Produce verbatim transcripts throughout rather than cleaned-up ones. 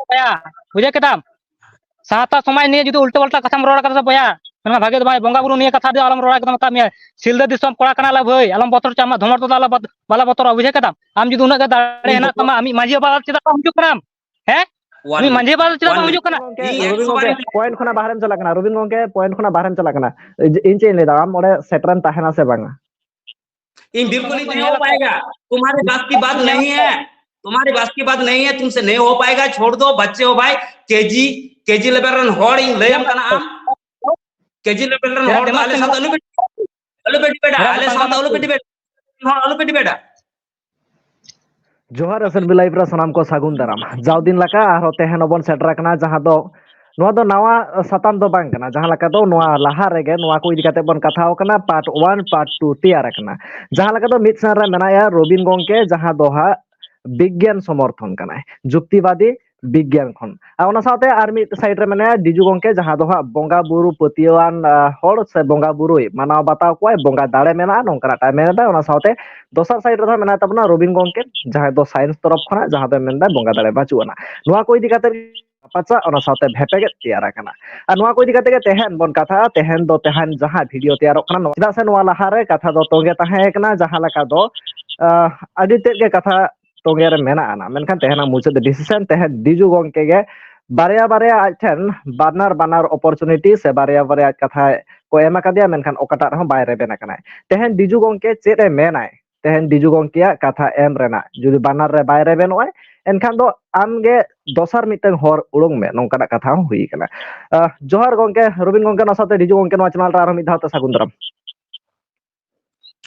ᱵᱚᱭᱦᱟ, ᱵᱩᱡᱷᱟᱹᱣ ᱠᱮᱫᱟᱢ? ᱥᱟᱶᱛᱟ ᱥᱚᱢᱟᱡᱽ ᱱᱤᱭᱮ ᱡᱩᱫᱤ ᱩᱞᱴᱟᱹ ᱯᱟᱞᱴᱟ ᱠᱟᱛᱷᱟᱢ ᱨᱚᱲ ᱠᱟᱫᱟ ᱥᱮ ᱵᱚᱭᱦᱟ, ᱢᱮᱱᱢᱟ ᱵᱷᱟᱜᱮ ᱫᱚ ᱵᱟᱝ, ᱵᱚᱸᱜᱟ ᱵᱩᱨᱩ ᱱᱤᱭᱮ ᱠᱟᱛᱷᱟ ᱫᱚ ᱟᱞᱚᱢ ᱨᱚᱲᱟ, ᱮᱠᱫᱚᱢ ᱢᱮᱛᱟᱜ ᱢᱮᱭᱟ᱾ ᱥᱤᱞᱫᱟᱹ ᱫᱤᱥᱚᱢ ᱠᱚᱲᱟ ᱠᱟᱱᱟᱞᱮ ᱵᱷᱟᱹᱭ, ᱟᱞᱚᱢ ᱵᱚᱛᱚᱨ ᱦᱚᱪᱚᱣᱟᱜ ᱢᱟ, ᱫᱷᱚᱢᱚᱨ ᱫᱚ ᱟᱞᱚ ᱵᱚᱛ-, ᱵᱟᱞᱮ ᱵᱚᱛᱚᱨᱚᱜᱼᱟ, ᱵᱩᱡᱷᱟᱹᱣ ᱠᱮᱫᱟᱢ? ᱟᱢ ᱡᱩᱫᱤ ᱩᱱᱟᱹᱜ ᱜᱮ ᱫᱟᱲᱮ ᱤᱧ ᱦᱮᱱᱟᱜ ᱡᱚᱛᱚ ᱛᱟᱢᱟ, ᱟᱢᱤᱡ ᱢᱟᱹᱡᱷᱤ ᱵᱟᱵᱟ ᱪᱮᱫᱟᱜ ᱵᱟᱢ ᱦᱤᱡᱩᱜ ᱠᱟᱱᱟᱢ? ᱦᱮᱸ? ᱩᱱᱤ ᱢᱟᱹᱡᱷᱤ ᱵᱟᱵᱟ ᱪᱮᱫᱟᱜ ᱵᱟᱢ ᱦᱤᱡᱩᱜ ᱠᱟᱱᱟ? ᱨᱚᱵᱤᱱ ᱜᱚᱝᱠᱮ, point ᱠᱷᱚᱱᱟᱜ ᱵᱟᱦᱨᱮᱢ ᱪᱟᱞᱟᱜ ᱠᱟᱱᱟ, ᱨᱚᱵᱤᱱ ᱜᱚᱝᱠᱮ, point ᱠᱷᱚᱱᱟᱜ ᱵᱟᱦᱨᱮᱢ ᱪᱟᱞᱟᱜ ᱠᱟᱱᱟ᱾ ᱤᱧ ᱪᱮᱫ ᱤᱧ ᱞᱟᱹᱭᱫᱟ, ᱟᱢ ᱚᱸᱰᱮ ᱥᱮᱴᱮᱨᱮᱢ ᱛᱟᱦᱮᱱᱟ ᱥᱮ ᱵᱟᱝᱟ? ᱤᱧ ᱵᱤᱞᱠᱩᱞ ᱤᱧ ᱧᱮᱞ ᱟᱠᱟᱫ ᱠᱚᱣᱟ᱾ ᱛᱩᱢᱦᱟᱨᱮ ᱵᱟᱥ ᱠᱤ ᱵᱟᱛ ᱱᱟᱦᱤ ᱦᱮ, ᱛᱩᱢᱦᱟᱨᱮ ᱵᱟᱥ ᱠᱤ ᱵᱟᱛ ᱱᱟᱦᱤ ᱦᱮ, ᱛᱩᱢᱥᱮ ᱱᱟᱦᱤ ᱦᱳ ᱯᱟᱭᱮᱜᱟ, ᱪᱷᱳᱲ ᱫᱳ, ᱵᱟᱪᱪᱮ ᱦᱳ ᱵᱷᱟᱭ, ᱠᱮᱡᱤ, ᱠᱮᱡᱤ level ᱨᱮᱱ ᱦᱚᱲ ᱤᱧ ᱞᱟᱹᱭᱟᱢ ᱠᱟᱱᱟ, ᱟᱢ ᱠᱮᱡᱤ level ᱨᱮᱱ ᱦᱚᱲ ᱫᱚ ᱟᱞᱮ ᱥᱟᱶᱛᱮ ᱟᱞᱚ ᱯᱮ, ᱟᱞᱚ ᱯᱮ ᱰᱤᱵᱮᱴᱟ, ᱟᱞᱮ ᱥᱟᱶᱛᱮ ᱟᱞᱚ ᱯᱮ ᱰᱤᱵᱮᱴᱟ, ᱦᱚᱲ ᱟᱞᱚ ᱯᱮ ᱰᱤᱵᱮᱴᱟ᱾ ᱡᱚᱦᱟᱨ, S R B Live ᱨᱮ ᱥᱟᱱᱟᱢ ᱠᱚ ᱥᱟᱹᱜᱩᱱ ᱫᱟᱨᱟᱢ᱾ ᱡᱟᱣ ᱫᱤᱱ ᱞᱮᱠᱟ ᱟᱨᱦᱚᱸ ᱛᱮᱦᱮᱧ ᱦᱚᱸᱵᱚᱱ ᱥᱮᱴᱮᱨ ᱟᱠᱟᱱᱟ, ᱡᱟᱦᱟᱸ ᱫᱚ, ᱱᱚᱣᱟ ᱫᱚ ᱱᱟᱣᱟ ᱥᱟᱛᱟᱢ ᱫᱚ ᱵᱟᱝ ᱠᱟᱱᱟ᱾ ᱡᱟᱦᱟᱸ ᱞᱮᱠᱟ ᱫᱚ ᱱᱚᱣᱟ ᱞᱟᱦᱟ ᱨᱮᱜᱮ ᱱᱚᱣᱟ ᱠᱚ ᱤᱫᱤ ᱠᱟᱛᱮ ᱵᱚᱱ ᱠᱟᱛᱷᱟᱣ ᱟᱠᱟᱱᱟ, part one, part two ᱛᱮᱭᱟᱨ ᱟᱠᱟᱱᱟ᱾ ᱡᱟᱦᱟᱸ ᱞᱮᱠᱟ ᱫᱚ ᱢᱤᱫ ᱥᱮᱱ ᱨᱮ ᱢᱮᱱᱟᱭᱟ ᱨᱚᱵᱤᱱ ᱜᱚᱝᱠᱮ, ᱡᱟᱦᱟᱸ ᱫᱚ ᱦᱟᱸᱜ ᱵᱤᱜᱽᱜᱟᱱ ᱥᱚᱢᱚᱨᱛᱷᱚᱱ ᱠᱟᱱᱟᱭ, ᱡᱩᱠᱛᱤᱵᱟᱫᱤ ᱵᱤᱜᱽᱜᱟᱱ ᱠᱷᱚᱱ᱾ ᱟᱨ ᱚᱱᱟ ᱥᱟᱶᱛᱮ ᱟᱨ ᱢᱤᱫ side ᱨᱮ ᱢᱮᱱᱟᱭᱟ ᱰᱤᱡᱩ ᱜᱚᱝᱠᱮ, ᱡᱟᱦᱟᱸ ᱫᱚ ᱦᱟᱸᱜ ᱵᱚᱸᱜᱟ ᱵᱩᱨᱩ ᱯᱟᱹᱛᱭᱟᱹᱣᱟᱱ, ᱟ, ᱦᱚᱲ ᱥᱮ ᱵᱚᱸᱜᱟ ᱵᱩᱨᱩᱭ ᱢᱟᱱᱟᱣ ᱵᱟᱛᱟᱣ ᱠᱚᱣᱟᱭ, ᱵᱚᱸᱜᱟ ᱫᱟᱲᱮ ᱢᱮᱱᱟᱜᱼᱟ, ᱱᱚᱝᱠᱟᱱᱟᱜ ᱴᱟᱭ ᱢᱮᱱ ᱮᱫᱟ᱾ ᱚᱱᱟ ᱥᱟᱶᱛᱮ ᱫᱚᱥᱟᱨ side ᱨᱮᱫᱚ ᱦᱟᱸᱜ ᱢᱮᱱᱟᱭ ᱛᱟᱵᱚᱱᱟ ᱨᱚᱵᱤᱱ ᱜᱚᱝᱠᱮ, ᱡᱟᱦᱟᱸᱭ ᱫᱚ science ᱛᱚᱨᱚᱯ ᱠᱷᱚᱱᱟᱜ, ᱡᱟᱦᱟᱸ ᱫᱚᱭ ᱢᱮᱱᱫᱟ ᱵᱚᱸᱜᱟ ᱫᱟᱲᱮ ᱵᱟᱹᱪᱩᱜ ᱟᱱᱟ᱾ ᱱᱚᱣᱟ ᱠᱚ ᱤᱫᱤ ᱠᱟᱛᱮ ᱨᱟᱯᱟᱪᱟᱜ, ᱚᱱᱟ ᱥᱟᱶᱛᱮ ᱵᱷᱮᱯᱮᱜᱮᱫ ᱛᱮᱭᱟᱨ ᱟᱠᱟᱱᱟ᱾ ᱟᱨ ᱱᱚᱣᱟ ᱠᱚ ᱤᱫᱤ ᱠᱟᱛᱮ ᱜᱮ ᱛᱮᱦᱮᱧ ᱵᱚᱱ ᱠᱟᱛᱷᱟᱜᱼᱟ᱾ ᱛᱮᱦᱮᱧ ᱫᱚ ᱛᱮᱦᱮᱧ ᱡᱟᱦᱟᱸ video ᱛᱮᱭᱟᱨᱚᱜ ᱠᱟᱱᱟ, ᱱᱚᱣᱟ, ᱪᱮᱫᱟᱜ ᱥᱮ ᱱᱚᱣᱟ ᱞᱟᱦᱟᱨᱮ ᱠᱟᱛᱷᱟ ᱫᱚ ᱛᱚᱸᱜᱮ ᱛᱟᱦᱮᱸ ᱠᱟᱱᱟ, ᱡᱟᱦᱟᱸ ᱞᱮᱠᱟ ᱫᱚ, ᱟᱦ, ᱟᱹᱰᱤ ᱛᱮᱫ ᱜᱮ ᱠᱟᱛᱷᱟ ᱛᱚᱸᱜᱮ ᱨᱮ ᱢᱮᱱᱟᱜ ᱟᱱᱟ, ᱢᱮᱱᱠᱷᱟᱱ ᱛᱮᱦᱮᱧᱟᱜ ᱢᱩᱪᱟᱹᱫ decision ᱛᱮᱦᱮᱧ ᱰᱤᱡᱩ ᱜᱚᱝᱠᱮ ᱜᱮ ᱵᱟᱨᱭᱟ ᱵᱟᱨᱭᱟ ᱟᱡ ᱴᱷᱮᱱ ᱵᱟᱱᱟᱨ ᱵᱟᱱᱟᱨ opportunity ᱥᱮ ᱵᱟᱨᱭᱟ ᱵᱟᱨᱭᱟ ᱟᱡ ᱠᱟᱛᱷᱟ ᱠᱚ ᱮᱢ ᱟᱠᱟᱫᱮᱭᱟ, ᱢᱮᱱᱠᱷᱟᱱ ᱚᱠᱟᱴᱟᱜ ᱨᱮᱦᱚᱸ ᱵᱟᱭ ᱨᱮᱵᱮᱱ ᱟᱠᱟᱱᱟᱭ᱾ ᱛᱮᱦᱮᱧ ᱰᱤᱡᱩ ᱜᱚᱝᱠᱮ ᱪᱮᱫ ᱮ ᱢᱮᱱᱟᱭ, ᱛᱮᱦᱮᱧ ᱰᱤᱡᱩ ᱜᱚᱝᱠᱮᱭᱟᱜ ᱠᱟᱛᱷᱟ ᱮᱢ ᱨᱮᱱᱟᱜ ᱡᱩᱫᱤ ᱵᱟᱱᱟᱨ ᱨᱮ ᱵᱟᱭ ᱨᱮᱵᱮᱱᱚᱜᱼᱟᱭ, ᱮᱱᱠᱷᱟᱱ ᱫᱚ ᱟᱢᱜᱮ ᱫᱚᱥᱟᱨ ᱢᱤᱫᱴᱟᱝ ᱦᱚᱨ ᱩᱰᱩᱝ ᱢᱮ, ᱱᱚᱝᱠᱟᱱᱟᱜ ᱠᱟᱛᱷᱟ ᱦᱚᱸ ᱦᱩᱭ ᱟᱠᱟᱱᱟ᱾ ᱟᱦ, ᱡᱚᱦᱟᱨ ᱜᱚᱝᱠᱮ, ᱨᱚᱵᱤᱱ ᱜᱚᱝᱠᱮ, ᱚᱱᱟ ᱥᱟᱶᱛᱮ ᱰᱤᱡᱩ ᱜᱚᱝᱠᱮ ᱱᱚᱣᱟ channel ᱨᱮ ᱟᱨᱦᱚᱸ ᱢᱤᱫ ᱫᱷᱟᱣ ᱛᱮ ᱥᱟᱹᱜᱩᱱ ᱫᱟᱨᱟᱢ᱾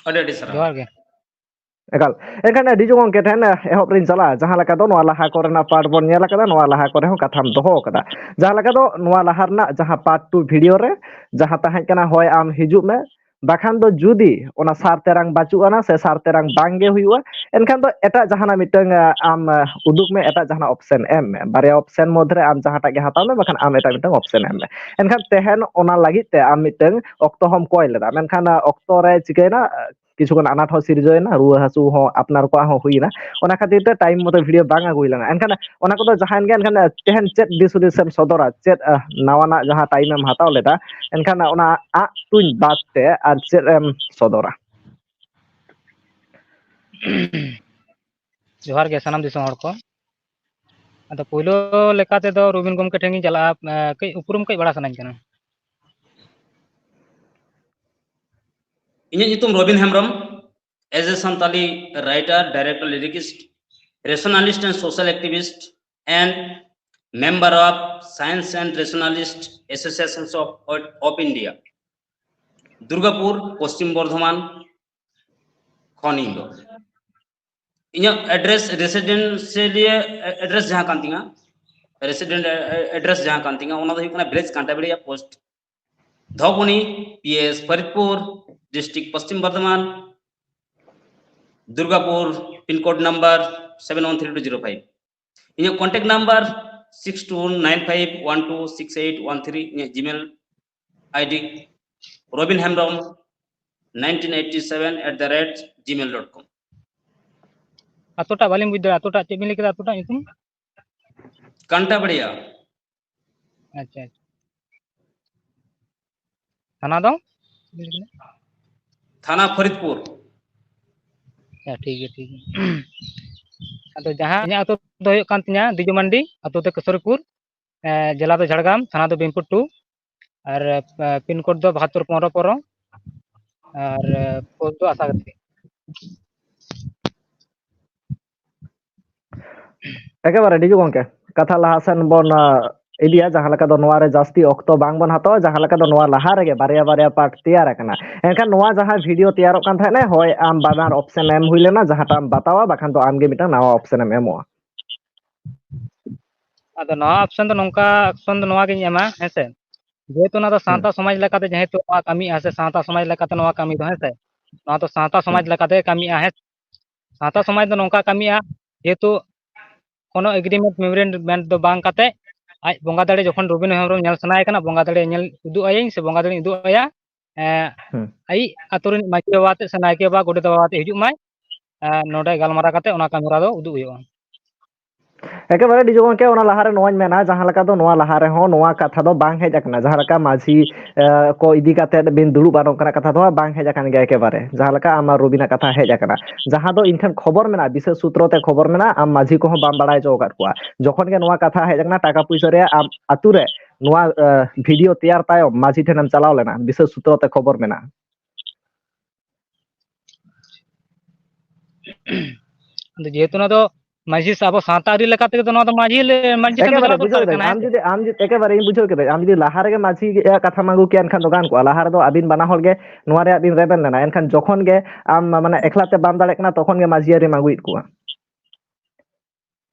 ᱟᱹᱰᱤ ᱟᱹᱰᱤ ᱥᱟᱨᱦᱟᱣ᱾ ᱡᱚᱦᱟᱨ ᱜᱮ᱾ ᱮᱠᱟᱞ᱾ ᱮᱱᱠᱷᱟᱱ ᱰᱤᱡᱩ ᱜᱚᱝᱠᱮ ᱴᱷᱮᱱ ᱮᱦᱚᱵ ᱨᱤᱧ ᱪᱟᱞᱟᱜᱼᱟ, ᱡᱟᱦᱟᱸ ᱞᱮᱠᱟ ᱫᱚ ᱱᱚᱣᱟ ᱞᱟᱦᱟ ᱠᱚᱨᱮᱱᱟᱜ part ᱵᱚᱱ ᱧᱮᱞ ᱟᱠᱟᱫᱟ, ᱱᱚᱣᱟ ᱞᱟᱦᱟ ᱠᱚᱨᱮ ᱦᱚᱸ ᱠᱟᱛᱷᱟᱢ ᱫᱚᱦᱚ ᱟᱠᱟᱫᱟ᱾ ᱡᱟᱦᱟᱸ ᱞᱮᱠᱟ ᱫᱚ ᱱᱚᱣᱟ ᱞᱟᱦᱟ ᱨᱮᱱᱟᱜ ᱡᱟᱦᱟᱸ part two video ᱨᱮ ᱡᱟᱦᱟᱸ ᱛᱟᱦᱮᱸ ᱠᱟᱱᱟ, ᱦᱳᱭ ᱟᱢ ᱦᱤᱡᱩᱜ ᱢᱮ, ᱵᱟᱠᱷᱟᱱ ᱫᱚ ᱡᱩᱫᱤ ᱚᱱᱟ ᱥᱟᱨ ᱛᱮᱨᱟᱝ ᱵᱟᱹᱪᱩᱜ ᱟᱱᱟ ᱥᱮ ᱥᱟᱨ ᱛᱮᱨᱟᱝ ᱵᱟᱝ ᱜᱮ ᱦᱩᱭᱩᱜᱼᱟ, ᱮᱱᱠᱷᱟᱱ ᱫᱚ ᱮᱴᱟᱜ ᱡᱟᱦᱟᱱᱟᱜ ᱢᱤᱫᱴᱟᱝ, ᱟ, ᱟᱢ, ᱟ, ᱩᱫᱩᱜ ᱢᱮ, ᱮᱴᱟᱜ ᱡᱟᱦᱟᱱᱟᱜ option ᱮᱢ ᱢᱮ᱾ ᱵᱟᱨᱭᱟ option ᱢᱚᱫᱽᱫᱷᱮ ᱨᱮ ᱟᱢ ᱡᱟᱦᱟᱸᱴᱟᱜ ᱜᱮ ᱦᱟᱛᱟᱣ ᱢᱮ, ᱵᱟᱠᱷᱟᱱ ᱟᱢ ᱮᱴᱟᱜ ᱢᱤᱫᱴᱟᱝ option ᱮᱢ ᱢᱮ᱾ ᱮᱱᱠᱷᱟᱱ ᱛᱮᱦᱮᱧ ᱚᱱᱟ ᱞᱟᱹᱜᱤᱫ ᱛᱮ ᱟᱢ ᱢᱤᱫᱴᱟᱝ ᱚᱠᱛᱚ ᱦᱚᱸᱢ ᱠᱚᱭ ᱞᱮᱫᱟ, ᱢᱮᱱᱠᱷᱟᱱ, ᱟ, ᱚᱠᱛᱚ ᱨᱮ ᱪᱤᱠᱟᱹᱭᱮᱱᱟ, ᱟ, ᱠᱤᱪᱷᱩ ᱜᱟᱱ ᱟᱱᱟᱴ ᱦᱚᱸ ᱥᱤᱨᱡᱟᱹᱣ ᱮᱱᱟ, ᱨᱩᱣᱟᱹ ᱦᱟᱹᱥᱩ ᱦᱚᱸ ᱟᱯᱱᱟᱨ ᱠᱚᱣᱟᱜ ᱦᱚᱸ ᱦᱩᱭ ᱮᱱᱟ᱾ ᱚᱱᱟ ᱠᱷᱟᱹᱛᱤᱨ ᱛᱮ time ᱢᱚᱛᱚ video ᱵᱟᱝ ᱟᱹᱜᱩ ᱦᱩᱭ ᱞᱮᱱᱟ᱾ ᱮᱱᱠᱷᱟᱱ ᱚᱱᱟ ᱠᱚᱫᱚ ᱡᱟᱦᱟᱸᱭᱮᱱ ᱜᱮ, ᱮᱱᱠᱷᱟᱱ ᱛᱮᱦᱮᱧ ᱪᱮᱫ ᱫᱤᱥ ᱦᱩᱫᱤᱥ ᱮᱢ ᱥᱚᱫᱚᱨᱟ, ᱪᱮᱫ, ᱟᱦ, ᱱᱟᱣᱟᱱᱟᱜ ᱡᱟᱦᱟᱸ time ᱮᱢ ᱦᱟᱛᱟᱣ ᱞᱮᱫᱟ, ᱮᱱᱠᱷᱟᱱ ᱚᱱᱟ ᱟᱜ ᱛᱩᱧ ᱵᱟᱫ ᱛᱮ ᱟᱨ ᱪᱮᱫ ᱮᱢ ᱥᱚᱫᱚᱨᱟ? ᱡᱚᱦᱟᱨ ᱜᱮ ᱥᱟᱱᱟᱢ ᱫᱤᱥᱚᱢ ᱦᱚᱲ ᱠᱚ᱾ ᱟᱫᱚ ᱯᱳᱭᱞᱳ ᱞᱮᱠᱟ ᱛᱮᱫᱚ ᱨᱚᱵᱤᱱ ᱜᱚᱢᱠᱮ ᱴᱷᱮᱱ ᱜᱤᱧ ᱪᱟᱞᱟᱜᱼᱟ, ᱮ, ᱠᱟᱹᱡ ᱩᱯᱨᱩᱢ ᱠᱟᱹᱡ ᱵᱟᱲᱟᱭ ᱥᱟᱱᱟᱧ ᱠᱟᱱᱟ᱾ ᱤᱧᱟᱹᱜ ᱧᱩᱛᱩᱢ Robin Hembrom, as a Santali writer, director, lyricist, rationalist and social activist, and member of Science and Rationalist Associations of, of India, Durgapur, Paschim Bardhaman ᱠᱷᱚᱱ ᱤᱧ ᱫᱚ᱾ ᱤᱧᱟᱹᱜ address, residential address ᱡᱟᱦᱟᱸ ᱠᱟᱱ ᱛᱤᱧᱟ, resident address ᱡᱟᱦᱟᱸ ᱠᱟᱱ ᱛᱤᱧᱟ, ᱚᱱᱟ ᱫᱚ ᱦᱩᱭᱩᱜ ᱠᱟᱱᱟ village ᱠᱟᱱᱴᱟᱵᱮᱲᱤᱭᱟ, post ᱫᱷᱚᱵᱚᱱᱤ, P S ᱯᱷᱚᱨᱤᱫᱽᱯᱩᱨ, district Paschim Bardhaman, Durgapur, pin code number seven one three two zero five᱾ ᱤᱧᱟᱹᱜ contact number six two nine five one two six eight one three᱾ ᱤᱧᱟᱹᱜ Gmail ID robin hemrom nineteen eighty seven at the rate gmail dot com᱾ ᱟᱛᱳᱴᱟᱜ ᱵᱟᱹᱞᱤᱧ ᱵᱩᱡᱽ ᱫᱟᱲᱮᱭᱟᱜᱼᱟ, ᱟᱛᱳᱴᱟᱜ ᱪᱮᱫ ᱵᱤᱱ ᱞᱟᱹᱭ ᱠᱮᱫᱟ? ᱟᱛᱳᱴᱟᱜ ᱧᱩᱛᱩᱢ? ᱠᱟᱱᱴᱟᱵᱟᱲᱤᱭᱟ᱾ ᱟᱪᱪᱷᱟ, ᱟᱪᱪᱷᱟ᱾ ᱛᱷᱟᱱᱟ ᱫᱚ? ᱛᱷᱟᱱᱟ ᱯᱷᱚᱨᱤᱫᱽᱯᱩᱨ᱾ ᱟᱪᱪᱷᱟ, ᱴᱷᱤᱠ ᱜᱮᱭᱟ, ᱴᱷᱤᱠ ᱜᱮᱭᱟ᱾ ᱟᱫᱚ ᱡᱟᱦᱟᱸ ᱤᱧᱟᱹᱜ ᱟᱛᱳ ᱫᱚ ᱦᱩᱭᱩᱜ ᱠᱟᱱ ᱛᱤᱧᱟ ᱫᱤᱡᱩᱢᱟᱱᱰᱤ, ᱟᱛᱳ ᱫᱚ ᱠᱮᱥᱚᱨᱤᱯᱩᱨ, ᱮ, ᱡᱮᱞᱟ ᱫᱚ ᱡᱷᱟᱲᱜᱨᱟᱢ, ᱛᱷᱟᱱᱟ ᱫᱚ ᱵᱤᱱᱯᱩᱨ ᱴᱩ, ᱟᱨ, ᱮ, pin code ᱫᱚ ᱵᱟᱦᱟᱛᱛᱳᱨ ᱯᱚᱱᱨᱚ ᱯᱚᱱᱨᱚ, ᱟᱨ, ᱮ, post ᱫᱚ ᱟᱥᱟᱜᱟᱪᱷᱤ᱾ ᱮᱠᱮᱵᱟᱨᱮ ᱰᱤᱡᱩ ᱜᱚᱢᱠᱮ, ᱠᱟᱛᱷᱟ ᱞᱟᱦᱟ ᱥᱮᱱ ᱵᱚᱱ, ᱟ, ᱤᱫᱤᱭᱟ, ᱡᱟᱦᱟᱸ ᱞᱮᱠᱟ ᱫᱚ ᱱᱚᱣᱟ ᱨᱮ ᱡᱟᱹᱥᱛᱤ ᱚᱠᱛᱚ ᱵᱟᱝ ᱵᱚᱱ ᱦᱟᱛᱟᱣᱟ, ᱡᱟᱦᱟᱸ ᱞᱮᱠᱟ ᱫᱚ ᱱᱚᱣᱟ ᱞᱟᱦᱟ ᱨᱮᱜᱮ ᱵᱟᱨᱭᱟ ᱵᱟᱨᱭᱟ part ᱛᱮᱭᱟᱨ ᱟᱠᱟᱱᱟ᱾ ᱮᱱᱠᱷᱟᱱ ᱱᱚᱣᱟ ᱡᱟᱦᱟᱸ video ᱛᱮᱭᱟᱨᱚᱜ ᱠᱟᱱ ᱛᱟᱦᱮᱸᱱᱟ, ᱦᱳᱭ ᱟᱢ ᱵᱟᱱᱟᱨ option ᱮᱢ ᱦᱩᱭ ᱞᱮᱱᱟ, ᱡᱟᱦᱟᱸᱴᱟᱜ ᱮᱢ ᱵᱟᱛᱟᱣᱟ, ᱵᱟᱠᱷᱟᱱ ᱫᱚ ᱟᱢᱜᱮ ᱢᱤᱫᱴᱟᱝ ᱱᱟᱣᱟ option ᱮᱢ ᱮᱢᱚᱜᱼᱟ᱾ ᱟᱫᱚ ᱱᱚᱣᱟ option ᱫᱚ ᱱᱚᱝᱠᱟ option ᱫᱚ ᱱᱚᱣᱟ ᱜᱤᱧ ᱮᱢᱟ, ᱦᱮᱸ ᱥᱮ, ᱡᱮᱦᱮᱛᱩ ᱚᱱᱟ ᱫᱚ ᱦᱩᱸ᱾ ᱥᱟᱶᱛᱟ ᱥᱚᱢᱟᱡᱽ ᱞᱮᱠᱟᱛᱮ ᱡᱮᱦᱮᱛᱩ ᱱᱚᱣᱟ ᱠᱟᱹᱢᱤᱜᱼᱟ, ᱥᱮ ᱥᱟᱶᱛᱟ ᱥᱚᱢᱟᱡᱽ ᱞᱮᱠᱟᱛᱮ ᱱᱚᱣᱟ ᱠᱟᱹᱢᱤ ᱫᱚ, ᱦᱮᱸ ᱥᱮ, ᱱᱚᱣᱟ ᱫᱚ ᱥᱟᱶᱛᱟ ᱥᱚᱢᱟᱡᱽ ᱦᱩᱸ᱾ ᱞᱮᱠᱟᱛᱮ ᱠᱟᱹᱢᱤᱜᱼᱟ, ᱦᱮᱸ᱾ ᱥᱟᱶᱛᱟ ᱥᱚᱢᱟᱡᱽ ᱫᱚ ᱱᱚᱝᱠᱟ ᱠᱟᱹᱢᱤᱜᱼᱟ, ᱡᱮᱦᱮᱛᱩ ᱠᱳᱱᱳ agreement memorandum ᱫᱚ ᱵᱟᱝ ᱠᱟᱛᱮ, ᱟᱡ ᱵᱚᱸᱜᱟ ᱫᱟᱲᱮ ᱡᱚᱠᱷᱚᱱ ᱨᱚᱵᱤᱱ ᱦᱮᱢᱵᱨᱚᱢ ᱧᱮᱞ ᱥᱟᱱᱟᱭᱮ ᱠᱟᱱᱟ, ᱵᱚᱸᱜᱟ ᱫᱟᱲᱮ ᱧᱮᱞ ᱩᱫᱩᱜ ᱟᱭᱟᱹᱧ ᱥᱮ ᱵᱚᱸᱜᱟ ᱫᱟᱲᱮᱧ ᱩᱫᱩᱜ ᱟᱭᱟ, ᱮᱸ, ᱦᱩᱸ᱾ ᱟᱭᱤᱡ ᱟᱛᱳ ᱨᱤᱱ ᱢᱟᱹᱡᱷᱤ ᱵᱟᱵᱟ ᱟᱛᱮ ᱥᱮ ᱱᱟᱭᱠᱮ ᱵᱟᱵᱟ, ᱜᱚᱰᱮᱛ ᱵᱟᱵᱟ ᱟᱛᱮ ᱦᱤᱡᱩᱜ ᱢᱟᱭ᱾ ᱮᱸ, ᱱᱚᱰᱮ ᱜᱟᱞᱢᱟᱨᱟᱣ ᱠᱟᱛᱮ ᱚᱱᱟ ᱠᱟᱹᱢᱤ ᱦᱚᱨᱟ ᱫᱚ ᱩᱫᱩᱜ ᱦᱩᱭᱩᱜᱼᱟ᱾ ᱮᱠᱮᱵᱟᱨᱮ ᱰᱤᱡᱚ ᱜᱚᱝᱠᱮ, ᱚᱱᱟ ᱞᱟᱦᱟᱨᱮ ᱱᱚᱣᱟᱧ ᱢᱮᱱᱟ, ᱡᱟᱦᱟᱸ ᱞᱮᱠᱟ ᱫᱚ ᱱᱚᱣᱟ ᱞᱟᱦᱟ ᱨᱮᱦᱚᱸ ᱱᱚᱣᱟ ᱠᱟᱛᱷᱟ ᱫᱚ ᱵᱟᱝ ᱦᱮᱡ ᱟᱠᱟᱱᱟ, ᱡᱟᱦᱟᱸ ᱞᱮᱠᱟ ᱢᱟᱹᱡᱷᱤ, ᱮ, ᱠᱚ ᱤᱫᱤ ᱠᱟᱛᱮ ᱵᱤᱱ ᱫᱩᱲᱩᱵᱼᱟ, ᱱᱚᱝᱠᱟᱱᱟᱜ ᱠᱟᱛᱷᱟ ᱫᱚ ᱦᱟᱸᱜ ᱵᱟᱝ ᱦᱮᱡ ᱟᱠᱟᱱ ᱜᱮᱭᱟ ᱮᱠᱮᱵᱟᱨᱮ, ᱡᱟᱦᱟᱸ ᱞᱮᱠᱟ ᱟᱢ ᱟᱨ ᱨᱚᱵᱤᱱᱟᱜ ᱠᱟᱛᱷᱟ ᱦᱮᱡ ᱟᱠᱟᱱᱟ᱾ ᱡᱟᱦᱟᱸ ᱫᱚ ᱤᱧ ᱴᱷᱮᱱ ᱠᱷᱚᱵᱚᱨ ᱢᱮᱱᱟᱜᱼᱟ, ᱵᱤᱥᱮᱥ ᱥᱩᱛᱨᱚ ᱛᱮ ᱠᱷᱚᱵᱚᱨ ᱢᱮᱱᱟᱜᱼᱟ, ᱟᱢ ᱢᱟᱹᱡᱷᱤ ᱠᱚᱦᱚᱸ ᱵᱟᱢ ᱵᱟᱲᱟᱭ ᱦᱚᱪᱚ ᱟᱠᱟᱫ ᱠᱚᱣᱟ᱾ ᱡᱚᱠᱷᱚᱱ ᱜᱮ ᱱᱚᱣᱟ ᱠᱟᱛᱷᱟ ᱦᱮᱡ ᱟᱠᱟᱱᱟ, ᱴᱟᱠᱟ ᱯᱩᱭᱥᱟᱹ ᱨᱮᱭᱟᱜ ᱟᱢ ᱟᱛᱳ ᱨᱮ ᱱᱚᱣᱟ, ᱮ, ᱵᱷᱤᱰᱤᱭᱳ ᱛᱮᱭᱟᱨ ᱛᱟᱭᱚᱢ ᱢᱟᱹᱡᱷᱤ ᱴᱷᱮᱱᱮᱢ ᱪᱟᱞᱟᱣ ᱞᱮᱱᱟ, ᱵᱤᱥᱮᱥ ᱥᱩᱛᱨᱚ ᱛᱮ ᱠᱷᱚᱵᱚᱨ ᱢᱮᱱᱟᱜᱼᱟ᱾ ᱟᱫᱚ ᱡᱮᱦᱮᱛᱩ ᱱᱚᱣᱟ ᱫᱚ ᱢᱟᱹᱡᱷᱤ ᱥᱮ ᱟᱵᱚ ᱥᱟᱶᱛᱟ ᱟᱹᱨᱤ ᱞᱮᱠᱟ ᱛᱮᱜᱮ ᱫᱚ ᱱᱚᱣᱟ ᱫᱚ ᱢᱟᱹᱡᱷᱤ ᱞᱮ-, ᱢᱟᱹᱡᱷᱤ ᱴᱷᱮᱱ ᱫᱚ ᱮᱠᱮᱵᱟᱨᱮ ᱪᱟᱞᱟᱣ ᱵᱩᱡᱷᱟᱹᱣ ᱫᱚᱨᱠᱟᱨ ᱠᱮᱫᱟᱹᱧ᱾ ᱠᱟᱱᱟ, ᱦᱮᱸ ᱟᱢ ᱥᱮ? ᱡᱩᱫᱤ, ᱟᱢ ᱡᱩᱫᱤ, ᱮᱠᱮᱵᱟᱨᱮ ᱤᱧ ᱵᱩᱡᱷᱟᱹᱣ ᱠᱮᱫᱟᱹᱧ᱾ ᱟᱢ ᱡᱩᱫᱤ ᱞᱟᱦᱟ ᱨᱮᱜᱮ ᱢᱟᱹᱡᱷᱤ ᱟᱜ ᱠᱟᱛᱷᱟᱢ ᱟᱹᱜᱩ ᱠᱮᱭᱟ, ᱮᱱᱠᱷᱟᱱ ᱫᱚ ᱜᱟᱱ ᱠᱚᱜᱼᱟ᱾ ᱞᱟᱦᱟ ᱨᱮᱫᱚ ᱟᱹᱵᱤᱱ ᱵᱟᱱᱟ ᱦᱚᱲ ᱜᱮ ᱱᱚᱣᱟ ᱨᱮᱭᱟᱜ ᱵᱤᱱ ᱨᱮᱵᱮᱱ ᱞᱮᱱᱟ᱾ ᱮᱱᱠᱷᱟᱱ ᱡᱚᱠᱷᱚᱱ ᱜᱮ ᱟᱢ, ᱢᱟᱱᱮ, ᱮᱠᱞᱟ ᱛᱮ ᱵᱟᱢ ᱫᱟᱲᱮᱭᱟᱜ ᱠᱟᱱᱟ, ᱛᱚᱠᱷᱚᱱ ᱜᱮ ᱢᱟᱹᱡᱷᱤ ᱟᱹᱨᱤᱢ ᱟᱹᱜᱩᱭᱮᱫ ᱠᱚᱣᱟ᱾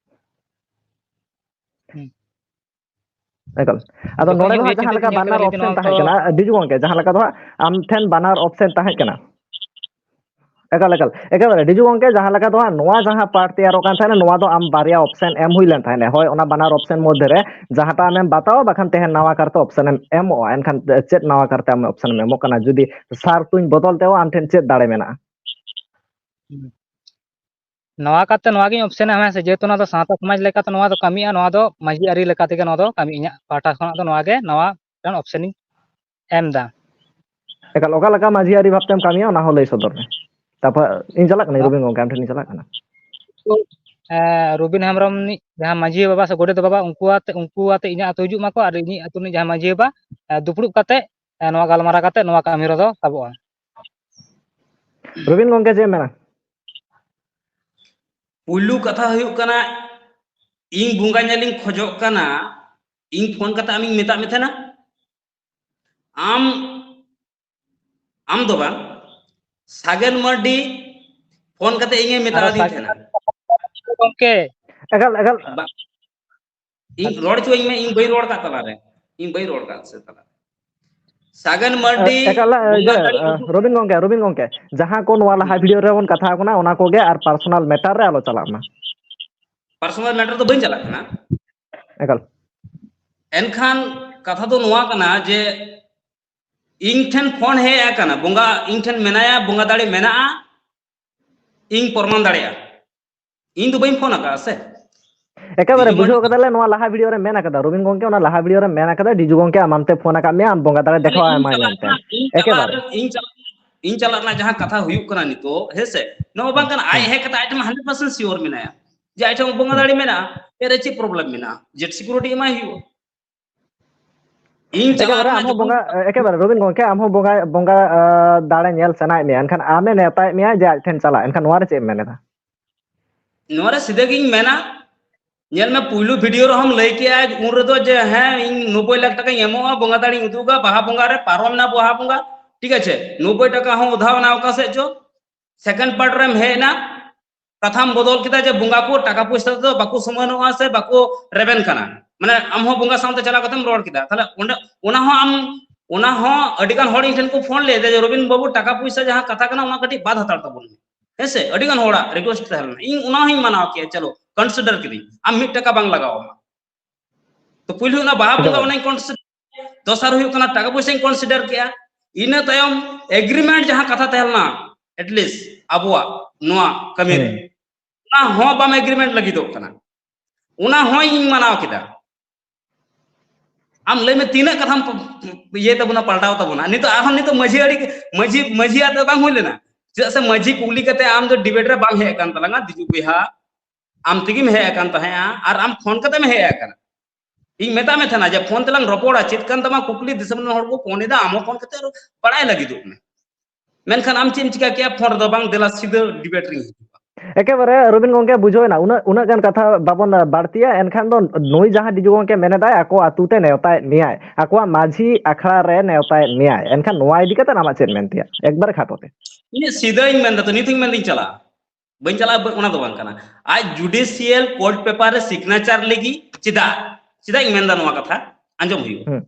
ᱦᱩᱸ᱾ ᱮᱠᱟᱞ᱾ ᱟᱫᱚ ᱡᱚᱠᱷᱚᱱ ᱱᱚᱰᱮ ᱤᱧᱟᱹᱜ ᱫᱚ ᱦᱟᱸᱜ ᱩᱭᱦᱟᱹᱨ ᱡᱟᱦᱟᱸ ᱪᱤᱱᱛᱟᱹ ᱞᱮᱠᱟ ᱛᱤᱧ ᱧᱮᱞ ᱵᱟᱱᱟᱨ ᱠᱮᱫᱟ, ᱡᱩᱫᱤ ᱚᱯᱥᱮᱱ ᱱᱚᱣᱟ ᱛᱟᱦᱮᱸ ᱫᱚ ᱠᱟᱱᱟ, ᱰᱤᱡᱩ ᱜᱚᱝᱠᱮ, ᱡᱟᱦᱟᱸ ᱞᱮᱠᱟ ᱫᱚ ᱦᱟᱸᱜ ᱟᱢ ᱴᱷᱮᱱ ᱵᱟᱱᱟᱨ ᱚᱯᱥᱮᱱ ᱛᱟᱦᱮᱸ ᱠᱟᱱᱟ᱾ ᱮᱠᱟᱞ, ᱮᱠᱟᱞ᱾ ᱮᱠᱮᱵᱟᱨᱮ ᱰᱤᱡᱩ ᱜᱚᱝᱠᱮ, ᱡᱟᱦᱟᱸ ᱞᱮᱠᱟ ᱫᱚ ᱦᱟᱸᱜ ᱱᱚᱣᱟ ᱡᱟᱦᱟᱸ ᱯᱟᱨᱴ ᱛᱮᱭᱟᱨᱚᱜ ᱠᱟᱱ ᱛᱟᱦᱮᱱᱟ, ᱱᱚᱣᱟ ᱫᱚ ᱟᱢ ᱵᱟᱨᱭᱟ ᱚᱯᱥᱮᱱ ᱮᱢ ᱦᱩᱭ ᱞᱮᱱ ᱛᱟᱦᱮᱱᱟ᱾ ᱦᱳᱭ, ᱚᱱᱟ ᱵᱟᱱᱟᱨ ᱚᱯᱥᱮᱱ ᱢᱚᱫᱽᱫᱷᱮ ᱨᱮ ᱡᱟᱦᱟᱸᱴᱟᱜ ᱟᱢᱮᱢ ᱵᱟᱛᱟᱣᱟ, ᱵᱟᱠᱷᱟᱱ ᱛᱮᱦᱮᱧ ᱱᱟᱣᱟ ᱠᱟᱨᱛᱮ ᱚᱯᱥᱮᱱ ᱮᱢ ᱮᱢᱚᱜᱼᱟ᱾ ᱮᱱᱠᱷᱟᱱ ᱪᱮᱫ ᱱᱟᱣᱟ ᱠᱟᱨᱛᱮ ᱟᱢ ᱚᱯᱥᱮᱱ ᱮᱢ ᱮᱢᱚᱜ ᱠᱟᱱᱟ? ᱡᱩᱫᱤ ᱥᱟᱨ ᱛᱩᱧ ᱵᱚᱫᱚᱞ ᱛᱮᱦᱚᱸ ᱟᱢ ᱴᱷᱮᱱ ᱪᱮᱫ ᱫᱟᱲᱮ ᱢᱮᱱᱟᱜᱼᱟ? ᱦᱩᱸ᱾ ᱱᱚᱣᱟ ᱠᱟᱛᱮ ᱱᱚᱣᱟ ᱜᱤᱧ ᱚᱯᱥᱮᱱᱟ, ᱦᱮᱸ ᱥᱮ, ᱡᱮᱦᱮᱛᱩ ᱱᱚᱣᱟ ᱫᱚ ᱥᱟᱶᱛᱟ ᱥᱚᱢᱟᱡᱽ ᱞᱮᱠᱟᱛᱮ ᱱᱚᱣᱟ ᱫᱚ ᱠᱟᱹᱢᱤᱜᱼᱟ, ᱱᱚᱣᱟ ᱫᱚ ᱢᱟᱹᱡᱷᱤ ᱟᱹᱨᱤ ᱞᱮᱠᱟ ᱛᱮᱜᱮ ᱱᱚᱣᱟ ᱫᱚ ᱠᱟᱹᱢᱤ, ᱤᱧᱟᱹᱜ ᱯᱟᱦᱴᱟ ᱠᱷᱚᱱᱟᱜ ᱫᱚ ᱱᱚᱣᱟ ᱜᱮ ᱱᱟᱣᱟ ᱢᱤᱫᱴᱟᱝ ᱚᱯᱥᱮᱱᱤᱧ ᱮᱢ ᱮᱫᱟ᱾ ᱮᱠᱟᱞ, ᱚᱠᱟ ᱞᱮᱠᱟ ᱢᱟᱹᱡᱷᱤ ᱟᱹᱨᱤ ᱵᱷᱟᱵᱽ ᱛᱮᱢ ᱠᱟᱹᱢᱤᱭᱟ, ᱚᱱᱟ ᱦᱚᱸ ᱞᱟᱹᱭ ᱥᱚᱫᱚᱨ ᱢᱮ᱾ ᱛᱟᱨᱯᱚᱨ ᱤᱧ ᱪᱟᱞᱟᱜ ᱠᱟᱹᱱᱟᱹᱧ, ᱦᱮᱸ᱾ ᱨᱚᱵᱤᱱ ᱜᱚᱝᱠᱮ, ᱟᱢ ᱴᱷᱮᱱ ᱤᱧ ᱪᱟᱞᱟᱜ ᱠᱟᱱᱟ᱾ ᱛᱚ, ᱮ, ᱨᱚᱵᱤᱱ ᱦᱮᱢᱵᱨᱚᱢ ᱨᱤᱱᱤᱡ ᱡᱟᱦᱟᱸ ᱢᱟᱹᱡᱷᱤ ᱵᱟᱵᱟ ᱥᱮ ᱜᱚᱰᱮᱛ ᱵᱟᱵᱟ, ᱩᱱᱠᱩ ᱟᱛᱮ, ᱩᱱᱠᱩ ᱟᱛᱮ ᱤᱧᱟᱹᱜ ᱟᱹᱛᱩ ᱦᱤᱡᱩᱜ ᱢᱟᱠᱚ ᱟᱨ ᱤᱧᱤᱡ ᱟᱹᱛᱩ ᱨᱤᱱᱤᱡ ᱡᱟᱦᱟᱸ ᱢᱟᱹᱡᱷᱤ ᱵᱟᱵᱟ, ᱮ, ᱫᱩᱯᱲᱩᱵ ᱠᱟᱛᱮ, ᱮ, ᱱᱚᱣᱟ ᱜᱟᱞᱢᱟᱨᱟᱣ ᱠᱟᱛᱮ ᱱᱚᱣᱟ ᱠᱟᱹᱢᱤ ᱦᱚᱨᱟ ᱫᱚ ᱥᱟᱵᱚᱜᱼᱟ᱾ ᱨᱚᱵᱤᱱ ᱜᱚᱝᱠᱮ, ᱪᱮᱫ ᱮᱢ ᱢᱮᱱᱟ? ᱯᱩᱭᱞᱩ ᱠᱟᱛᱷᱟ ᱦᱩᱭᱩᱜ ᱠᱟᱱᱟ, ᱤᱧ ᱵᱚᱸᱜᱟ ᱧᱮᱞᱤᱧ ᱠᱷᱚᱡᱚᱜ ᱠᱟᱱᱟ, ᱤᱧ ᱯᱷᱳᱱ ᱠᱟᱛᱮ ᱟᱢᱤᱧ ᱢᱮᱛᱟᱜ ᱢᱮ ᱛᱟᱦᱮᱱᱟ? ᱟᱢ, ᱟᱢ ᱫᱚ ᱵᱟᱝ, ᱥᱟᱜᱮᱱ ᱢᱟᱨᱰᱤ ᱯᱷᱳᱱ ᱠᱟᱛᱮ ᱤᱧᱮ ᱢᱮᱛᱟ ᱟᱨᱚ ᱫᱤᱧ ᱥᱟᱜᱮᱱ ᱛᱟᱦᱮᱱᱟ᱾ ᱜᱚᱝᱠᱮ᱾ ᱮᱠᱟᱞ, ᱮᱠᱟᱞ᱾ ᱵᱟ-, ᱤᱧ ᱨᱚᱲ ᱦᱚᱪᱚᱣᱟᱹᱧ ᱢᱮ, ᱤᱧ ᱵᱟᱹᱧ ᱨᱚᱲ ᱠᱟᱜ ᱛᱟᱞᱟᱨᱮ, ᱤᱧ ᱵᱟᱹᱧ ᱨᱚᱲ ᱠᱟᱜ ᱥᱮ ᱛᱟᱞᱟᱨᱮ᱾ ᱥᱟᱜᱮᱱ ᱢᱟᱨᱰᱤ, ᱮᱠᱟᱞ, ᱤᱭᱟᱹ, ᱵᱚᱸᱜᱟ ᱠᱟᱹᱲᱤ ᱩᱫᱩᱜ᱾ ᱨᱚᱵᱤᱱ ᱜᱚᱝᱠᱮ, ᱨᱚᱵᱤᱱ ᱜᱚᱝᱠᱮ, ᱡᱟᱦᱟᱸ ᱠᱚ ᱱᱚᱣᱟ ᱞᱟᱦᱟ ᱦᱩᱸ᱾ ᱵᱷᱤᱰᱤᱭᱳ ᱨᱮᱵᱚᱱ ᱠᱟᱛᱷᱟ ᱠᱟᱱᱟ, ᱚᱱᱟ ᱠᱚᱜᱮ ᱟᱨ ᱯᱟᱨᱥᱚᱱᱟᱞ ᱢᱮᱴᱟᱨ ᱨᱮ ᱟᱞᱚ ᱪᱟᱞᱟᱜ ᱢᱟ᱾ ᱯᱟᱨᱥᱚᱱᱟᱞ ᱢᱮᱴᱟᱨ ᱫᱚ ᱵᱟᱹᱧ ᱪᱟᱞᱟᱜ ᱠᱟᱱᱟ᱾ ᱮᱠᱟᱞ᱾ ᱮᱱᱠᱷᱟᱱ ᱠᱟᱛᱷᱟ ᱫᱚ ᱱᱚᱣᱟ ᱠᱟᱱᱟ ᱡᱮ ᱤᱧ ᱴᱷᱮᱱ ᱯᱷᱳᱱ ᱦᱮᱡ ᱟᱠᱟᱱᱟ, ᱵᱚᱸᱜᱟ ᱤᱧ ᱴᱷᱮᱱ ᱢᱮᱱᱟᱭᱟ, ᱵᱚᱸᱜᱟ ᱫᱟᱲᱮ ᱢᱮᱱᱟᱜᱼᱟ, ᱤᱧ ᱯᱨᱚᱢᱟᱱ ᱫᱟᱲᱮᱭᱟᱜᱼᱟ᱾ ᱤᱧ ᱫᱚ ᱵᱟᱹᱧ ᱯᱷᱳᱱ ᱟᱠᱟᱫᱼᱟ ᱥᱮ᱾ ᱮᱠᱮᱵᱟᱨᱮ ᱵᱩᱡᱷᱟᱹᱣ ᱠᱟᱫᱟᱞᱮ, ᱱᱚᱣᱟ ᱞᱟᱦᱟ ᱵᱷᱤᱰᱤᱭᱳ ᱨᱮ ᱢᱮᱱ ᱟᱠᱟᱫᱟ ᱨᱚᱵᱤᱱ ᱜᱚᱝᱠᱮ, ᱚᱱᱟ ᱞᱟᱦᱟ ᱵᱷᱤᱰᱤᱭᱳ ᱨᱮ ᱢᱮᱱ ᱟᱠᱟᱫᱟ, ᱰᱤᱡᱩ ᱜᱚᱝᱠᱮ ᱟᱢᱟᱢ ᱛᱮ ᱯᱷᱳᱱ ᱟᱠᱟᱫ ᱢᱮᱭᱟ, ᱟᱢ ᱵᱚᱸᱜᱟ ᱫᱟᱲᱮ ᱫᱮᱠᱷᱟᱣ ᱟᱭ ᱢᱟᱭ ᱢᱮᱱᱛᱮ᱾ ᱮᱠᱮᱵᱟᱨᱮ ᱤᱧ ᱪᱟᱞᱟᱜ ᱨᱮᱱᱟᱜ ᱡᱟᱦᱟᱸ ᱠᱟᱛᱷᱟ ᱦᱩᱭᱩᱜ ᱠᱟᱱᱟ ᱱᱤᱛᱚᱜ, ᱦᱮᱸ ᱥᱮ, ᱱᱚᱣᱟ ᱵᱟᱝ ᱠᱟᱱᱟ᱾ ᱟᱡ ᱦᱮᱡ ᱠᱟᱛᱮ ᱟᱡ ᱴᱷᱮᱱ ᱦᱟᱱᱰᱨᱮᱰ ᱯᱟᱨᱥᱮᱱᱴ ᱥᱤᱭᱳᱨ ᱢᱮᱱᱟᱭᱟ ᱡᱮ ᱟᱡ ᱴᱷᱮᱱ ᱵᱚᱸᱜᱟ ᱫᱟᱲᱮ ᱢᱮᱱᱟᱜᱼᱟ, ᱮᱨᱮ ᱪᱮᱫ ᱯᱨᱚᱵᱞᱮᱢ ᱢᱮᱱᱟᱜᱼᱟ? ᱡᱮᱴ ᱥᱤᱠᱩᱨᱤᱴᱤ ᱮᱢᱟᱭ ᱦᱩᱭᱩᱜᱼᱟ᱾ ᱤᱧ ᱪᱟᱞᱟᱜ ᱮᱠᱮᱵᱟᱨᱮ ᱨᱮᱱᱟᱜ ᱟᱢ ᱦᱚᱸ ᱡᱚᱠᱷᱚᱱ ᱵᱚᱸᱜᱟ, ᱮᱠᱮᱵᱟᱨᱮ ᱨᱚᱵᱤᱱ ᱜᱚᱝᱠᱮ, ᱟᱢ ᱦᱚᱸ ᱵᱚᱸᱜᱟ, ᱵᱚᱸᱜᱟ ᱫᱟᱲᱮ ᱧᱮᱞ ᱥᱟᱱᱟᱭᱮᱫ ᱢᱮᱭᱟ, ᱮᱱᱠᱷᱟᱱ ᱟᱢᱮ ᱱᱮᱣᱛᱟᱭᱮᱫ ᱢᱮᱭᱟ ᱡᱮ ᱟᱡ ᱴᱷᱮᱱ ᱪᱟᱞᱟᱜ, ᱮᱱᱠᱷᱟᱱ ᱱᱚᱣᱟ ᱨᱮ ᱪᱮᱫ ᱮᱢ ᱢᱮᱱ ᱮᱫᱟ? ᱱᱚᱣᱟ ᱨᱮ ᱥᱤᱫᱷᱟᱹ ᱜᱤᱧ ᱢᱮᱱᱟ, ᱧᱮᱞ ᱢᱮ, ᱯᱩᱭᱞᱩ ᱵᱷᱤᱰᱤᱭᱳ ᱨᱮᱦᱚᱸᱢ ᱞᱟᱹᱭ ᱠᱮᱜᱼᱟ ᱩᱱ ᱨᱮᱫᱚ ᱡᱮ, ᱦᱮᱸ, ᱤᱧ ᱱᱚᱵᱵᱳᱭ ᱞᱟᱠᱷ ᱴᱟᱠᱟᱧ ᱮᱢᱚᱜᱼᱟ, ᱵᱚᱸᱜᱟ ᱫᱟᱲᱮᱧ ᱩᱫᱩᱜᱟ, ᱵᱟᱦᱟ ᱵᱚᱸᱜᱟ ᱨᱮ ᱯᱟᱨᱚᱢ ᱮᱱᱟ ᱵᱟᱦᱟ ᱵᱚᱸᱜᱟ, ᱴᱷᱤᱠ ᱟᱪᱷᱮ, ᱱᱚᱵᱵᱳᱭ ᱴᱟᱠᱟ ᱦᱚᱸ ᱩᱫᱷᱟᱣ ᱮᱱᱟ ᱚᱠᱟ ᱥᱮᱫ ᱪᱚ᱾ ᱥᱮᱠᱮᱱᱰ ᱯᱟᱨᱴ ᱨᱮᱢ ᱦᱮᱡ ᱮᱱᱟ, ᱠᱟᱛᱷᱟᱢ ᱵᱚᱫᱚᱞ ᱠᱮᱫᱟ ᱡᱮ ᱵᱚᱸᱜᱟ ᱠᱚ ᱴᱟᱠᱟ ᱯᱚᱭᱥᱟ ᱛᱮᱫᱚ ᱵᱟᱠᱚ ᱥᱚᱢᱟᱱᱚᱜᱼᱟ ᱥᱮ ᱵᱟᱠᱚ ᱨᱮᱵᱮᱱ ᱠᱟᱱᱟ, ᱢᱟᱱᱮ ᱟᱢ ᱦᱚᱸ ᱵᱚᱸᱜᱟ ᱥᱟᱶᱛᱮ ᱪᱟᱞᱟᱣ ᱠᱟᱛᱮᱢ ᱨᱚᱲ ᱠᱮᱫᱟ, ᱛᱟᱦᱞᱮ ᱚᱸᱰᱮ ᱚᱱᱟ ᱦᱚᱸ ᱟᱢ, ᱚᱱᱟ ᱦᱚᱸ ᱟᱹᱰᱤ ᱜᱟᱱ ᱦᱚᱲ ᱤᱧ ᱴᱷᱮᱱ ᱠᱚ ᱯᱷᱳᱱ ᱞᱮᱫᱟ ᱡᱮ, ᱨᱚᱵᱤᱱ ᱵᱟᱹᱵᱩ, ᱴᱟᱠᱟ ᱯᱚᱭᱥᱟ ᱡᱟᱦᱟᱸ ᱠᱟᱛᱷᱟ ᱠᱟᱱᱟ ᱚᱱᱟ ᱠᱟᱹᱴᱤᱡ ᱵᱟᱫ ᱦᱟᱛᱟᱲ ᱛᱟᱵᱚᱱ ᱢᱮ, ᱦᱮᱸ ᱥᱮ, ᱟᱹᱰᱤ ᱜᱟᱱ ᱦᱚᱲᱟᱜ ᱨᱤᱠᱩᱭᱮᱥᱴ ᱛᱟᱦᱮᱸ ᱞᱮᱱᱟ, ᱤᱧ ᱚᱱᱟ ᱦᱚᱸᱧ ᱢᱟᱱᱟᱣ ᱠᱮᱫᱼᱟ, ᱪᱚᱞᱚ ᱠᱚᱱᱥᱤᱰᱟᱨ ᱠᱤᱫᱟᱹᱧ, ᱟᱢ ᱢᱤᱫ ᱴᱟᱠᱟ ᱵᱟᱝ ᱞᱟᱜᱟᱣ ᱟᱢᱟ᱾ ᱛᱚ ᱯᱩᱭᱞᱩ ᱚᱱᱟ ᱵᱟᱦᱟ ᱵᱚᱸᱜᱟ ᱚᱱᱟᱧ ᱠᱚᱱᱥᱤᱰᱟᱨ, ᱫᱚᱥᱟᱨ ᱦᱩᱭᱩᱜ ᱠᱟᱱᱟ ᱴᱟᱠᱟ ᱯᱚᱭᱥᱟᱧ ᱠᱚᱱᱥᱤᱰᱟᱨ ᱠᱮᱜᱼᱟ, ᱤᱱᱟᱹ ᱛᱟᱭᱚᱢ ᱮᱜᱽᱨᱤᱢᱮᱱᱴ ᱡᱟᱦᱟᱸ ᱠᱟᱛᱷᱟ ᱛᱟᱦᱮᱸ ᱞᱮᱱᱟ, ᱮᱴᱞᱤᱥᱴ ᱟᱵᱚᱣᱟᱜ ᱱᱚᱣᱟ ᱠᱟᱹᱢᱤ ᱨᱮ, ᱚᱱᱟ ᱦᱚᱸ ᱵᱟᱢ ᱮᱜᱽᱨᱤᱢᱮᱱᱴ ᱞᱟᱹᱜᱤᱫᱚᱜ ᱠᱟᱱᱟ, ᱚᱱᱟ ᱦᱚᱸ ᱤᱧ ᱢᱟᱱᱟᱣ ᱠᱮᱫᱟ᱾ ᱟᱢ ᱞᱟᱹᱭ ᱢᱮ ᱛᱤᱱᱟᱹᱜ ᱠᱟᱛᱷᱟᱢ ᱤᱭᱟᱹᱭ ᱛᱟᱵᱚᱱᱟ, ᱯᱟᱞᱴᱟᱣ ᱛᱟᱵᱚᱱᱟ᱾ ᱱᱤᱛᱚᱜ ᱟᱨᱦᱚᱸ ᱱᱤᱛᱚᱜ ᱢᱟᱹᱡᱷᱤ ᱟᱹᱰᱤ, ᱢᱟᱹᱡᱷᱤ, ᱢᱟᱹᱡᱷᱤ ᱟᱛᱮ ᱵᱟᱝ ᱦᱩᱭ ᱞᱮᱱᱟ, ᱪᱮᱫᱟᱜ ᱥᱮ ᱢᱟᱹᱡᱷᱤ ᱠᱩᱞᱤ ᱠᱟᱛᱮ ᱟᱢ ᱫᱚ ᱰᱤᱵᱮᱴ ᱨᱮ ᱵᱟᱢ ᱦᱮᱡ ᱟᱠᱟᱱ ᱛᱟᱞᱟᱝᱟ ᱫᱤᱡᱩ ᱵᱚᱭᱦᱟ, ᱟᱢ ᱛᱮᱜᱮᱢ ᱦᱮᱡ ᱟᱠᱟᱱ ᱛᱟᱦᱮᱸᱜᱼᱟ ᱟᱨ ᱟᱢ ᱯᱷᱳᱱ ᱠᱟᱛᱮᱢ ᱦᱮᱡ ᱟᱠᱟᱱᱟ᱾ ᱤᱧ ᱢᱮᱛᱟᱜ ᱢᱮ ᱛᱟᱦᱮᱱᱟ ᱡᱮ ᱯᱷᱳᱱ ᱛᱮᱞᱟᱝ ᱨᱚᱯᱚᱲᱟ, ᱪᱮᱫ ᱠᱟᱱ ᱛᱟᱢᱟ ᱠᱩᱠᱞᱤ, ᱫᱤᱥᱚᱢ ᱨᱮᱱ ᱦᱚᱲ ᱠᱚ ᱯᱷᱳᱱ ᱮᱫᱟ, ᱟᱢ ᱦᱚᱸ ᱯᱷᱳᱱ ᱠᱟᱛᱮ ᱵᱟᱲᱟᱭ ᱞᱟᱹᱜᱤᱫᱚᱜ ᱢᱮ᱾ ᱢᱮᱱᱠᱷᱟᱱ ᱟᱢ ᱪᱮᱫ ᱮᱢ ᱪᱤᱠᱟ ᱠᱮᱜᱼᱟ? ᱯᱷᱳᱱ ᱨᱮᱫᱚ ᱵᱟᱝ, ᱫᱮᱞᱟ ᱥᱤᱫᱷᱟᱹ ᱰᱤᱵᱮᱴ ᱨᱤᱧ ᱦᱤᱡᱩᱜᱼᱟ᱾ ᱮᱠᱮᱵᱟᱨᱮ ᱨᱚᱵᱤᱱ ᱜᱚᱝᱠᱮ, ᱵᱩᱡᱷᱟᱹᱣ ᱮᱱᱟ, ᱩᱱᱟᱹᱜ, ᱩᱱᱟᱹᱜ ᱜᱟᱱ ᱠᱟᱛᱷᱟ ᱵᱟᱵᱚᱱ ᱵᱟᱹᱲᱛᱤᱭᱟ᱾ ᱮᱱᱠᱷᱟᱱ ᱫᱚ ᱱᱩᱭ ᱡᱟᱦᱟᱸ ᱰᱤᱡᱩ ᱜᱚᱝᱠᱮ ᱢᱮᱱᱮᱫᱟᱭ, ᱟᱠᱚ ᱟᱛᱩ ᱛᱮ ᱱᱮᱣᱛᱟᱭᱮᱫ ᱢᱮᱭᱟᱭ, ᱟᱠᱚᱣᱟᱜ ᱢᱟᱹᱡᱷᱤ ᱟᱠᱷᱲᱟ ᱨᱮ ᱱᱮᱣᱛᱟᱭᱮᱫ ᱢᱮᱭᱟᱭ, ᱮᱱᱠᱷᱟᱱ ᱱᱚᱣᱟ ᱤᱫᱤ ᱠᱟᱛᱮ ᱟᱢᱟᱜ ᱪᱮᱫ ᱢᱮᱱ ᱛᱮᱭᱟᱜ? ᱮᱠᱵᱟᱨᱮ ᱠᱷᱟᱴᱚ ᱛᱮ᱾ ᱤᱧ ᱥᱤᱫᱷᱟᱹᱧ ᱢᱮᱱ ᱫᱟ, ᱛᱚ ᱱᱤᱛ ᱦᱚᱸᱧ ᱢᱮᱱ ᱫᱟᱹᱧ ᱪᱟᱞᱟᱜᱼᱟ, ᱵᱟᱹᱧ ᱪᱟᱞᱟᱜᱼᱟ, ᱚᱱᱟ ᱫᱚ ᱵᱟᱝ ᱠᱟᱱᱟ᱾ ᱟᱡ ᱡᱩᱰᱤᱥᱤᱭᱟᱞ ᱠᱳᱨᱴ ᱯᱮᱯᱟᱨ ᱨᱮ ᱥᱤᱜᱽᱱᱮᱪᱟᱨ ᱞᱟᱹᱜᱤᱫ ᱪᱮᱫᱟᱜ, ᱪᱮᱫᱟᱜ ᱤᱧ ᱢᱮᱱ ᱫᱟ ᱱᱚᱣᱟ ᱠᱟᱛᱷᱟ? ᱟᱸᱡᱚᱢ ᱦᱩᱭᱩᱜᱼᱟ᱾ ᱦᱩᱸ᱾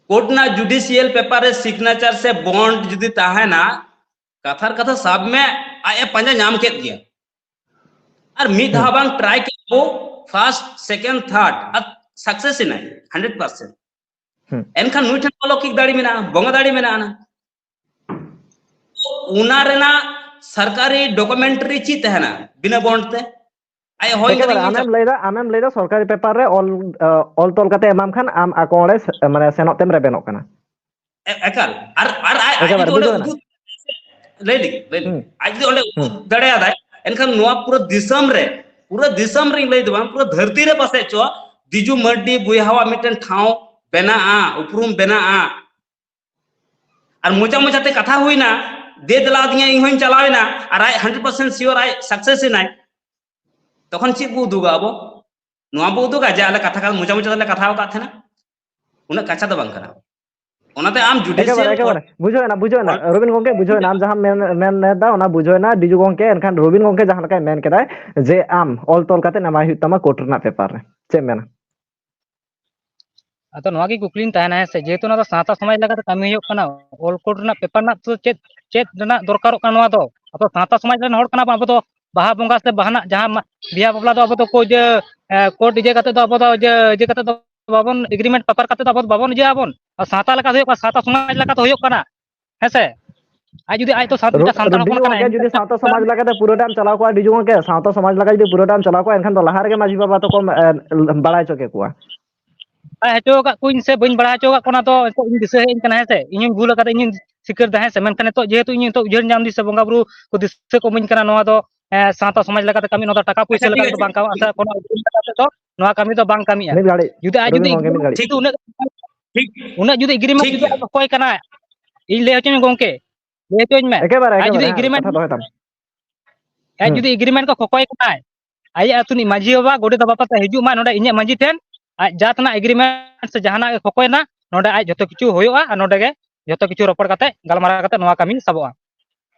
ᱠᱳᱨᱴ ᱨᱮᱱᱟᱜ ᱡᱩᱰᱤᱥᱤᱭᱟᱞ ᱯᱮᱯᱟᱨ ᱨᱮ ᱥᱤᱜᱽᱱᱮᱪᱟᱨ ᱥᱮ ᱵᱚᱱᱰ ᱡᱩᱫᱤ ᱛᱟᱦᱮᱱᱟ, ᱠᱟᱛᱷᱟᱨ ᱠᱟᱛᱷᱟ ᱥᱟᱵ ᱢᱮ, ᱟᱡ ᱮ ᱯᱟᱸᱡᱟ ᱧᱟᱢ ᱠᱮᱫ ᱜᱮᱭᱟ᱾ ᱟᱨ ᱢᱤᱫ ᱫᱷᱟᱣ ᱵᱟᱝ ᱴᱨᱟᱭ ᱠᱮᱫ ᱠᱚ, ᱯᱷᱟᱨᱥᱴ, ᱥᱮᱠᱮᱱᱰ, ᱛᱷᱟᱨᱰ, ᱟᱨ ᱥᱟᱠᱥᱮᱥ ᱮᱱᱟᱭ ᱦᱟᱱᱰᱨᱮᱰ ᱯᱟᱨᱥᱮᱱᱴ᱾ ᱦᱩᱸ᱾ ᱮᱱᱠᱷᱟᱱ ᱱᱩᱭ ᱴᱷᱮᱱ ᱚᱞᱚᱠᱤᱠ ᱫᱟᱲᱮ ᱢᱮᱱᱟᱜᱼᱟ, ᱵᱚᱸᱜᱟ ᱫᱟᱲᱮ ᱢᱮᱱᱟᱜᱼᱟ ᱱᱟ᱾ ᱚᱱᱟ ᱨᱮᱱᱟᱜ ᱥᱚᱨᱠᱟᱨᱤ ᱰᱚᱠᱩᱢᱮᱱᱴᱟᱨᱤ ᱪᱮᱫ ᱛᱟᱦᱮᱱᱟ ᱵᱤᱱᱟᱹ ᱵᱚᱱᱰ ᱛᱮ? ᱟᱡ ᱦᱚᱭ ᱠᱟᱫᱟᱭ, ᱮᱠᱮᱵᱟᱨᱮ ᱤᱧ ᱟᱢᱮᱢ ᱞᱟᱹᱭᱫᱟ, ᱟᱢᱮᱢ ᱞᱟᱹᱭᱫᱟ ᱥᱚᱨᱠᱟᱨᱤ ᱯᱮᱯᱟᱨ ᱨᱮ ᱚᱞ, ᱚ, ᱚᱞ ᱛᱚᱞ ᱠᱟᱛᱮ ᱮᱢᱟᱢ ᱠᱷᱟᱱ ᱟᱢ ᱟᱠᱚ ᱚᱸᱰᱮ ᱥᱮ-, ᱢᱟᱱᱮ ᱥᱮᱱᱚᱜ ᱛᱮᱢ ᱨᱮᱵᱮᱱᱚᱜ ᱠᱟᱱᱟ᱾ ᱮ-, ᱮᱠᱟᱞ᱾ ᱟᱨ, ᱟᱨ ᱟᱡ, ᱟᱡ ᱮᱠᱮᱵᱟᱨᱮ ᱡᱩᱫᱤ ᱚᱸᱰᱮ ᱵᱩᱡᱷᱟᱹᱣ ᱮᱱᱟ᱾ ᱩᱫᱩᱜ, ᱞᱟᱹᱭ ᱞᱟᱹᱜᱤᱫ, ᱞᱟᱹᱭ ᱞᱟᱹᱜᱤᱫ᱾ ᱦᱩᱸ᱾ ᱟᱡ ᱡᱩᱫᱤ ᱚᱸᱰᱮ ᱦᱩᱸ᱾ ᱩᱫᱩᱜ ᱫᱟᱲᱮᱭᱟᱫᱟᱭ, ᱮᱱᱠᱷᱟᱱ ᱱᱚᱣᱟ ᱯᱩᱨᱟᱹ ᱫᱤᱥᱚᱢ ᱨᱮ, ᱯᱩᱨᱟᱹ ᱫᱤᱥᱚᱢ ᱨᱮᱧ ᱞᱟᱹᱭ ᱫᱚ ᱵᱟᱝ, ᱯᱩᱨᱟᱹ ᱫᱷᱟᱹᱨᱛᱤ ᱨᱮ ᱯᱟᱥᱮᱡ ᱪᱚ ᱫᱤᱡᱩ ᱢᱟᱹᱨᱰᱤ ᱵᱚᱭᱦᱟᱣᱟᱜ ᱢᱤᱫᱴᱮᱱ ᱴᱷᱟᱶ ᱵᱮᱱᱟᱜᱼᱟ, ᱩᱯᱨᱩᱢ ᱵᱮᱱᱟᱜᱼᱟ᱾ ᱟᱨ ᱢᱚᱪᱟ ᱢᱚᱪᱟᱛᱮ ᱠᱟᱛᱷᱟ ᱦᱩᱭᱱᱟ, ᱫᱮ ᱫᱮᱞᱟ ᱟᱫᱤᱧᱟ, ᱤᱧ ᱦᱚᱧ ᱪᱟᱞᱟᱣ ᱮᱱᱟ, ᱟᱨ ᱟᱡ hundred percent sure ᱟᱡ success ᱮᱱᱟᱭ, ᱛᱚᱠᱷᱚᱱ ᱪᱮᱫ ᱵᱚ ᱩᱫᱩᱜᱟ ᱟᱵᱚ? ᱱᱚᱣᱟ ᱵᱚ ᱩᱫᱩᱜᱟ ᱡᱮ ᱟᱞᱮ ᱠᱟᱛᱷᱟ ᱠᱟ-, ᱢᱚᱪᱟ ᱢᱚᱪᱟ ᱛᱮᱞᱮ ᱠᱟᱛᱷᱟ ᱟᱠᱟᱫ ᱛᱟᱦᱮᱱᱟ? ᱩᱱᱟᱹᱜ ᱠᱟᱪᱟ ᱫᱚ ᱵᱟᱝ ᱠᱟᱱᱟ᱾ ᱚᱱᱟᱛᱮ ᱟᱢ ᱮᱠᱮᱵᱟᱨᱮ, judicial ᱮᱠᱮᱵᱟᱨᱮ᱾ ᱵᱩᱡᱷᱟᱹᱣ ᱮᱱᱟ, ᱵᱩᱡᱷᱟᱹᱣ ᱮᱱᱟ᱾ ᱚᱞ- ᱨᱚᱵᱤᱱ ᱜᱚᱝᱠᱮ, ᱵᱩᱡᱷᱟᱹᱣ ᱮᱱᱟ᱾ ᱟᱢ ᱡᱟᱦᱟᱸᱢ ᱢᱮᱱ, ᱢᱮᱱ ᱮᱫᱟ, ᱚᱱᱟ ᱵᱩᱡᱷᱟᱹᱣ ᱮᱱᱟ᱾ ᱰᱤᱡᱩ ᱜᱚᱝᱠᱮ, ᱮᱱᱠᱷᱟᱱ ᱨᱚᱵᱤᱱ ᱜᱚᱝᱠᱮ ᱡᱟᱦᱟᱸ ᱞᱮᱠᱟᱭ ᱢᱮᱱ ᱠᱮᱫᱟᱭ ᱡᱮ ᱟᱢ ᱚᱞ ᱛᱚᱞ ᱠᱟᱛᱮ ᱮᱢᱟᱭ ᱦᱩᱭᱩᱜ ᱛᱟᱢᱟ ᱠᱳᱨᱴ ᱨᱮᱱᱟᱜ ᱯᱮᱯᱟᱨ ᱨᱮ᱾ ᱪᱮᱫ ᱮᱢ ᱢᱮᱱᱟ? ᱟᱫᱚ ᱱᱚᱣᱟ ᱜᱮ ᱠᱩᱠᱞᱤᱧ ᱛᱟᱦᱮᱱᱟ, ᱦᱮᱸ ᱥᱮ? ᱡᱮᱦᱮᱛᱩ ᱱᱚᱣᱟ ᱫᱚ ᱥᱟᱶᱛᱟ ᱥᱚᱢᱟᱡᱽ ᱞᱮᱠᱟᱛᱮ ᱠᱟᱹᱢᱤ ᱦᱩᱭᱩᱜ ᱠᱟᱱᱟ, ᱚᱞ ᱠᱳᱰ ᱨᱮᱱᱟᱜ ᱯᱮᱯᱟᱨ ᱨᱮᱱᱟᱜ ᱫᱚ ᱪᱮᱫ, ᱪᱮᱫ ᱨᱮᱱᱟᱜ ᱫᱚᱨᱠᱟᱨᱚᱜ ᱠᱟᱱᱟ ᱱᱚᱣᱟ ᱫᱚ? ᱟᱵᱚ ᱥᱟᱶᱛᱟ ᱥᱚᱢᱟᱡᱽ ᱨᱮᱱ ᱦᱚᱲ ᱠᱟᱱᱟ ᱵᱚᱱ, ᱟᱵᱚ ᱫᱚ ᱵᱟᱦᱟ ᱵᱚᱸᱜᱟ ᱥᱮ ᱵᱟᱦᱟ ᱨᱮᱱᱟᱜ ᱡᱟᱦᱟᱸ ᱢᱟ-, ᱵᱤᱦᱟ ᱵᱟᱯᱞᱟ ᱫᱚ ᱟᱵᱚ ᱫᱚ ᱠᱳᱰ, ᱮ, ᱠᱳᱰ ᱤᱭᱟᱹ ᱠᱟᱛᱮ ᱫᱚ ᱟᱵᱚ ᱫᱚ ᱤᱭᱟᱹ, ᱤᱭᱟᱹ ᱠᱟᱛᱮ ᱫᱚ ᱵᱟᱵᱚᱱ, ᱮᱜᱽᱨᱤᱢᱮᱱᱴ ᱯᱮᱯᱟᱨ ᱠᱟᱛᱮ ᱫᱚ ᱟᱵᱚ ᱫᱚ ᱵᱟᱵᱚᱱ ᱤᱭᱟᱹ ᱟᱵᱚᱱ᱾ ᱟᱨ ᱥᱟᱶᱛᱟ ᱞᱮᱠᱟ ᱦᱩᱭᱩᱜ ᱠᱟᱱᱟ, ᱥᱟᱶᱛᱟ ᱥᱚᱢᱟᱡᱽ ᱞᱮᱠᱟ ᱫᱚ ᱦᱩᱭᱩᱜ ᱠᱟᱱᱟ᱾ ᱦᱮᱸ ᱥᱮ? ᱟᱡ ᱡᱩᱫᱤ, ᱟᱡ ᱛᱚ ᱥᱟᱱ-, ᱨᱚᱵᱤ, ᱢᱤᱫᱴᱟᱝ ᱥᱟᱱᱛᱟᱲ ᱨᱚᱵᱤ ᱦᱚᱯᱚᱱ ᱠᱟᱱᱟᱭ, ᱜᱚᱝᱠᱮ, ᱡᱩᱫᱤ ᱥᱟᱶᱛᱟ ᱥᱚᱢᱟᱡᱽ ᱞᱮᱠᱟᱛᱮ ᱯᱩᱨᱟᱹᱴᱟᱢ ᱪᱟᱞᱟᱣ ᱠᱚᱜᱼᱟ, ᱰᱤᱡᱩ ᱜᱚᱝᱠᱮ, ᱥᱟᱶᱛᱟ ᱥᱚᱢᱟᱡᱽ ᱞᱮᱠᱟ ᱡᱩᱫᱤ ᱯᱩᱨᱟᱹᱴᱟᱢ ᱪᱟᱞᱟᱣ ᱠᱚᱜᱼᱟ, ᱮᱱᱠᱷᱟᱱ ᱫᱚ ᱞᱟᱦᱟ ᱨᱮᱜᱮ ᱢᱟᱹᱡᱷᱤ ᱵᱟᱵᱟ ᱛᱟᱠᱚ, ᱮ, ᱵᱟᱲᱟᱭ ᱦᱚᱪᱚ ᱠᱮᱠᱚᱣᱟ᱾ ᱵᱟᱲᱟᱭ ᱦᱚᱪᱚ ᱟᱠᱟᱫ ᱠᱚᱣᱟᱧ ᱥᱮ ᱵᱟᱹᱧ ᱵᱟᱲᱟᱭ ᱦᱚᱪᱚ ᱟᱠᱟᱫ ᱠᱚ, ᱚᱱᱟ ᱫᱚ ᱱᱤᱛᱚᱜ ᱤᱧ ᱫᱤᱥᱟᱹ ᱦᱮᱡ ᱟᱹᱧ ᱠᱟᱱᱟ, ᱦᱮᱸ ᱥᱮ? ᱤᱧᱤᱧ ᱵᱷᱩᱞ ᱟᱠᱟᱫᱟ, ᱤᱧᱤᱧ ᱥᱤᱠᱟᱹᱨ ᱫᱟ, ᱦᱮᱸ ᱥᱮ? ᱢᱮᱱᱠᱷᱟᱱ ᱱᱤᱛᱚᱜ ᱡᱮᱦᱮᱛᱩ ᱤᱧ ᱱᱤᱛᱚᱜ ᱩᱭᱦᱟᱹᱨ ᱧᱟᱢ ᱫᱤᱧ ᱥᱮ ᱵᱚᱸᱜᱟ ᱵᱩᱨᱩ ᱠᱚ ᱫᱤᱥᱟᱹ ᱠᱚ ᱤᱢᱟᱹᱧ ᱠᱟᱱᱟ, ᱱᱚᱣᱟ ᱫᱚ, ᱮ, ᱥᱟᱶᱛᱟ ᱥᱚᱢᱟᱡᱽ ᱞᱮᱠᱟᱛᱮ ᱠᱟᱹᱢᱤ, ᱱᱚᱣᱟ ᱫᱚ ᱴᱟᱠᱟ ᱯᱩᱭᱥᱟᱹ ᱟᱪᱪᱷᱟ, ᱴᱷᱤᱠ ᱞᱮᱠᱟ ᱟᱪᱷᱮ, ᱛᱮᱫᱚ ᱴᱷᱤᱠ ᱵᱟᱝ ᱟᱪᱷᱮ᱾ ᱠᱟᱹᱢᱤᱜᱼᱟ, ᱠᱳᱱᱳ ᱩᱯᱨᱩᱢ ᱞᱮᱠᱟ ᱛᱮᱫᱚ ᱱᱚᱣᱟ ᱠᱟᱹᱢᱤ ᱫᱚ ᱵᱟᱝ ᱠᱟᱹᱢᱤᱜᱼᱟ᱾ ᱢᱤᱫ ᱜᱷᱟᱹᱲᱤᱡ, ᱡᱩᱫᱤ ᱟᱡ ᱨᱚᱵᱤᱱ ᱡᱩᱫᱤ ᱜᱚᱝᱠᱮ, ᱢᱤᱫ ᱮᱜᱽᱨᱤᱢᱮᱱᱴ ᱜᱷᱟᱹᱲᱤᱡ᱾ ᱡᱩᱫᱤ ᱩᱱᱟᱹᱜ, ᱴᱷᱤᱠ, ᱩᱱᱟᱹᱜ ᱡᱩᱫᱤ ᱮᱜᱽᱨᱤᱢᱮᱱᱴ ᱴᱷᱤᱠ ᱡᱩᱫᱤ ᱜᱮᱭᱟ᱾ ᱟᱡ ᱚᱠᱚᱭ ᱠᱟᱱᱟᱭ, ᱤᱧ ᱞᱟᱹᱭ ᱦᱚᱪᱚᱧ ᱢᱮ ᱜᱚᱝᱠᱮ, ᱞᱟᱹᱭ ᱦᱚᱪᱚᱧ ᱢᱮ᱾ ᱮᱠᱮᱵᱟᱨᱮ, ᱟᱡ ᱡᱩᱫᱤ ᱮᱠᱮᱵᱟᱨᱮ, ᱦᱮᱸ, ᱮᱜᱽᱨᱤᱢᱮᱱᱴ, ᱠᱟᱛᱷᱟ ᱫᱚᱦᱚᱭ ᱛᱟᱢ᱾ ᱟᱡ ᱦᱩᱸ᱾ ᱡᱩᱫᱤ ᱮᱜᱽᱨᱤᱢᱮᱱᱴ ᱠᱚ ᱠᱷᱚᱠᱚᱭ ᱠᱟᱱᱟᱭ, ᱟᱭᱟᱜ ᱟᱹᱛᱩ ᱨᱤᱱᱤᱡ ᱢᱟᱹᱡᱷᱤ ᱵᱟᱵᱟ, ᱜᱚᱰᱮᱛ ᱵᱟᱵᱟ ᱛᱮ ᱦᱤᱡᱩᱜ ᱢᱟᱭ ᱱᱚᱰᱮ ᱤᱧᱟᱹᱜ ᱢᱟᱹᱡᱷᱤ ᱴᱷᱮᱱ, ᱟᱡ ᱡᱟᱦᱟᱸ ᱛᱤᱱᱟᱹᱜ ᱮᱜᱽᱨᱤᱢᱮᱱᱴ ᱥᱮ ᱡᱟᱦᱟᱱᱟᱜ ᱜᱮ ᱠᱷᱚᱠᱚᱭᱮᱱᱟ, ᱱᱚᱰᱮ ᱟᱡ ᱡᱷᱚᱛᱚ ᱠᱤᱪᱷᱩ ᱦᱩᱭᱩᱜᱼᱟ ᱟᱨ ᱱᱚᱰᱮ ᱜᱮ ᱡᱷᱚᱛᱚ ᱠᱤᱪᱷᱩ ᱨᱚᱯᱚᱲ ᱠᱟᱛᱮ, ᱜᱟᱞᱢᱟᱨᱟᱣ ᱠᱟᱛᱮ ᱱᱚᱣᱟ ᱠᱟᱹᱢᱤ ᱥᱟᱵᱚᱜᱼᱟ᱾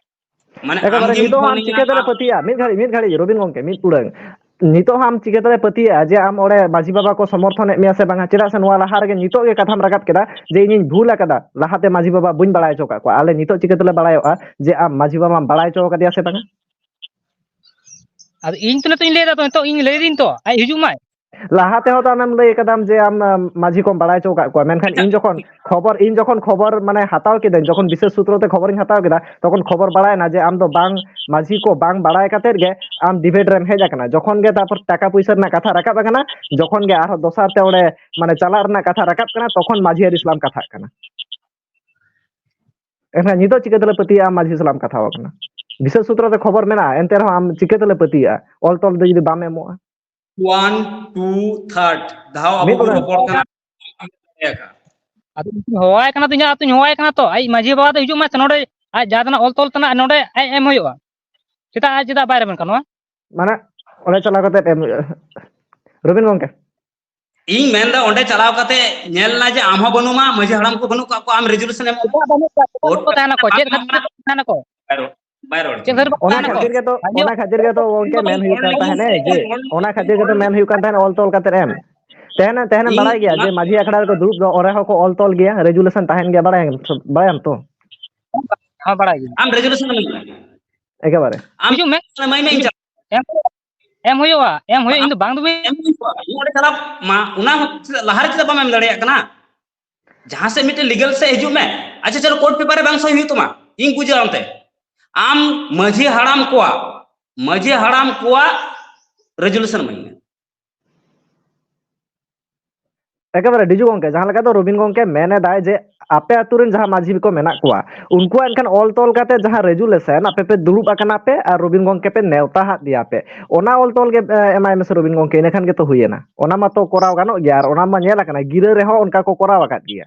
ᱢᱟᱱᱮ ᱟᱢ ᱮᱠᱮᱵᱟᱨᱮ ᱜᱮᱢ ᱱᱤᱛᱚᱜ ᱦᱚᱸ ᱟᱢ ᱯᱷᱳᱱᱤᱧᱟ, ᱪᱤᱠᱟᱹ ᱛᱮᱞᱮ ᱟᱢ ᱯᱟᱹᱛᱭᱟᱹᱜᱼᱟ? ᱢᱤᱫ ᱜᱷᱟᱹᱲᱤᱡ, ᱢᱤᱫ ᱜᱷᱟᱹᱲᱤᱡ, ᱨᱚᱵᱤᱱ ᱜᱚᱝᱠᱮ, ᱢᱤᱫ ᱩᱰᱟᱹᱝ᱾ ᱱᱤᱛᱚᱜ ᱦᱚᱸ ᱟᱢ ᱪᱤᱠᱟᱹ ᱛᱮᱞᱮ ᱯᱟᱹᱛᱭᱟᱹᱜᱼᱟ ᱡᱮ ᱟᱢ ᱚᱸᱰᱮ ᱢᱟᱹᱡᱷᱤ ᱵᱟᱵᱟ ᱠᱚ ᱥᱚᱢᱚᱨᱛᱷᱚᱱᱮᱫ ᱢᱮᱭᱟ ᱥᱮ ᱵᱟᱝᱟ? ᱪᱮᱫᱟᱜ ᱥᱮ ᱱᱚᱣᱟ ᱞᱟᱦᱟ ᱨᱮᱜᱮ ᱱᱤᱛᱚᱜ ᱜᱮ ᱠᱟᱛᱷᱟᱢ ᱨᱟᱠᱟᱵ ᱠᱮᱫᱟ ᱡᱮ ᱤᱧᱤᱧ ᱵᱷᱩᱞ ᱟᱠᱟᱫᱟ, ᱞᱟᱦᱟᱛᱮ ᱢᱟᱹᱡᱷᱤ ᱵᱟᱵᱟ ᱵᱟᱹᱧ ᱵᱟᱲᱟᱭ ᱦᱚᱪᱚ ᱠᱟᱜ ᱠᱚᱣᱟ᱾ ᱟᱞᱮ ᱱᱤᱛᱚᱜ ᱪᱤᱠᱟᱹ ᱛᱮᱞᱮ ᱵᱟᱲᱟᱭᱚᱜᱼᱟ ᱡᱮ ᱟᱢ ᱢᱟᱹᱡᱷᱤ ᱵᱟᱵᱟᱢ ᱵᱟᱲᱟᱭ ᱦᱚᱪᱚ ᱟᱠᱟᱫᱮᱭᱟ ᱥᱮ ᱵᱟᱝᱟ? ᱟᱫᱚ ᱤᱧ ᱛᱚ ᱱᱤᱛᱚᱜ ᱤᱧ ᱞᱟᱹᱭ ᱮᱫᱟ, ᱛᱚ ᱱᱤᱛᱚᱜ ᱤᱧ ᱞᱟᱹᱭ ᱫᱟᱹᱧ ᱛᱚ, ᱟᱡ ᱦᱤᱡᱩᱜ ᱢᱟᱭ᱾ ᱞᱟᱦᱟ ᱛᱮᱦᱚᱸ ᱛᱚ ᱟᱢᱮᱢ ᱞᱟᱹᱭ ᱠᱟᱫᱟᱢ ᱡᱮ ᱟᱢ, ᱟᱢ, ᱢᱟᱹᱡᱷᱤ ᱠᱚᱢ ᱵᱟᱲᱟᱭ ᱦᱚᱪᱚ ᱟᱠᱟᱫ ᱠᱚᱣᱟ, ᱢᱮᱱᱠᱷᱟᱱ ᱤᱧ ᱡᱚᱠᱷᱚᱱ ᱠᱷᱚᱵᱚᱨ, ᱤᱧ ᱡᱚᱠᱷᱚᱱ ᱠᱷᱚᱵᱚᱨ ᱢᱟᱱᱮ ᱦᱟᱛᱟᱣ ᱠᱤᱫᱟᱹᱧ, ᱡᱚᱠᱷᱚᱱ ᱵᱤᱥᱮᱥ ᱥᱩᱛᱨᱚ ᱛᱮ ᱠᱷᱚᱵᱚᱨᱤᱧ ᱦᱟᱛᱟᱣ ᱠᱮᱫᱟ, ᱛᱚᱠᱷᱚᱱ ᱠᱷᱚᱵᱚᱨ ᱵᱟᱲᱟᱭᱮᱱᱟ ᱡᱮ ᱟᱢ ᱫᱚ ᱵᱟᱝ, ᱢᱟᱹᱡᱷᱤ ᱠᱚ ᱵᱟᱝ ᱵᱟᱲᱟᱭ ᱠᱟᱛᱮᱫ ᱜᱮ ᱟᱢ ᱰᱤᱵᱮᱴ ᱨᱮᱢ ᱦᱮᱡ ᱟᱠᱟᱱᱟ᱾ ᱡᱚᱠᱷᱚᱱ ᱜᱮ ᱛᱟᱨᱯᱚᱨ ᱴᱟᱠᱟ ᱯᱩᱭᱥᱟᱹ ᱨᱮᱱᱟᱜ ᱠᱟᱛᱷᱟ ᱨᱟᱠᱟᱵ ᱟᱠᱟᱱᱟ, ᱡᱚᱠᱷᱚᱱ ᱜᱮ ᱟᱨᱦᱚᱸ ᱫᱚᱥᱟᱨ ᱛᱮ ᱚᱸᱰᱮ ᱢᱟᱱᱮ ᱪᱟᱞᱟᱜ ᱨᱮᱱᱟᱜ ᱠᱟᱛᱷᱟ ᱨᱟᱠᱟᱵ ᱠᱟᱱᱟ, ᱛᱚᱠᱷᱚᱱ ᱢᱟᱹᱡᱷᱤ ᱟᱹᱨᱤ ᱥᱟᱞᱟᱢ ᱠᱟᱛᱷᱟᱜ ᱠᱟᱱᱟ᱾ ᱮᱱᱠᱷᱟᱱ ᱱᱤᱛᱚᱜ ᱪᱤᱠᱟᱹ ᱛᱮᱞᱮ ᱯᱟᱹᱛᱭᱟᱹᱜᱼᱟ ᱟᱢ ᱢᱟᱹᱡᱷᱤ ᱥᱟᱞᱟᱜ ᱮᱢ ᱠᱟᱛᱷᱟ ᱟᱠᱟᱱᱟ? ᱵᱤᱥᱮᱥ ᱥᱩᱛᱨᱚ ᱛᱮ ᱠᱷᱚᱵᱚᱨ ᱢᱮᱱᱟᱜᱼᱟ, ᱮᱱᱛᱮ ᱨᱮᱦᱚᱸ ᱟᱢ ᱪᱤᱠᱟᱹ ᱛᱮᱞᱮ ᱯᱟᱹᱛᱭᱟᱹᱜᱼᱟ ᱚᱞ ᱛᱚᱞ ᱫᱚ ᱡᱩᱫᱤ ᱵᱟᱢ ᱮᱢᱚᱜᱼᱟ? One, two, third ᱫᱷᱟᱣ ᱟᱵᱚ ᱢᱤᱫ ᱵᱚᱱ ᱫᱷᱟᱣ᱾ ᱨᱚᱯᱚᱲ ᱠᱟᱱᱟ᱾ ᱟᱫᱚ ᱤᱧ ᱦᱚᱦᱚᱣᱟᱭ ᱠᱟᱱᱟ ᱛᱚ, ᱤᱧ ᱟᱹᱛᱩᱧ ᱦᱚᱦᱚᱣᱟᱭ ᱠᱟᱱᱟ ᱛᱚ, ᱟᱡ ᱢᱟᱹᱡᱷᱤ ᱵᱟᱵᱟ ᱫᱚ ᱦᱤᱡᱩᱜ ᱢᱟ ᱥᱮ ᱱᱚᱰᱮ, ᱟᱡ ᱡᱟᱦᱟᱸ ᱛᱤᱱᱟᱹᱜ ᱚᱞ ᱛᱚᱞ ᱛᱮᱱᱟᱜ ᱱᱚᱰᱮ ᱟᱡ ᱮᱢ ᱦᱩᱭᱩᱜᱼᱟ᱾ ᱪᱮᱫᱟᱜ ᱟᱡ ᱪᱮᱫᱟᱜ ᱵᱟᱭ ᱨᱮᱵᱮᱱ ᱠᱟᱱᱟ? ᱢᱟᱱᱮ ᱚᱸᱰᱮ ᱪᱟᱞᱟᱣ ᱠᱟᱛᱮ ᱮᱢ ᱦᱩᱭᱩᱜᱼᱟ᱾ ᱨᱚᱵᱤᱱ ᱜᱚᱝᱠᱮ, ᱤᱧ ᱢᱮᱱᱫᱟ ᱚᱸᱰᱮ ᱪᱟᱞᱟᱣ ᱠᱟᱛᱮ ᱧᱮᱞ ᱱᱟ ᱡᱮ ᱟᱢ ᱦᱚᱸ ᱵᱟᱹᱱᱩᱢᱟ, ᱢᱟᱹᱡᱷᱤ ᱦᱟᱲᱟᱢ ᱠᱚ ᱵᱟᱹᱱᱩᱜ ᱠᱟᱜ ᱠᱚᱣᱟ, ᱟᱢ ᱨᱮᱡᱩᱞᱮᱥᱚᱱ ᱮᱢ ᱚᱞ ᱪᱮᱫᱟᱜ ᱵᱟᱹᱱᱩᱜ ᱠᱚᱣᱟ? ᱪᱮᱫᱟᱜ ᱵᱟᱠᱚ ᱛᱟᱦᱮᱱᱟ ᱠᱚ? ᱪᱮᱫ ᱠᱷᱟᱹᱛᱤᱨ ᱵᱟᱠᱚ ᱛᱟᱦᱮᱱᱟ ᱠᱚ? ᱵᱟᱭ ᱨᱚᱲ, ᱵᱟᱭ ᱨᱚᱲ᱾ ᱪᱮᱫ ᱠᱷᱟᱹᱛᱤᱨ ᱵᱟᱠᱚ ᱚᱱᱟ ᱛᱟᱦᱮᱱᱟ ᱠᱚ? ᱠᱷᱟᱹᱛᱤᱨ ᱜᱮᱛᱚ, ᱚᱱᱟ ᱠᱷᱟᱹᱛᱤᱨ ᱜᱮᱛᱚ ᱜᱚᱝᱠᱮ ᱢᱮᱱ ᱦᱩᱭᱩᱜ ᱠᱟᱱ ᱛᱟᱦᱮᱱᱟ ᱡᱮ, ᱚᱱᱟ ᱠᱷᱟᱹᱛᱤᱨ ᱜᱮᱛᱚ ᱢᱮᱱ ᱦᱩᱭᱩᱜ ᱠᱟᱱ ᱛᱟᱦᱮᱱᱟ ᱚᱞ ᱛᱚᱞ ᱠᱟᱛᱮ ᱮᱢ᱾ ᱛᱟᱦᱮᱱᱟ, ᱛᱟᱦᱮᱱᱟ, ᱤᱧ ᱵᱟᱲᱟᱭ ᱜᱮᱭᱟ ᱚᱱᱟ ᱡᱮ ᱢᱟᱹᱡᱷᱤ ᱟᱠᱷᱲᱟ ᱨᱮᱠᱚ ᱫᱩᱲᱩᱵ ᱫᱚ ᱚᱸᱰᱮ ᱦᱚᱸᱠᱚ ᱚᱞ ᱛᱚᱞ ᱜᱮᱭᱟ, ᱨᱮᱡᱩᱞᱮᱥᱚᱱ ᱛᱟᱦᱮᱱ ᱜᱮᱭᱟ, ᱵᱟᱲᱟᱭᱟᱢ, ᱵᱟᱲᱟᱭᱟᱢ ᱛᱚ? ᱦᱚᱸ, ᱵᱟᱲᱟᱭ ᱜᱮ᱾ ᱟᱢ ᱨᱮᱡᱩᱞᱮᱥᱚᱱ ᱮᱢ ᱮᱢ ᱠᱟᱱᱟ᱾ ᱮᱠᱮᱵᱟᱨᱮ᱾ ᱟᱢ ᱦᱤᱡᱩᱜ ᱢᱮ᱾ ᱮᱢᱟᱹᱧ ᱢᱮ, ᱤᱧ ᱦᱤᱡᱩᱜ ᱮᱢ, ᱮᱢ ᱦᱩᱭᱩᱜᱼᱟ, ᱮᱢ ᱦᱩᱭᱩᱜᱼᱟ, ᱤᱧ ᱫᱚ ᱵᱟᱝ ᱫᱚ ᱵᱟᱹᱧ ᱮᱢ ᱦᱩᱭ ᱠᱚᱜᱼᱟ᱾ ᱤᱧ ᱚᱸᱰᱮ ᱪᱟᱞᱟᱣ ᱢᱟ, ᱚᱱᱟ ᱦᱚᱸ ᱞᱟᱦᱟ ᱨᱮ ᱪᱮᱫᱟᱜ ᱵᱟᱢ ᱮᱢ ᱫᱟᱲᱮᱭᱟᱜ ᱠᱟᱱᱟ? ᱡᱟᱦᱟᱸ ᱥᱮᱫ ᱢᱤᱫᱴᱮᱱ ᱞᱤᱜᱟᱞ ᱥᱮᱫ ᱦᱤᱡᱩᱜ ᱢᱮ᱾ ᱟᱪᱪᱷᱟ, ᱪᱚᱞᱚ, ᱠᱳᱨᱴ ᱯᱮᱯᱟᱨ ᱨᱮ ᱵᱟᱝ ᱥᱳᱭ ᱦᱩᱭᱩᱜ ᱛᱟᱢᱟ, ᱤᱧ ᱵᱩᱡᱷᱟᱹᱣᱟ ᱚᱱᱛᱮ᱾ ᱟᱢ ᱢᱟᱹᱡᱷᱤ ᱦᱟᱲᱟᱢ ᱠᱚᱣᱟᱜ, ᱢᱟᱹᱡᱷᱤ ᱦᱟᱲᱟᱢ ᱠᱚᱣᱟᱜ ᱨᱮᱡᱩᱞᱮᱥᱚᱱ ᱮᱢᱟᱹᱧ ᱢᱮ᱾ ᱮᱠᱮᱵᱟᱨᱮ ᱰᱤᱡᱩ ᱜᱚᱝᱠᱮ, ᱡᱟᱦᱟᱸ ᱞᱮᱠᱟ ᱫᱚ ᱨᱚᱵᱤᱱ ᱜᱚᱝᱠᱮ ᱢᱮᱱ ᱮᱫᱟᱭ ᱡᱮ ᱟᱯᱮ ᱟᱹᱛᱩ ᱨᱮᱱ ᱡᱟᱦᱟᱸ ᱢᱟᱹᱡᱷᱤ ᱠᱚ ᱢᱮᱱᱟᱜ ᱠᱚᱣᱟ, ᱩᱱᱠᱩᱣᱟᱜ ᱮᱱᱠᱷᱟᱱ ᱚᱞ ᱛᱚᱞ ᱠᱟᱛᱮ ᱡᱟᱦᱟᱸ ᱨᱮᱡᱩᱞᱮᱥᱚᱱ, ᱟᱯᱮ ᱯᱮ ᱫᱩᱲᱩᱵ ᱟᱠᱟᱱᱟ ᱯᱮ ᱟᱨ ᱨᱚᱵᱤᱱ ᱜᱚᱝᱠᱮ ᱯᱮ ᱱᱮᱣᱛᱟ ᱦᱟᱫ ᱫᱮᱭᱟ ᱯᱮ, ᱚᱱᱟ ᱚᱞ ᱛᱚᱞ ᱜᱮ, ᱮ, ᱮᱢᱟᱭ ᱢᱮᱥᱮ ᱨᱚᱵᱤᱱ ᱜᱚᱝᱠᱮ, ᱤᱱᱟᱹ ᱠᱷᱟᱱ ᱜᱮᱛᱚ ᱦᱩᱭᱮᱱᱟ᱾ ᱚᱱᱟ ᱢᱟᱛᱚ ᱠᱚᱨᱟᱣ ᱜᱟᱱᱚᱜ ᱜᱮᱭᱟ, ᱟᱨ ᱚᱱᱟ ᱢᱟ ᱧᱮᱞ ᱟᱠᱟᱱᱟ, ᱜᱤᱨᱟᱹ ᱨᱮᱦᱚᱸ ᱚᱱᱠᱟ ᱠᱚ ᱠᱚᱨᱟᱣ ᱟᱠᱟᱫ ᱜᱮᱭᱟ᱾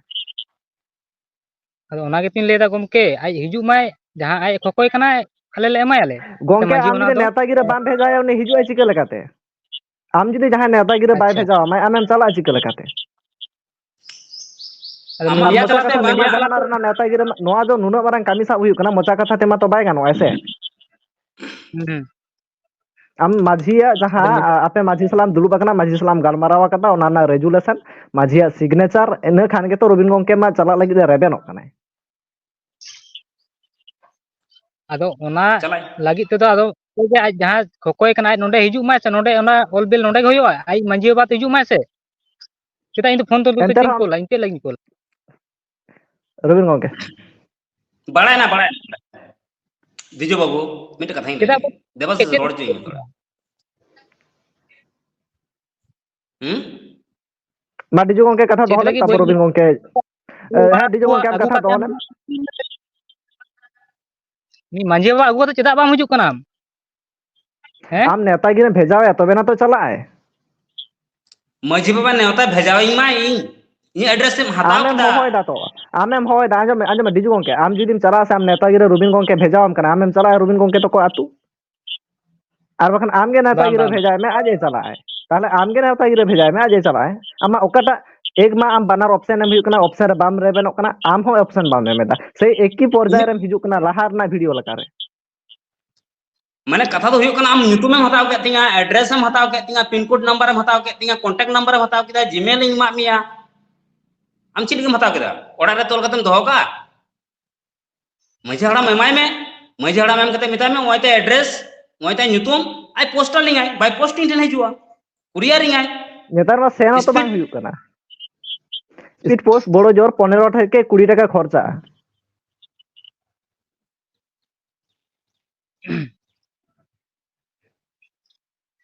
ᱟᱫᱚ ᱚᱱᱟ ᱜᱮᱛᱚᱧ ᱞᱟᱹᱭᱫᱟ ᱜᱚᱢᱠᱮ, ᱟᱡ ᱦᱤᱡᱩᱜ ᱢᱟᱭ, ᱡᱟᱦᱟᱸ ᱟᱡ ᱠᱷᱚᱠᱚᱭ ᱠᱟᱱᱟᱭ, ᱟᱞᱮ ᱞᱮ ᱮᱢᱟᱭᱟᱞᱮ᱾ ᱜᱚᱝᱠᱮ, ᱢᱟᱹᱡᱷᱤ ᱟᱢ ᱚᱱᱟ ᱡᱩᱫᱤ ᱫᱚ ᱱᱮᱣᱛᱟ ᱜᱤᱨᱟᱹ ᱵᱟᱢ ᱵᱷᱮᱡᱟᱭᱟ, ᱩᱱᱤ ᱦᱤᱡᱩᱜᱼᱟᱭ ᱪᱤᱠᱟᱹ ᱞᱮᱠᱟᱛᱮ? ᱟᱢ ᱡᱩᱫᱤ ᱡᱟᱦᱟᱸᱭ ᱱᱮᱣᱛᱟ ᱜᱤᱨᱟᱹ ᱵᱟᱭ ᱟᱪᱪᱷᱟ᱾ ᱵᱷᱮᱡᱟ ᱟᱢᱟᱭ, ᱟᱢᱮᱢ ᱪᱟᱞᱟᱜᱼᱟ ᱪᱤᱠᱟᱹ ᱞᱮᱠᱟᱛᱮ? ᱟᱫᱚ ᱟᱢ ᱢᱤᱰᱤᱭᱟ ᱢᱚᱪᱟ ᱛᱟᱞᱟᱛᱮ ᱠᱟᱛᱷᱟ, ᱵᱟᱝ ᱢᱤᱰᱤᱭᱟ ᱜᱟᱱᱚᱜᱼᱟ᱾ ᱛᱟᱞᱟ ᱨᱮᱱᱟᱜ ᱱᱮᱣᱛᱟ ᱜᱤᱨᱟᱹ, ᱱᱚᱣᱟ ᱫᱚ ᱱᱩᱱᱟᱹᱜ ᱢᱟᱨᱟᱝ ᱠᱟᱹᱢᱤ ᱥᱟᱵ ᱦᱩᱭᱩᱜ ᱠᱟᱱᱟ, ᱢᱚᱪᱟ ᱠᱟᱛᱷᱟ ᱛᱮᱢᱟ ᱛᱚ ᱵᱟᱭ ᱜᱟᱱᱚᱜᱼᱟ ᱥᱮ? ᱦᱩᱸ᱾ ᱟᱢ ᱢᱟᱹᱡᱷᱤᱭᱟᱜ ᱡᱟᱦᱟᱸ, ᱟᱫᱚ ᱢᱤᱰᱤᱭᱟ ᱟ-, ᱟᱯᱮ ᱢᱟᱹᱡᱷᱤ ᱥᱟᱞᱟᱜ ᱮᱢ ᱫᱩᱲᱩᱵ ᱟᱠᱟᱱᱟ, ᱢᱟᱹᱡᱷᱤ ᱥᱟᱞᱟᱜ ᱮᱢ ᱜᱟᱞᱢᱟᱨᱟᱣ ᱟᱠᱟᱫᱟ, ᱚᱱᱟ ᱨᱮᱱᱟᱜ ᱨᱮᱡᱩᱞᱮᱥᱚᱱ, ᱢᱟᱹᱡᱷᱤᱭᱟᱜ ᱥᱤᱜᱽᱱᱮᱪᱟᱨ, ᱤᱱᱟᱹ ᱠᱷᱟᱱ ᱜᱮᱛᱚ ᱨᱚᱵᱤᱱ ᱜᱚᱝᱠᱮ ᱢᱟ ᱪᱟᱞᱟᱜ ᱞᱟᱹᱜᱤᱫ ᱮ ᱨᱮᱵᱮᱱᱚᱜ ᱠᱟᱱᱟᱭ᱾ ᱟᱫᱚ ᱚᱱᱟ ᱪᱟᱞᱟᱜ ᱞᱟᱹᱜᱤᱫ ᱛᱮᱫᱚ ᱟᱫᱚ ᱚᱠᱚᱭ ᱜᱮ ᱟᱡ ᱡᱟᱦᱟᱸ ᱠᱷᱚᱠᱚᱭ ᱠᱟᱱᱟ, ᱟᱡ ᱱᱚᱸᱰᱮ ᱦᱤᱡᱩᱜ ᱢᱟᱭ ᱥᱮ, ᱱᱚᱸᱰᱮ ᱚᱱᱟ ᱚᱞ ᱵᱤᱞ ᱱᱚᱸᱰᱮ ᱜᱮ ᱦᱩᱭᱩᱜᱼᱟ, ᱟᱡ ᱢᱟᱺᱡᱷᱤ ᱵᱟᱵᱟ ᱛᱮ ᱦᱤᱡᱩᱜ ᱢᱟᱭ ᱥᱮ᱾ ᱪᱮᱫᱟᱜ ᱤᱧ ᱫᱚ ᱯᱷᱳᱱ ᱛᱚᱞ ᱛᱚᱞ ᱛᱮ ᱮᱱᱛᱮ ᱪᱮᱫ ᱤᱧ ᱨᱮᱦᱚᱸ ᱠᱳᱞᱟ? ᱤᱧ ᱪᱮᱫ ᱞᱟᱹᱜᱤᱫ ᱤᱧ ᱠᱳᱞᱟ? ᱨᱚᱵᱤᱱ ᱜᱚᱝᱠᱮ᱾ ᱵᱟᱲᱟᱭᱱᱟ, ᱵᱟᱲᱟᱭᱱᱟ᱾ ᱫᱤᱡᱩ ᱵᱟᱹᱵᱩ, ᱢᱤᱫᱴᱮᱱ ᱠᱟᱛᱷᱟᱧ ᱞᱟᱹᱭ ᱪᱮᱫᱟᱜ ᱞᱮᱜᱮ᱾ ᱫᱮᱵᱟᱥᱤᱥ, ᱪᱮᱫ ᱨᱚᱲ ᱦᱚᱪᱚᱧ ᱢᱮ ᱛᱷᱚᱲᱟ᱾ ᱦᱩᱸ? ᱢᱟ ᱰᱤᱡᱩ ᱜᱚᱝᱠᱮ ᱠᱟᱛᱷᱟ ᱪᱮᱫ ᱫᱚᱦᱚ ᱞᱮᱢ, ᱞᱟᱹᱜᱤᱫ ᱛᱟᱯᱚᱨ ᱵᱟᱹᱧ ᱨᱚᱵᱤᱱ ᱜᱚᱝᱠᱮ᱾ ᱮ, ᱦᱮᱸ, ᱰᱤᱡᱩ ᱜᱚᱝᱠᱮ ᱟᱢ ᱟᱹᱜᱩ ᱠᱟᱛᱷᱟ ᱠᱟᱛᱮ ᱫᱚᱦᱚ ᱟᱢ ᱞᱮᱢ᱾ ᱩᱱᱤ ᱢᱟᱹᱡᱷᱤ ᱵᱟᱵᱟ ᱟᱹᱜᱩ ᱠᱟᱛᱮ ᱪᱮᱫᱟᱜ ᱵᱟᱢ ᱦᱤᱡᱩᱜ ᱠᱟᱱᱟ ᱟᱢ? ᱦᱮᱸ? ᱟᱢ ᱱᱮᱣᱛᱟ ᱜᱤᱨᱟᱹᱢ ᱵᱷᱮᱡᱟᱣᱟᱭᱟ, ᱛᱚᱵᱮ ᱱᱟ ᱛᱚ ᱪᱟᱞᱟᱜ ᱟᱭ᱾ ᱢᱟᱹᱡᱷᱤ ᱵᱟᱵᱟ ᱱᱮᱣᱛᱟ ᱵᱷᱮᱡᱟᱣᱟᱹᱧ ᱢᱟ, ᱤᱧ, ᱤᱧᱟᱹᱜ address ᱮᱢ ᱦᱟᱛᱟᱣ ᱟᱢᱮᱢ ᱠᱮᱫᱟ᱾ ᱦᱚᱦᱚᱭᱮᱫᱟ ᱛᱚ, ᱟᱢᱮᱢ ᱦᱚᱦᱚᱭᱮᱫᱟ, ᱟᱸᱡᱚᱢ ᱢᱮ, ᱟᱸᱡᱚᱢ ᱢᱮ, ᱰᱤᱡᱩ ᱜᱚᱝᱠᱮ, ᱟᱢ ᱡᱩᱫᱤᱢ ᱪᱟᱞᱟᱜᱼᱟ ᱥᱮ ᱟᱢ ᱱᱮᱣᱛᱟ ᱜᱤᱨᱟᱹ ᱨᱚᱵᱤᱱ ᱜᱚᱝᱠᱮ ᱵᱷᱮᱡᱟᱣᱟᱢ ᱠᱟᱱᱟ, ᱟᱢᱮᱢ ᱪᱟᱞᱟᱜᱼᱟ ᱨᱚᱵᱤᱱ ᱜᱚᱝᱠᱮ ᱛᱟᱠᱚ ᱟᱹᱛᱩ? ᱟᱨ ᱵᱟᱠᱷᱟᱱ ᱟᱢᱜᱮ ᱱᱮᱣᱛᱟ ᱵᱟᱝ, ᱜᱤᱨᱟᱹ ᱵᱟᱝ᱾ ᱵᱷᱮᱡᱟᱭ ᱢᱮ, ᱟᱡ ᱮ ᱪᱟᱞᱟᱜᱼᱟᱭ᱾ ᱛᱟᱦᱞᱮ ᱟᱢᱜᱮ ᱱᱮᱣᱛᱟ ᱜᱤᱨᱟᱹ ᱵᱷᱮᱡᱟᱭ ᱢᱮ, ᱟᱡ ᱮ ᱪᱟᱞᱟᱜᱼᱟᱭ᱾ ᱟᱢᱟᱜ ᱚᱠᱟᱴᱟᱜ ᱮᱠ ᱢᱟ ᱟᱢ ᱵᱟᱱᱟᱨ option ᱮᱢ ᱦᱩᱭᱩᱜ ᱠᱟᱱᱟ, option ᱨᱮ ᱵᱟᱢ ᱨᱮᱵᱮᱱᱚᱜ ᱠᱟᱱᱟ, ᱟᱢ ᱦᱚᱸ option ᱵᱟᱢ ᱮᱢ ᱮᱫᱟ᱾ ᱥᱮᱭ ᱮᱠᱤ ᱯᱚᱨᱡᱟᱭ ᱤᱧᱟᱹᱜ ᱨᱮᱢ ᱦᱤᱡᱩᱜ ᱠᱟᱱᱟ ᱞᱟᱦᱟ ᱨᱮᱱᱟᱜ video ᱞᱮᱠᱟᱨᱮ᱾ ᱢᱟᱱᱮ ᱠᱟᱛᱷᱟ ᱫᱚ ᱦᱩᱭᱩᱜ ᱠᱟᱱᱟ, ᱟᱢ ᱧᱩᱛᱩᱢᱮᱢ ᱦᱟᱛᱟᱣ ᱠᱮᱫ ᱛᱤᱧᱟ, address ᱮᱢ ᱦᱟᱛᱟᱣ ᱠᱮᱫ ᱛᱤᱧᱟ, pin code number ᱮᱢ ᱦᱟᱛᱟᱣ ᱠᱮᱫ ᱛᱤᱧᱟ, contact number ᱮᱢ ᱦᱟᱛᱟᱣ ᱠᱮᱫᱟ, Gmail ᱤᱧ ᱮᱢᱟᱫ ᱢᱮᱭᱟ, ᱟᱢ ᱪᱮᱫ ᱞᱟᱹᱜᱤᱫ ᱮᱢ ᱦᱟᱛᱟᱣ ᱠᱮᱫᱟ? ᱚᱲᱟᱜ ᱨᱮ ᱛᱚᱞ ᱠᱟᱛᱮᱢ ᱫᱚᱦᱚ ᱠᱟᱜᱼᱟ? ᱢᱟᱹᱡᱷᱤ ᱦᱟᱲᱟᱢ ᱮᱢᱟᱭ ᱢᱮ, ᱢᱟᱹᱡᱷᱤ ᱦᱟᱲᱟᱢ ᱮᱢ ᱠᱟᱛᱮ ᱢᱮᱛᱟᱭ ᱢᱮ, "ᱱᱚᱜᱼᱚᱭ ᱛᱟᱭ address, ᱱᱚᱜᱼᱚᱭ ᱛᱟᱭ ᱧᱩᱛᱩᱢ", ᱟᱡ postal ᱤᱧᱟᱭ, by post ᱤᱧ ᱴᱷᱮᱱ ᱦᱤᱡᱩᱜᱼᱟ, courier ᱤᱧᱟᱭ᱾ ᱱᱮᱛᱟᱨ ᱢᱟ ᱥᱮᱱ ᱦᱚᱸᱛᱚ speed ᱵᱟᱝ ᱦᱩᱭᱩᱜ ᱠᱟᱱᱟ᱾ Speed post ᱵᱚᱲᱚ ᱡᱳᱨ ᱯᱚᱱᱮᱨᱚ ᱴᱷᱮᱡ ᱠᱮ ᱠᱩᱲᱤ ᱴᱟᱠᱟ ᱠᱷᱚᱨᱪᱟᱜᱼᱟ᱾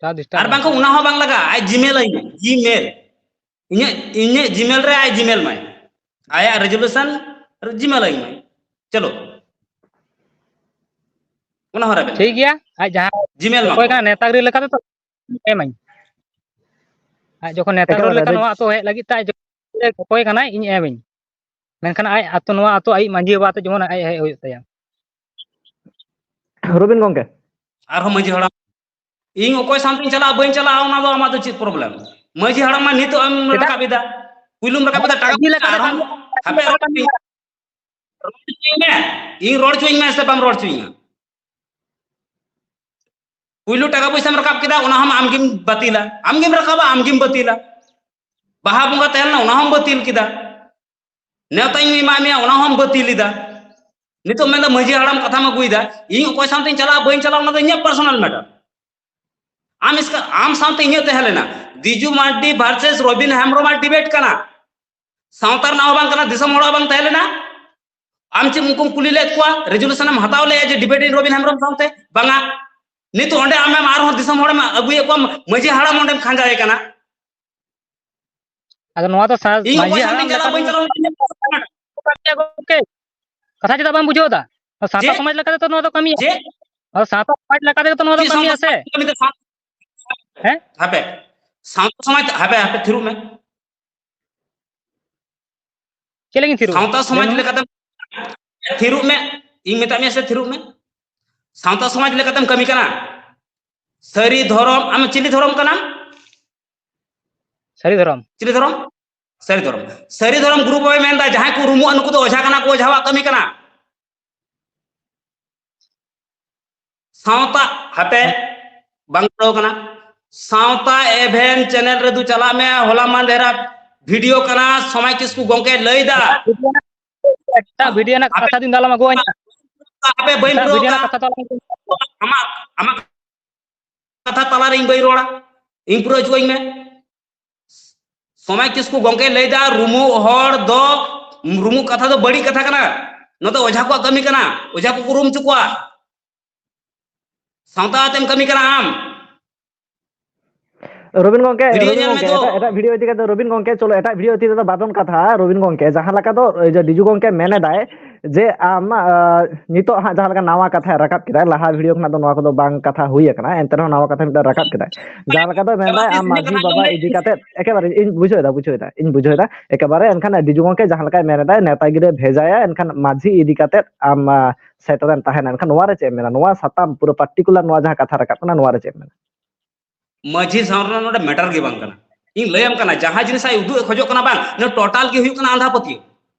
ᱛᱟ disturb ᱟᱨ ᱵᱟᱝᱠᱷᱟᱱ ᱚᱱᱟ ᱦᱚᱸ ᱵᱟᱝ ᱞᱟᱜᱟᱜᱼᱟ, ᱟᱡ Gmail ᱟᱹᱧ ᱢᱮ, Gmail᱾ ᱤᱧᱟᱹᱜ, ᱤᱧᱟᱹᱜ Gmail ᱨᱮ ᱟᱡ Gmail ᱢᱟᱭ, ᱟᱭᱟᱜ resolution ᱨᱮ Gmail ᱟᱹᱧ ᱢᱟᱭ᱾ ᱪᱚᱞᱚ, ᱚᱱᱟ ᱦᱚᱸ ᱨᱮᱵᱮᱱ ᱴᱷᱤᱠ ᱠᱟᱱᱟ᱾ ᱜᱮᱭᱟ, ᱟᱡ ᱡᱟᱦᱟᱸ Gmail ᱢᱟ ᱚᱠᱚᱭ ᱠᱚ᱾ ᱠᱟᱱᱟ ᱱᱮᱛᱟ ᱜᱤᱨᱟᱹ ᱞᱮᱠᱟ ᱛᱮᱫᱚ ᱮᱢᱟᱹᱧ᱾ ᱟᱡ ᱡᱚᱠᱷᱚᱱ ᱱᱮᱛᱟ ᱮᱠᱟᱞ ᱨᱚᱲ ᱞᱮᱠᱟ ᱨᱮᱵᱮᱱ᱾ ᱱᱚᱣᱟ ᱟᱹᱛᱩ ᱦᱮᱡ ᱞᱟᱹᱜᱤᱫ ᱛᱮ ᱟᱡ ᱚᱠᱚᱭ ᱠᱟᱱᱟᱭ, ᱤᱧ ᱮᱢᱟᱹᱧ᱾ ᱢᱮᱱᱠᱷᱟᱱ ᱟᱡ ᱟᱹᱛᱩ, ᱱᱚᱣᱟ ᱟᱹᱛᱩ ᱟᱡ ᱢᱟᱺᱡᱷᱤ ᱵᱟᱵᱟ ᱟᱛᱮ ᱡᱮᱢᱚᱱ ᱟᱡ ᱦᱮᱡ ᱦᱩᱭᱩᱜ ᱛᱟᱭᱟ᱾ ᱨᱚᱵᱤᱱ ᱜᱚᱝᱠᱮ᱾ ᱟᱨᱦᱚᱸ ᱢᱟᱺᱡᱷᱤ ᱦᱟᱲᱟᱢ, ᱤᱧ ᱚᱠᱚᱭ ᱥᱟᱶᱛᱮᱧ ᱪᱟᱞᱟᱜᱼᱟ, ᱵᱟᱹᱧ ᱪᱟᱞᱟᱜᱼᱟ, ᱚᱱᱟ ᱫᱚ ᱟᱢᱟᱜ ᱫᱚ ᱪᱮᱫ problem? ᱢᱟᱺᱡᱷᱤ ᱦᱟᱲᱟᱢ ᱢᱟ ᱱᱤᱛᱚᱜ ᱮᱢ ᱪᱮᱫᱟᱜ? ᱨᱟᱠᱟᱵ ᱮᱫᱟ, ᱯᱩᱭᱞᱩᱢ ᱨᱟᱠᱟᱵ ᱮᱫᱟ, ᱴᱟᱠᱟ ᱢᱟᱺᱡᱷᱤ ᱞᱮᱠᱟ ᱟᱨᱦᱚᱸ ᱛᱮ ᱦᱟᱯᱮ ᱨᱚᱲ ᱦᱚᱪᱚᱧ ᱢᱮ᱾ ᱨᱚᱲ ᱦᱚᱪᱚᱧ ᱢᱮ᱾ ᱤᱧ ᱨᱚᱲ ᱦᱚᱪᱚᱧ ᱢᱮ ᱥᱮ ᱵᱟᱢ ᱨᱚᱲ ᱦᱚᱪᱚᱧᱟ? ᱯᱩᱭᱞᱩ ᱴᱟᱠᱟ ᱯᱚᱭᱥᱟᱢ ᱨᱟᱠᱟᱵ ᱠᱮᱫᱟ, ᱚᱱᱟ ᱦᱚᱸ ᱟᱢᱜᱮᱢ ᱵᱟᱹᱛᱤᱞᱟ, ᱟᱢᱜᱮᱢ ᱨᱟᱠᱟᱵᱟ, ᱟᱢᱜᱮᱢ ᱵᱟᱹᱛᱤᱞᱟ᱾ ᱵᱟᱦᱟ ᱵᱚᱸᱜᱟ ᱛᱟᱦᱮᱸ ᱞᱮᱱᱟ, ᱚᱱᱟ ᱦᱚᱸᱢ ᱵᱟᱹᱛᱤᱞ ᱠᱮᱫᱟ᱾ ᱱᱮᱣᱛᱟᱧ ᱮᱢᱟᱫ ᱢᱮᱭᱟ, ᱚᱱᱟ ᱦᱚᱸᱢ ᱵᱟᱹᱛᱤᱞ ᱮᱫᱟ᱾ ᱱᱤᱛᱚᱜ ᱢᱮᱱᱫᱟ ᱢᱟᱹᱡᱷᱤ ᱦᱟᱲᱟᱢ ᱠᱟᱛᱷᱟᱢ ᱟᱹᱜᱩᱭᱮᱫᱟ, ᱤᱧ ᱚᱠᱚᱭ ᱥᱟᱶᱛᱮᱧ ᱪᱟᱞᱟᱜᱼᱟ ᱵᱟᱹᱧ ᱪᱟᱞᱟᱜᱼᱟ ᱚᱱᱟ ᱫᱚ ᱤᱧᱟᱹᱜ personal matter᱾ ᱟᱢ ᱤᱥᱠᱟ-, ᱟᱢ ᱥᱟᱶᱛᱮ ᱤᱧᱟᱹᱜ ᱛᱟᱦᱮᱸ ᱞᱮᱱᱟ, ᱫᱤᱡᱩ ᱢᱟᱨᱰᱤ versus ᱨᱚᱵᱤᱱ ᱦᱮᱢᱵᱨᱚᱢ ᱟᱜ debate ᱠᱟᱱᱟ, ᱥᱟᱶᱛᱟ ᱨᱮᱱᱟᱜ ᱦᱚᱸ ᱵᱟᱝ ᱠᱟᱱᱟ, ᱫᱤᱥᱚᱢ ᱦᱚᱲᱟᱜ ᱵᱟᱝ ᱛᱟᱦᱮᱸ ᱞᱮᱱᱟ᱾ ᱟᱢ ᱪᱮᱫ ᱩᱱᱠᱩᱢ ᱠᱩᱞᱤ ᱞᱮᱫ ᱠᱚᱣᱟ, resolution ᱮᱢ ᱦᱟᱛᱟᱣ ᱞᱮᱫᱼᱟ ᱡᱮ debate ᱤᱧ ᱨᱚᱵᱤᱱ ᱦᱮᱢᱵᱨᱚᱢ ᱥᱟᱶᱛᱮ? ᱵᱟᱝᱟ᱾ ᱱᱤᱛᱚᱜ ᱚᱸᱰᱮ ᱟᱢᱮᱢ ᱟᱨᱦᱚᱸ ᱫᱤᱥᱚᱢ ᱦᱚᱲᱮᱢ ᱟᱹᱜᱩᱭᱮᱫ ᱠᱚᱣᱟ, ᱢᱟᱹᱡᱷᱤ ᱦᱟᱲᱟᱢ ᱚᱸᱰᱮᱢ ᱠᱷᱟᱸᱡᱟᱭᱮ ᱠᱟᱱᱟ᱾ ᱟᱫᱚ ᱱᱚᱣᱟ ᱫᱚ ᱥᱟ-, ᱤᱧ ᱢᱟᱹᱡᱷᱤ ᱚᱠᱚᱭ ᱦᱟᱲᱟᱢ ᱥᱟᱶᱛᱮᱧ ᱪᱟᱞᱟᱣ ᱞᱮᱠᱟᱛᱮ ᱵᱟᱹᱧ ᱪᱟᱞᱟᱣ ᱞᱮᱱᱟ᱾ ᱜᱚᱢᱠᱮ, ᱠᱟᱛᱷᱟ ᱪᱮᱫᱟᱜ ᱵᱟᱢ ᱵᱩᱡᱷᱟᱹᱣ ᱮᱫᱟ? ᱥᱟᱶᱛᱟ ᱪᱮᱫ? ᱥᱚᱢᱟᱡᱽ ᱞᱮᱠᱟᱛᱮ ᱛᱚ ᱱᱚᱣᱟ ᱫᱚ ᱠᱟᱹᱢᱤᱭᱟ᱾ ᱪᱮᱫ? ᱟᱫᱚ ᱥᱟᱶᱛᱟ ᱥᱚᱢᱟᱡᱽ ᱞᱮᱠᱟᱛᱮ ᱛᱚ ᱱᱚᱣᱟ ᱫᱚ ᱪᱮᱫ ᱠᱟᱹᱢᱤᱭᱟ ᱥᱟᱶᱛᱟ ᱥᱮ? ᱥᱚᱢᱟᱡᱽ ᱠᱟᱹᱢᱤ ᱫᱚ ᱥᱟᱶ-, ᱦᱮᱸ? ᱦᱟᱯᱮ, ᱥᱟᱶᱛᱟ ᱥᱚᱢᱟᱡᱽ, ᱦᱟᱯᱮ, ᱦᱟᱯᱮ, ᱛᱷᱤᱨᱚᱜ ᱢᱮ᱾ ᱪᱮᱫ ᱞᱟᱹᱜᱤᱫ ᱛᱷᱤᱨᱚᱜ ᱟᱹᱧ? ᱥᱟᱶᱛᱟ ᱥᱚᱢᱟᱡᱽ ᱞᱟᱹᱭ ᱢᱮ᱾ ᱞᱮᱠᱟᱛᱮᱢ ᱛᱷᱤᱨᱚᱜ ᱢᱮ, ᱤᱧ ᱢᱮᱛᱟᱜ ᱢᱮᱭᱟ ᱥᱮ ᱛᱷᱤᱨᱚᱜ ᱢᱮ᱾ ᱥᱟᱶᱛᱟ ᱥᱚᱢᱟᱡᱽ ᱞᱮᱠᱟᱛᱮᱢ ᱠᱟᱹᱢᱤ ᱠᱟᱱᱟ, ᱥᱟᱹᱨᱤ ᱫᱷᱚᱨᱚᱢ, ᱟᱢ ᱪᱤᱞᱤ ᱫᱷᱚᱨᱚᱢ ᱠᱟᱱᱟᱢ? ᱥᱟᱹᱨᱤ ᱫᱷᱚᱨᱚᱢ᱾ ᱪᱤᱞᱤ ᱫᱷᱚᱨᱚᱢ? ᱥᱟᱹᱨᱤ ᱫᱷᱚᱨᱚᱢ᱾ ᱥᱟᱹᱨᱤ ᱫᱷᱚᱨᱚᱢ group ᱮ ᱢᱮᱱᱫᱟ, ᱡᱟᱦᱟᱸᱭ ᱠᱚ ᱨᱩᱢᱩᱜᱼᱟ, ᱱᱩᱠᱩ ᱫᱚ ᱚᱡᱷᱟ ᱠᱟᱱᱟ ᱠᱚ, ᱚᱡᱷᱟᱣᱟᱜ ᱠᱟᱹᱢᱤ ᱠᱟᱱᱟ᱾ ᱥᱟᱶᱛᱟ, ᱦᱟᱯᱮ, ᱵᱟᱝ ᱯᱩᱨᱟᱹᱣ ᱠᱟᱱᱟ᱾ ᱥᱟᱶᱛᱟ ᱮᱵᱷᱮᱱ channel ᱨᱮᱫᱚ ᱪᱟᱞᱟᱜ ᱢᱮ, ᱦᱚᱞᱟ ᱢᱟᱦᱫᱮᱨᱟᱜ video ᱠᱟᱱᱟ, ᱥᱚᱢᱟᱭ ᱠᱤᱥᱠᱩ ᱜᱚᱝᱠᱮ ᱞᱟᱹᱭ ᱫᱟ᱾ ᱮᱴᱟᱜ video ᱨᱮᱱᱟᱜ ᱦᱟᱯᱮ, ᱠᱟᱛᱷᱟ ᱫᱤᱱ ᱫᱚ ᱟᱞᱚᱢ ᱟᱹᱜᱩᱣᱟᱹᱧᱟ᱾ ᱦᱟᱯᱮ, ᱵᱟᱹᱧ ᱮᱴᱟᱜ ᱯᱩᱨᱟᱹᱣ video ᱨᱮᱱᱟᱜ ᱠᱟᱜᱼᱟ᱾ ᱠᱟᱛᱷᱟ ᱫᱚ ᱟᱞᱚᱢ ᱟᱹᱜᱩᱣᱟᱹᱧᱟ᱾ ᱟᱢᱟᱜ, ᱟᱢᱟᱜ ᱠᱟᱛᱷᱟ ᱛᱟᱞᱟᱨᱮ ᱤᱧ ᱵᱟᱹᱧ ᱨᱚᱲᱟ, ᱤᱧ ᱯᱩᱨᱟᱹᱣ ᱦᱚᱪᱚᱣᱟᱹᱧ ᱢᱮ᱾ ᱥᱚᱢᱟᱭ ᱠᱤᱥᱠᱩ ᱜᱚᱝᱠᱮ ᱞᱟᱹᱭᱫᱟ, ᱨᱩᱢᱩᱜ ᱦᱚᱲ ᱫᱚ, ᱨᱩᱢᱩᱜ ᱠᱟᱛᱷᱟ ᱫᱚ ᱵᱟᱹᱲᱤᱡ ᱠᱟᱛᱷᱟ ᱠᱟᱱᱟ, ᱱᱚᱣᱟ ᱫᱚ ᱚᱡᱷᱟ ᱠᱚᱣᱟᱜ ᱠᱟᱹᱢᱤ ᱠᱟᱱᱟ, ᱚᱡᱷᱟ ᱠᱚᱠᱚ ᱨᱩᱢ ᱦᱚᱪᱚ ᱠᱚᱣᱟ᱾ ᱥᱟᱶᱛᱟ ᱟᱛᱮᱢ ᱠᱟᱹᱢᱤ ᱠᱟᱱᱟ ᱟᱢ᱾ ᱨᱚᱵᱤᱱ ᱜᱚᱝᱠᱮ, video ᱨᱚᱵᱤᱱ ᱧᱮᱞ ᱢᱮ ᱜᱚᱝᱠᱮ, ᱛᱚ᱾ ᱮᱴᱟᱜ, ᱮᱴᱟᱜ video ᱤᱫᱤ ᱠᱟᱛᱮ, ᱨᱚᱵᱤᱱ ᱜᱚᱝᱠᱮ, ᱪᱚᱞᱚ, ᱮᱴᱟᱜ video ᱤᱫᱤ ᱠᱟᱛᱮ ᱫᱚ ᱵᱟᱵᱚᱱ ᱠᱟᱛᱷᱟᱜᱼᱟ᱾ ᱨᱚᱵᱤᱱ ᱜᱚᱝᱠᱮ, ᱡᱟᱦᱟᱸ ᱞᱮᱠᱟ ᱫᱚ, ᱮ, ᱡᱮ ᱰᱤᱡᱩ ᱜᱚᱝᱠᱮ ᱢᱮᱱ ᱮᱫᱟᱭ ᱡᱮ ᱟᱢ, ᱟ, ᱱᱤᱛᱚᱜ ᱦᱟᱸᱜ ᱡᱟᱦᱟᱸ ᱞᱮᱠᱟ ᱱᱟᱣᱟ ᱠᱟᱛᱷᱟᱭ ᱨᱟᱠᱟᱵ ᱠᱮᱫᱟ, ᱞᱟᱦᱟ video ᱠᱷᱚᱱᱟᱜ ᱫᱚ ᱱᱚᱣᱟ ᱠᱚᱫᱚ ᱵᱟᱝ ᱠᱟᱛᱷᱟ ᱦᱩᱭ ᱟᱠᱟᱱᱟ, ᱮᱱᱛᱮ ᱨᱮᱦᱚᱸ ᱱᱟᱣᱟ ᱠᱟᱛᱷᱟ ᱢᱤᱫᱴᱟᱝ ᱨᱟᱠᱟᱵ ᱠᱮᱫᱟᱭ᱾ ᱡᱟᱦᱟᱸ ᱞᱮᱠᱟ ᱫᱚ ᱢᱮᱱᱫᱟᱭ ᱟᱢ ᱢᱟᱹᱡᱷᱤ ᱵᱟᱵᱟ ᱤᱫᱤ ᱠᱟᱛᱮ, ᱮᱠᱮᱵᱟᱨᱮ ᱤᱧ ᱵᱩᱡᱷᱟᱹᱣ ᱮᱫᱟ, ᱵᱩᱡᱷᱟᱹᱣ ᱮᱫᱟ, ᱤᱧ ᱵᱩᱡᱷᱟᱹᱣ ᱮᱫᱟ, ᱮᱠᱮᱵᱟᱨᱮ ᱮᱱᱠᱷᱟᱱ ᱰᱤᱡᱩ ᱜᱚᱝᱠᱮ ᱡᱟᱦᱟᱸ ᱞᱮᱠᱟᱭ ᱢᱮᱱ ᱮᱫᱟᱭ, ᱱᱮᱛᱟᱜᱤᱨᱮ ᱵᱷᱮᱡᱟᱭᱟ, ᱮᱱᱠᱷᱟᱱ ᱢᱟᱹᱡᱷᱤ ᱤᱫᱤ ᱠᱟᱛᱮ ᱟᱢ, ᱟ, ᱥᱮᱴᱮᱨᱮᱢ ᱛᱟᱦᱮᱱᱟ, ᱮᱱᱠᱷᱟᱱ ᱱᱚᱣᱟ ᱨᱮ ᱪᱮᱫ ᱮᱢ ᱢᱮᱱᱟ? ᱱᱚᱣᱟ ᱥᱟᱛᱟᱢ ᱯᱩᱨᱟᱹ particular ᱱᱚᱣᱟ ᱡᱟᱦᱟᱸ ᱠᱟᱛᱷᱟ ᱨᱟᱠᱟᱵ ᱠᱟᱱᱟ, ᱱᱚᱣᱟ ᱨᱮ ᱪᱮᱫ ᱮᱢ ᱢᱮᱱᱟ? ᱢᱟᱹᱡᱷᱤ ᱥᱟᱶ ᱨᱮᱱᱟᱜ ᱱᱚᱰᱮ matter ᱜᱮ ᱵᱟᱝ ᱠᱟᱱᱟ᱾ ᱤᱧ ᱞᱟᱹᱭᱟᱢ ᱠᱟᱱᱟ, ᱡᱟᱦᱟᱸ ᱡᱤᱱᱤᱥ ᱟᱡ ᱩᱫᱩᱜ ᱮ ᱠᱷᱚᱡᱚᱜ ᱠᱟᱱᱟ ᱵᱟᱝ, ᱱᱚᱣᱟ total ᱜᱮ ᱦᱩᱭᱩᱜ ᱠᱟᱱᱟ ᱟᱸᱫᱷᱟ ᱯᱟᱹᱛᱭᱟᱹᱣ᱾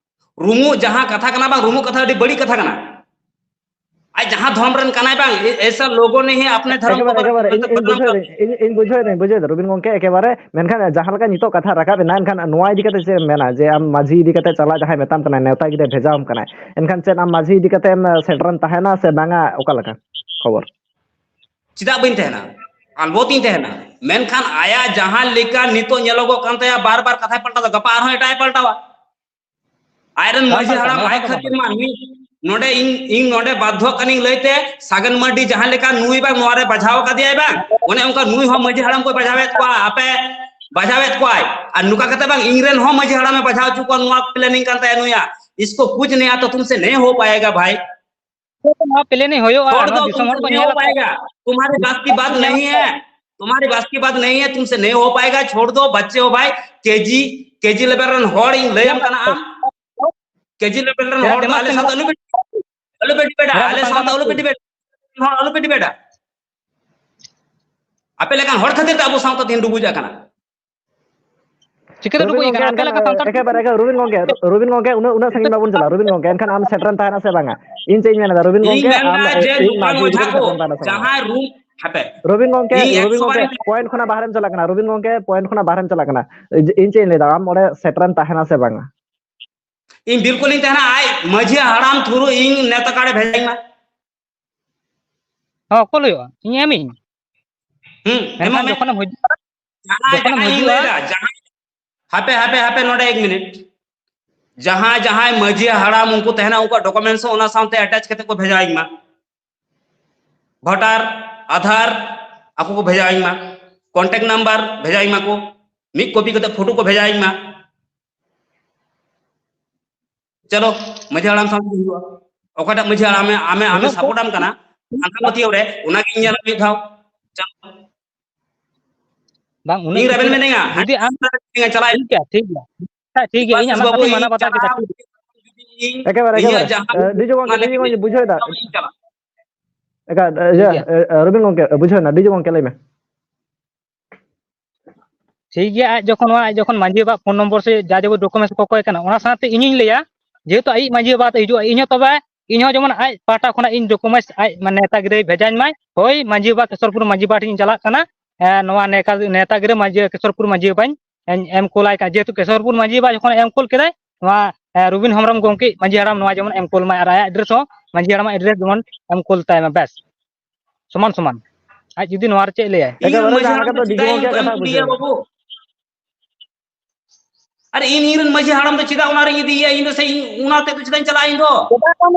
ᱨᱩᱢᱩᱜ ᱡᱟᱦᱟᱸ ᱠᱟᱛᱷᱟ ᱠᱟᱱᱟ ᱵᱟᱝ, ᱨᱩᱢᱩᱜ ᱠᱟᱛᱷᱟ ᱟᱹᱰᱤ ᱵᱟᱹᱲᱤᱡ ᱠᱟᱛᱷᱟ ᱠᱟᱱᱟ᱾ ᱟᱡ ᱡᱟᱦᱟᱸ ᱫᱷᱚᱨᱚᱢ ᱨᱮᱱ ᱠᱟᱱᱟᱭ ᱵᱟᱝ, ᱮ-, ᱮᱥᱟ ᱞᱳᱜᱳ ᱱᱮ ᱦᱤ ᱟᱯᱱᱮ ᱫᱷᱚᱨᱚᱢ ᱠᱚ ᱮᱠᱮᱵᱟᱨᱮ, ᱵᱟᱨ-, ᱮᱠᱮᱵᱟᱨᱮ, ᱤᱧ, ᱤᱧ ᱵᱟᱫᱱᱟᱢ ᱵᱩᱡᱷᱟᱹᱣ ᱠᱟᱨ ᱫᱟᱹᱧ, ᱤᱧ, ᱤᱧ ᱵᱩᱡᱷᱟᱹᱣ ᱫᱟᱹᱧ, ᱵᱩᱡᱷᱟᱹᱣ ᱫᱟᱹᱧ, ᱨᱚᱵᱤᱱ ᱜᱚᱝᱠᱮ, ᱮᱠᱮᱵᱟᱨᱮ᱾ ᱢᱮᱱᱠᱷᱟᱱ ᱡᱟᱦᱟᱸ ᱞᱮᱠᱟ ᱱᱤᱛᱚᱜ ᱠᱟᱛᱷᱟ ᱨᱟᱠᱟᱵ ᱮᱱᱟ, ᱮᱱᱠᱷᱟᱱ ᱱᱚᱣᱟ ᱤᱫᱤ ᱠᱟᱛᱮ ᱪᱮᱫ ᱮᱢ ᱢᱮᱱᱟ ᱡᱮ ᱟᱢ ᱢᱟᱹᱡᱷᱤ ᱤᱫᱤ ᱠᱟᱛᱮ ᱪᱟᱞᱟᱜ ᱡᱟᱦᱟᱸᱭ ᱢᱮᱛᱟᱢ ᱠᱟᱱᱟᱭ, ᱱᱮᱣᱛᱟ ᱜᱤᱫᱟᱹ ᱵᱷᱮᱡᱟᱣᱟᱢ ᱠᱟᱱᱟᱭ, ᱮᱱᱠᱷᱟᱱ ᱪᱮᱫ ᱟᱢ ᱢᱟᱹᱡᱷᱤ ᱤᱫᱤ ᱠᱟᱛᱮ ᱮᱢ ᱥᱮᱴᱮᱨᱮᱢ ᱛᱟᱦᱮᱱᱟ ᱥᱮ ᱵᱟᱝᱟ, ᱚᱠᱟ ᱞᱮᱠᱟ ᱠᱷᱚᱵᱚᱨ? ᱪᱮᱫᱟᱜ ᱵᱟᱹᱧ ᱛᱟᱦᱮᱱᱟ? ᱟᱞᱵᱚᱛ ᱤᱧ ᱛᱟᱦᱮᱱᱟ, ᱢᱮᱱᱠᱷᱟᱱ ᱟᱭᱟᱜ ᱡᱟᱦᱟᱸ ᱞᱮᱠᱟ ᱱᱤᱛᱚᱜ ᱧᱮᱞᱚᱜᱚᱜ ᱠᱟᱱ ᱛᱟᱭᱟ, ᱵᱟᱨ ᱵᱟᱨ ᱠᱟᱛᱷᱟᱭ ᱯᱟᱞᱴᱟᱣ ᱫᱟ, ᱜᱟᱯᱟ ᱟᱨᱦᱚᱸ ᱮᱴᱟᱜ ᱮ ᱯᱟᱞᱴᱟᱣᱟ᱾ ᱟᱡᱨᱮᱱ ᱵᱟᱝ ᱢᱟᱹᱡᱷᱤ ᱯᱟᱞᱴᱟᱣᱟ, ᱦᱟᱲᱟᱢ ᱱᱚᱣᱟ ᱟᱡ ᱫᱚ ᱵᱟᱝ ᱠᱷᱟᱹᱛᱤᱨ ᱯᱟᱞᱴᱟᱣᱟ᱾ ᱢᱟ ᱱᱩᱭ ᱱᱚᱰᱮ ᱤᱧ, ᱤᱧ ᱱᱚᱰᱮ ᱵᱟᱫᱽᱫᱷᱚ ᱠᱟᱹᱱᱟᱹᱧ ᱞᱟᱹᱭᱛᱮ ᱥᱟᱜᱮᱱ ᱢᱟᱨᱰᱤ ᱡᱟᱦᱟᱸ ᱞᱮᱠᱟ ᱱᱩᱭ ᱵᱟᱝ ᱱᱚᱣᱟ ᱨᱮ ᱵᱟᱡᱷᱟᱣ ᱠᱟᱫᱮᱭᱟᱭ ᱵᱟᱝ, ᱚᱱᱮ ᱚᱱᱠᱟ ᱱᱩᱭ ᱦᱚᱸ ᱢᱟᱹᱡᱷᱤ ᱦᱟᱲᱟᱢ ᱠᱚᱭ ᱵᱟᱡᱷᱟᱣᱮᱫ ᱠᱚᱣᱟ, ᱟᱯᱮ ᱵᱟᱡᱷᱟᱣᱮᱫ ᱠᱚᱣᱟᱭ᱾ ᱟᱨ ᱱᱚᱝᱠᱟ ᱠᱟᱛᱮ ᱵᱟᱝ ᱤᱧ ᱨᱮᱱ ᱦᱚᱸ ᱢᱟᱹᱡᱷᱤ ᱦᱟᱲᱟᱢᱮ ᱵᱟᱡᱷᱟᱣ ᱦᱚᱪᱚ ᱠᱚᱣᱟ, ᱱᱚᱣᱟ planning ᱠᱟᱱ ᱛᱟᱭᱟ ᱱᱩᱭᱟᱜ᱾ इसको कुछ नहीं आता तुमसे नहीं हो पाएगा भाई। ᱱᱚᱣᱟ planning ᱦᱩᱭᱩᱜᱼᱟ, छोड़ ᱱᱚᱣᱟ ᱫᱚ, ᱫᱤᱥᱚᱢ ᱦᱚᱲ तुमसे ᱠᱚ नहीं हो ᱧᱮᱞ ᱟᱠᱚ᱾ पाएगा। तुम्हारे बस की बात नहीं है, तुम्हारे बस की बात नहीं है, तुमसे नहीं हो पाएगा। छोड़ दो, बच्चे हो भाई। केजी, केजी level ᱨᱮᱱ ᱦᱚᱲ ᱤᱧ ᱞᱟᱹᱭᱟᱢ ᱠᱟᱱᱟ ᱟᱢ᱾ ᱠᱮᱡᱤ level ᱨᱮᱱ ᱦᱚᱲ ᱫᱚ ᱟᱞᱮ ᱥᱟᱶᱛᱮ ᱟᱞᱚᱯᱮ, ᱟᱞᱚᱯᱮ ᱰᱤᱵᱮᱴᱟ, ᱟᱞᱮ ᱥᱟᱶᱛᱮ ᱟᱞᱚᱯᱮ ᱰᱤᱵᱮᱴᱟ, ᱦᱚᱲ ᱟᱞᱚᱯᱮ ᱰᱤᱵᱮᱴᱟ᱾ ᱟᱯᱮ ᱞᱮᱠᱟᱱ ᱦᱚᱲ ᱠᱷᱟᱹᱛᱤᱨ ᱛᱮ ᱟᱵᱚ ᱥᱟᱶᱛᱟ ᱛᱮᱦᱮᱧ ᱰᱩᱵᱩᱡ ᱟᱠᱟᱱᱟ᱾ ᱪᱤᱠᱟᱹᱛᱮ ᱨᱚᱵᱤᱱ ᱰᱩᱵᱩᱡ ᱟᱠᱟᱱᱟ? ᱜᱚᱝᱠᱮ, ᱟᱯᱮ ᱞᱮᱠᱟ ᱮᱱᱠᱷᱟᱱ, ᱥᱟᱱᱛᱟᱲ ᱮᱠᱮᱵᱟᱨᱮ, ᱮᱠᱮᱵᱟᱨᱮ, ᱨᱚᱵᱤᱱ ᱜᱚᱝᱠᱮ, ᱨᱚᱵᱤᱱ ᱜᱚᱝᱠᱮ, ᱩᱱᱟᱹᱜ, ᱩᱱᱟᱹᱜ ᱥᱟᱺᱜᱤᱧ ᱵᱟᱵᱚᱱ ᱪᱟᱞᱟᱜᱼᱟ᱾ ᱨᱚᱵᱤᱱ ᱜᱚᱝᱠᱮ, ᱮᱱᱠᱷᱟᱱ ᱟᱢ ᱥᱮᱴᱮᱨᱮᱢ ᱛᱟᱦᱮᱱᱟ ᱥᱮ ᱵᱟᱝᱟ? ᱤᱧ ᱪᱮᱫ ᱤᱧ ᱢᱮᱱᱫᱟ, ᱨᱚᱵᱤᱱ ᱤᱧ ᱜᱚᱝᱠᱮ, ᱢᱮᱱᱫᱟ ᱟᱢ ᱡᱮ ᱮ-, ᱡᱚᱠᱷᱚᱱ ᱤᱧ ᱢᱟᱹᱡᱷᱤ ᱢᱚᱡᱷᱟ ᱤᱫᱤ ᱠᱚ ᱠᱟᱛᱮᱢ ᱛᱟᱦᱮᱱᱟ ᱥᱮ ᱵᱟᱝᱟ? ᱡᱟᱦᱟᱸᱭ ᱨᱩᱢ, ᱦᱟᱯᱮ, ᱨᱚᱵᱤᱱ ᱜᱚᱝᱠᱮ, ᱤᱧ ᱨᱚᱵᱤᱱ ᱮᱠᱥᱚ ᱜᱚᱝᱠᱮ, ᱵᱟᱨ point ᱠᱷᱚᱱᱟᱜ ᱵᱟᱦᱨᱮᱢ ᱪᱟᱞᱟᱜ ᱠᱟᱱᱟ, ᱨᱚᱵᱤᱱ ᱜᱚᱝᱠᱮ, point ᱠᱷᱚᱱᱟᱜ ᱵᱟᱦᱨᱮᱢ ᱪᱟᱞᱟᱜ ᱠᱟᱱᱟ᱾ ᱤᱧ ᱪᱮᱫ ᱤᱧ ᱞᱟᱹᱭᱫᱟ, ᱟᱢ ᱚᱸᱰᱮ ᱥᱮᱴᱮᱨᱮᱢ ᱛᱟᱦᱮᱱᱟ ᱥᱮ ᱵᱟᱝᱟ? ᱤᱧ ᱵᱤᱞᱠᱩᱞᱤᱧ ᱛᱟᱦᱮᱱᱟ, ᱟᱡ ᱢᱟᱹᱡᱷᱤ ᱦᱟᱲᱟᱢ through ᱤᱧ ᱱᱮᱣᱛᱟ ᱠᱟᱨᱰ ᱮ ᱵᱷᱮᱡᱟᱧ ᱢᱟ᱾ ᱦᱚᱸ, ᱠᱚᱞ ᱦᱩᱭᱩᱜᱼᱟ, ᱤᱧ ᱮᱢᱤᱧ᱾ ᱦᱩᱸ, ᱢᱮᱱᱠᱷᱟᱱ ᱮᱢᱚᱜ ᱢᱮ᱾ ᱡᱚᱠᱷᱚᱱᱮᱢ ᱦᱤᱡᱩᱜᱼᱟ, ᱡᱟᱦᱟᱸᱭ, ᱡᱚᱠᱷᱚᱱᱮᱢ ᱡᱟᱦᱟᱸᱭ ᱤᱧ ᱦᱤᱡᱩᱜᱼᱟ, ᱞᱟᱹᱭᱫᱟ, ᱡᱟᱦᱟᱸᱭ, ᱦᱟᱯᱮ, ᱦᱟᱯᱮ, ᱦᱟᱯᱮ, ᱱᱚᱰᱮ ᱮᱠ ᱢᱤᱱᱤᱴ᱾ ᱡᱟᱦᱟᱸᱭ, ᱡᱟᱦᱟᱸᱭ ᱢᱟᱹᱡᱷᱤ ᱦᱟᱲᱟᱢ ᱩᱱᱠᱩ ᱛᱟᱦᱮᱱᱟ, ᱩᱱᱠᱩᱣᱟᱜ documents ᱦᱚᱸ ᱚᱱᱟ ᱥᱟᱶᱛᱮ attach ᱠᱟᱛᱮ ᱠᱚ ᱵᱷᱮᱡᱟᱣᱟᱹᱧ ᱢᱟ᱾ Voter, ᱟᱫᱷᱟᱨ, ᱟᱠᱚ ᱠᱚ ᱵᱷᱮᱡᱟᱣᱟᱹᱧ ᱢᱟ᱾ Contact number ᱵᱷᱮᱡᱟᱣᱟᱹᱧ ᱢᱟ ᱠᱚ᱾ ᱢᱤᱫ copy ᱠᱟᱛᱮ photo ᱠᱚ ᱵᱷᱮᱡᱟᱣᱟᱹᱧ ᱢᱟ᱾ ᱪᱚᱞᱚ, ᱢᱟᱹᱡᱷᱤ ᱦᱟᱲᱟᱢ ᱥᱟᱶ ᱛᱮ ᱦᱩᱭᱩᱜᱼᱟ᱾ ᱚᱠᱟᱴᱟᱜ ᱢᱟᱹᱡᱷᱤ ᱦᱟᱲᱟᱢ ᱟᱢᱮ, ᱟᱢᱮ, ᱟᱢᱮ ᱩᱱᱟᱹᱜ support ᱟᱢ ᱠᱟᱱᱟ, ᱟᱸᱫᱷᱟ ᱯᱟᱹᱛᱭᱟᱹᱣ ᱨᱮ, ᱚᱱᱟᱜᱤᱧ ᱧᱮᱞᱟ ᱢᱤᱫ ᱫᱷᱟᱣ᱾ ᱪᱚᱞᱚ᱾ ᱵᱟᱝ, ᱩᱱᱟᱹᱜ ᱤᱧ ᱠᱤᱪᱷᱩ ᱨᱮᱵᱮᱱ ᱢᱤᱱᱟᱹᱧᱟ, ᱡᱩᱫᱤ ᱟᱢ, ᱪᱟᱞᱟᱜ ᱴᱷᱤᱠ ᱜᱮᱭᱟ, ᱴᱷᱤᱠ ᱜᱮᱭᱟ᱾ ᱟᱪᱪᱷᱟ, ᱴᱷᱤᱠ ᱜᱮᱭᱟ, ᱤᱧ ᱤᱠᱵᱟᱞ ᱟᱢᱟᱜ ᱵᱟᱹᱵᱩ, ᱠᱟᱛᱷᱟᱧ ᱤᱧ ᱢᱟᱱᱟᱣ ᱵᱟᱛᱟᱣ ᱠᱮᱫᱟ, ᱪᱟᱞᱟᱜᱼᱟ, ᱴᱷᱤᱠ ᱜᱮᱭᱟ᱾ ᱤᱧ ᱮᱠᱮᱵᱟᱨᱮ, ᱤᱧᱟᱹᱜ ᱮᱠᱮᱵᱟᱨᱮ᱾ ᱡᱟᱦᱟᱸ ᱮ, ᱰᱤᱡᱮ ᱜᱚᱝᱠᱮ, ᱚᱱᱟ ᱰᱤᱡᱮ ᱞᱟᱹᱜᱤᱫ ᱜᱚᱝᱠᱮ, ᱛᱮ ᱵᱩᱡᱷᱟᱹᱣ ᱫᱟ᱾ ᱤᱧ ᱪᱟᱞᱟᱜᱼᱟ᱾ ᱮᱠᱟ-, ᱮ, ᱴᱷᱤᱠ ᱤᱭᱟᱹ, ᱜᱮᱭᱟ᱾ ᱮ, ᱮ, ᱨᱚᱵᱤᱱ ᱜᱚᱝᱠᱮ, ᱵᱩᱡᱷᱟᱹᱣ ᱮᱱᱟ, ᱰᱤᱡᱮ ᱜᱚᱝᱠᱮ, ᱞᱟᱹᱭ ᱢᱮ᱾ ᱴᱷᱤᱠ ᱜᱮᱭᱟ, ᱟᱡ ᱡᱚᱠᱷᱚᱱ ᱱᱚᱣᱟ, ᱟᱡ ᱡᱚᱠᱷᱚᱱ ᱢᱟᱹᱡᱷᱤ ᱵᱟᱵᱟᱣᱟᱜ phone number ᱥᱮ ᱡᱟ ᱡᱟᱵᱚ documents ᱠᱚ ᱠᱚᱭ ᱠᱟᱱᱟ, ᱚᱱᱟ ᱥᱟᱶᱛᱮ ᱤᱧᱤᱧ ᱞᱟᱹᱭᱟ, ᱡᱮᱦᱮᱛᱩ ᱟᱡᱤᱡ ᱢᱟᱹᱡᱷᱤ ᱵᱟᱵᱟ ᱛᱚ ᱦᱤᱡᱩᱜᱼᱟ, ᱤᱧ ᱦᱚᱸ ᱛᱚᱵᱮ ᱤᱧ ᱦᱚᱸ ᱡᱮᱢᱚᱱ ᱟᱡ ᱯᱟᱦᱴᱟ ᱠᱷᱚᱱᱟᱜ ᱤᱧ documents, ᱟᱡ ᱢᱟᱱᱮ ᱱᱮᱣᱛᱟ ᱜᱤᱨᱟᱹᱭ ᱵᱷᱮᱡᱟᱧ ᱢᱟᱭ᱾ ᱦᱳᱭ, ᱢᱟᱹᱡᱷᱤ ᱵᱟᱵᱟ ᱠᱮᱥᱚᱨᱯᱩᱨ ᱢᱟᱹᱡᱷᱤ ᱵᱟᱵᱟ ᱴᱷᱮᱱ ᱤᱧ ᱪᱟᱞᱟᱜ ᱠᱟᱱᱟ᱾ ᱮ, ᱱᱚᱣᱟ ᱱᱮᱣᱛᱟ, ᱱᱮᱣᱛᱟ ᱜᱤᱨᱟᱹ ᱢᱟᱹᱡᱷᱤ, ᱠᱮᱥᱚᱨᱯᱩᱨ ᱢᱟᱹᱡᱷᱤ ᱵᱟᱵᱟᱧ ᱮᱢ ᱠᱩᱞᱟᱭ ᱠᱟᱱᱟ, ᱡᱮᱦᱮᱛᱩ ᱠᱮᱥᱚᱨᱯᱩᱨ ᱢᱟᱹᱡᱷᱤ ᱵᱟᱵᱟ ᱡᱚᱠᱷᱚᱱ ᱮᱢ ᱠᱩᱞ ᱠᱮᱫᱟᱭ, ᱱᱚᱣᱟ, ᱮ, ᱨᱚᱵᱤᱱ ᱦᱮᱢᱵᱨᱚᱢ ᱜᱚᱢᱠᱮ ᱢᱟᱹᱡᱷᱤ ᱦᱟᱲᱟᱢ ᱱᱚᱣᱟ ᱡᱮᱢᱚᱱ ᱮᱢ ᱠᱩᱞ ᱢᱟᱭ, ᱟᱨ ᱟᱭᱟᱜ address ᱦᱚᱸ ᱢᱟᱹᱡᱷᱤ ᱦᱟᱲᱟᱢᱟᱜ address ᱡᱮᱢᱚᱱ ᱮᱢ ᱠᱩᱞ ᱛᱟᱭ ᱢᱟ, ᱵᱮᱥ᱾ ᱥᱚᱢᱟᱱ ᱥᱚᱢᱟᱱ᱾ ᱟᱡ ᱡᱩᱫᱤ ᱱᱚᱣᱟ ᱨᱮ ᱪᱮᱫ ᱞᱟᱹᱭᱟᱭ? ᱤᱧ ᱮᱠᱮᱵᱟᱨᱮ ᱢᱟᱹᱡᱷᱤ ᱡᱟᱦᱟᱸ ᱦᱟᱲᱟᱢ ᱞᱮᱠᱟ ᱫᱚ ᱫᱚ ᱰᱤᱜᱚ ᱪᱮᱫᱟᱜ ᱤᱧ ᱜᱚᱢᱠᱮᱭᱟᱜ ᱠᱟᱛᱷᱟ ᱤᱧ ᱠᱩᱞᱤᱭᱟ ᱵᱩᱡᱷᱟᱹᱣ ᱢᱮ᱾ ᱵᱟᱹᱵᱩ? ᱟᱨ ᱤᱧ, ᱤᱧ ᱨᱮᱱ ᱢᱟᱹᱡᱷᱤ ᱦᱟᱲᱟᱢ ᱫᱚ ᱪᱮᱫᱟᱜ ᱚᱱᱟ ᱨᱤᱧ ᱤᱫᱤᱭᱮᱭᱟ? ᱤᱧ ᱫᱚ ᱥᱮ ᱤᱧ ᱚᱱᱟ ᱛᱮ ᱫᱚ ᱪᱮᱫᱟᱜ ᱤᱧ ᱪᱟᱞᱟᱜᱼᱟ? ᱤᱧ ᱫᱚ,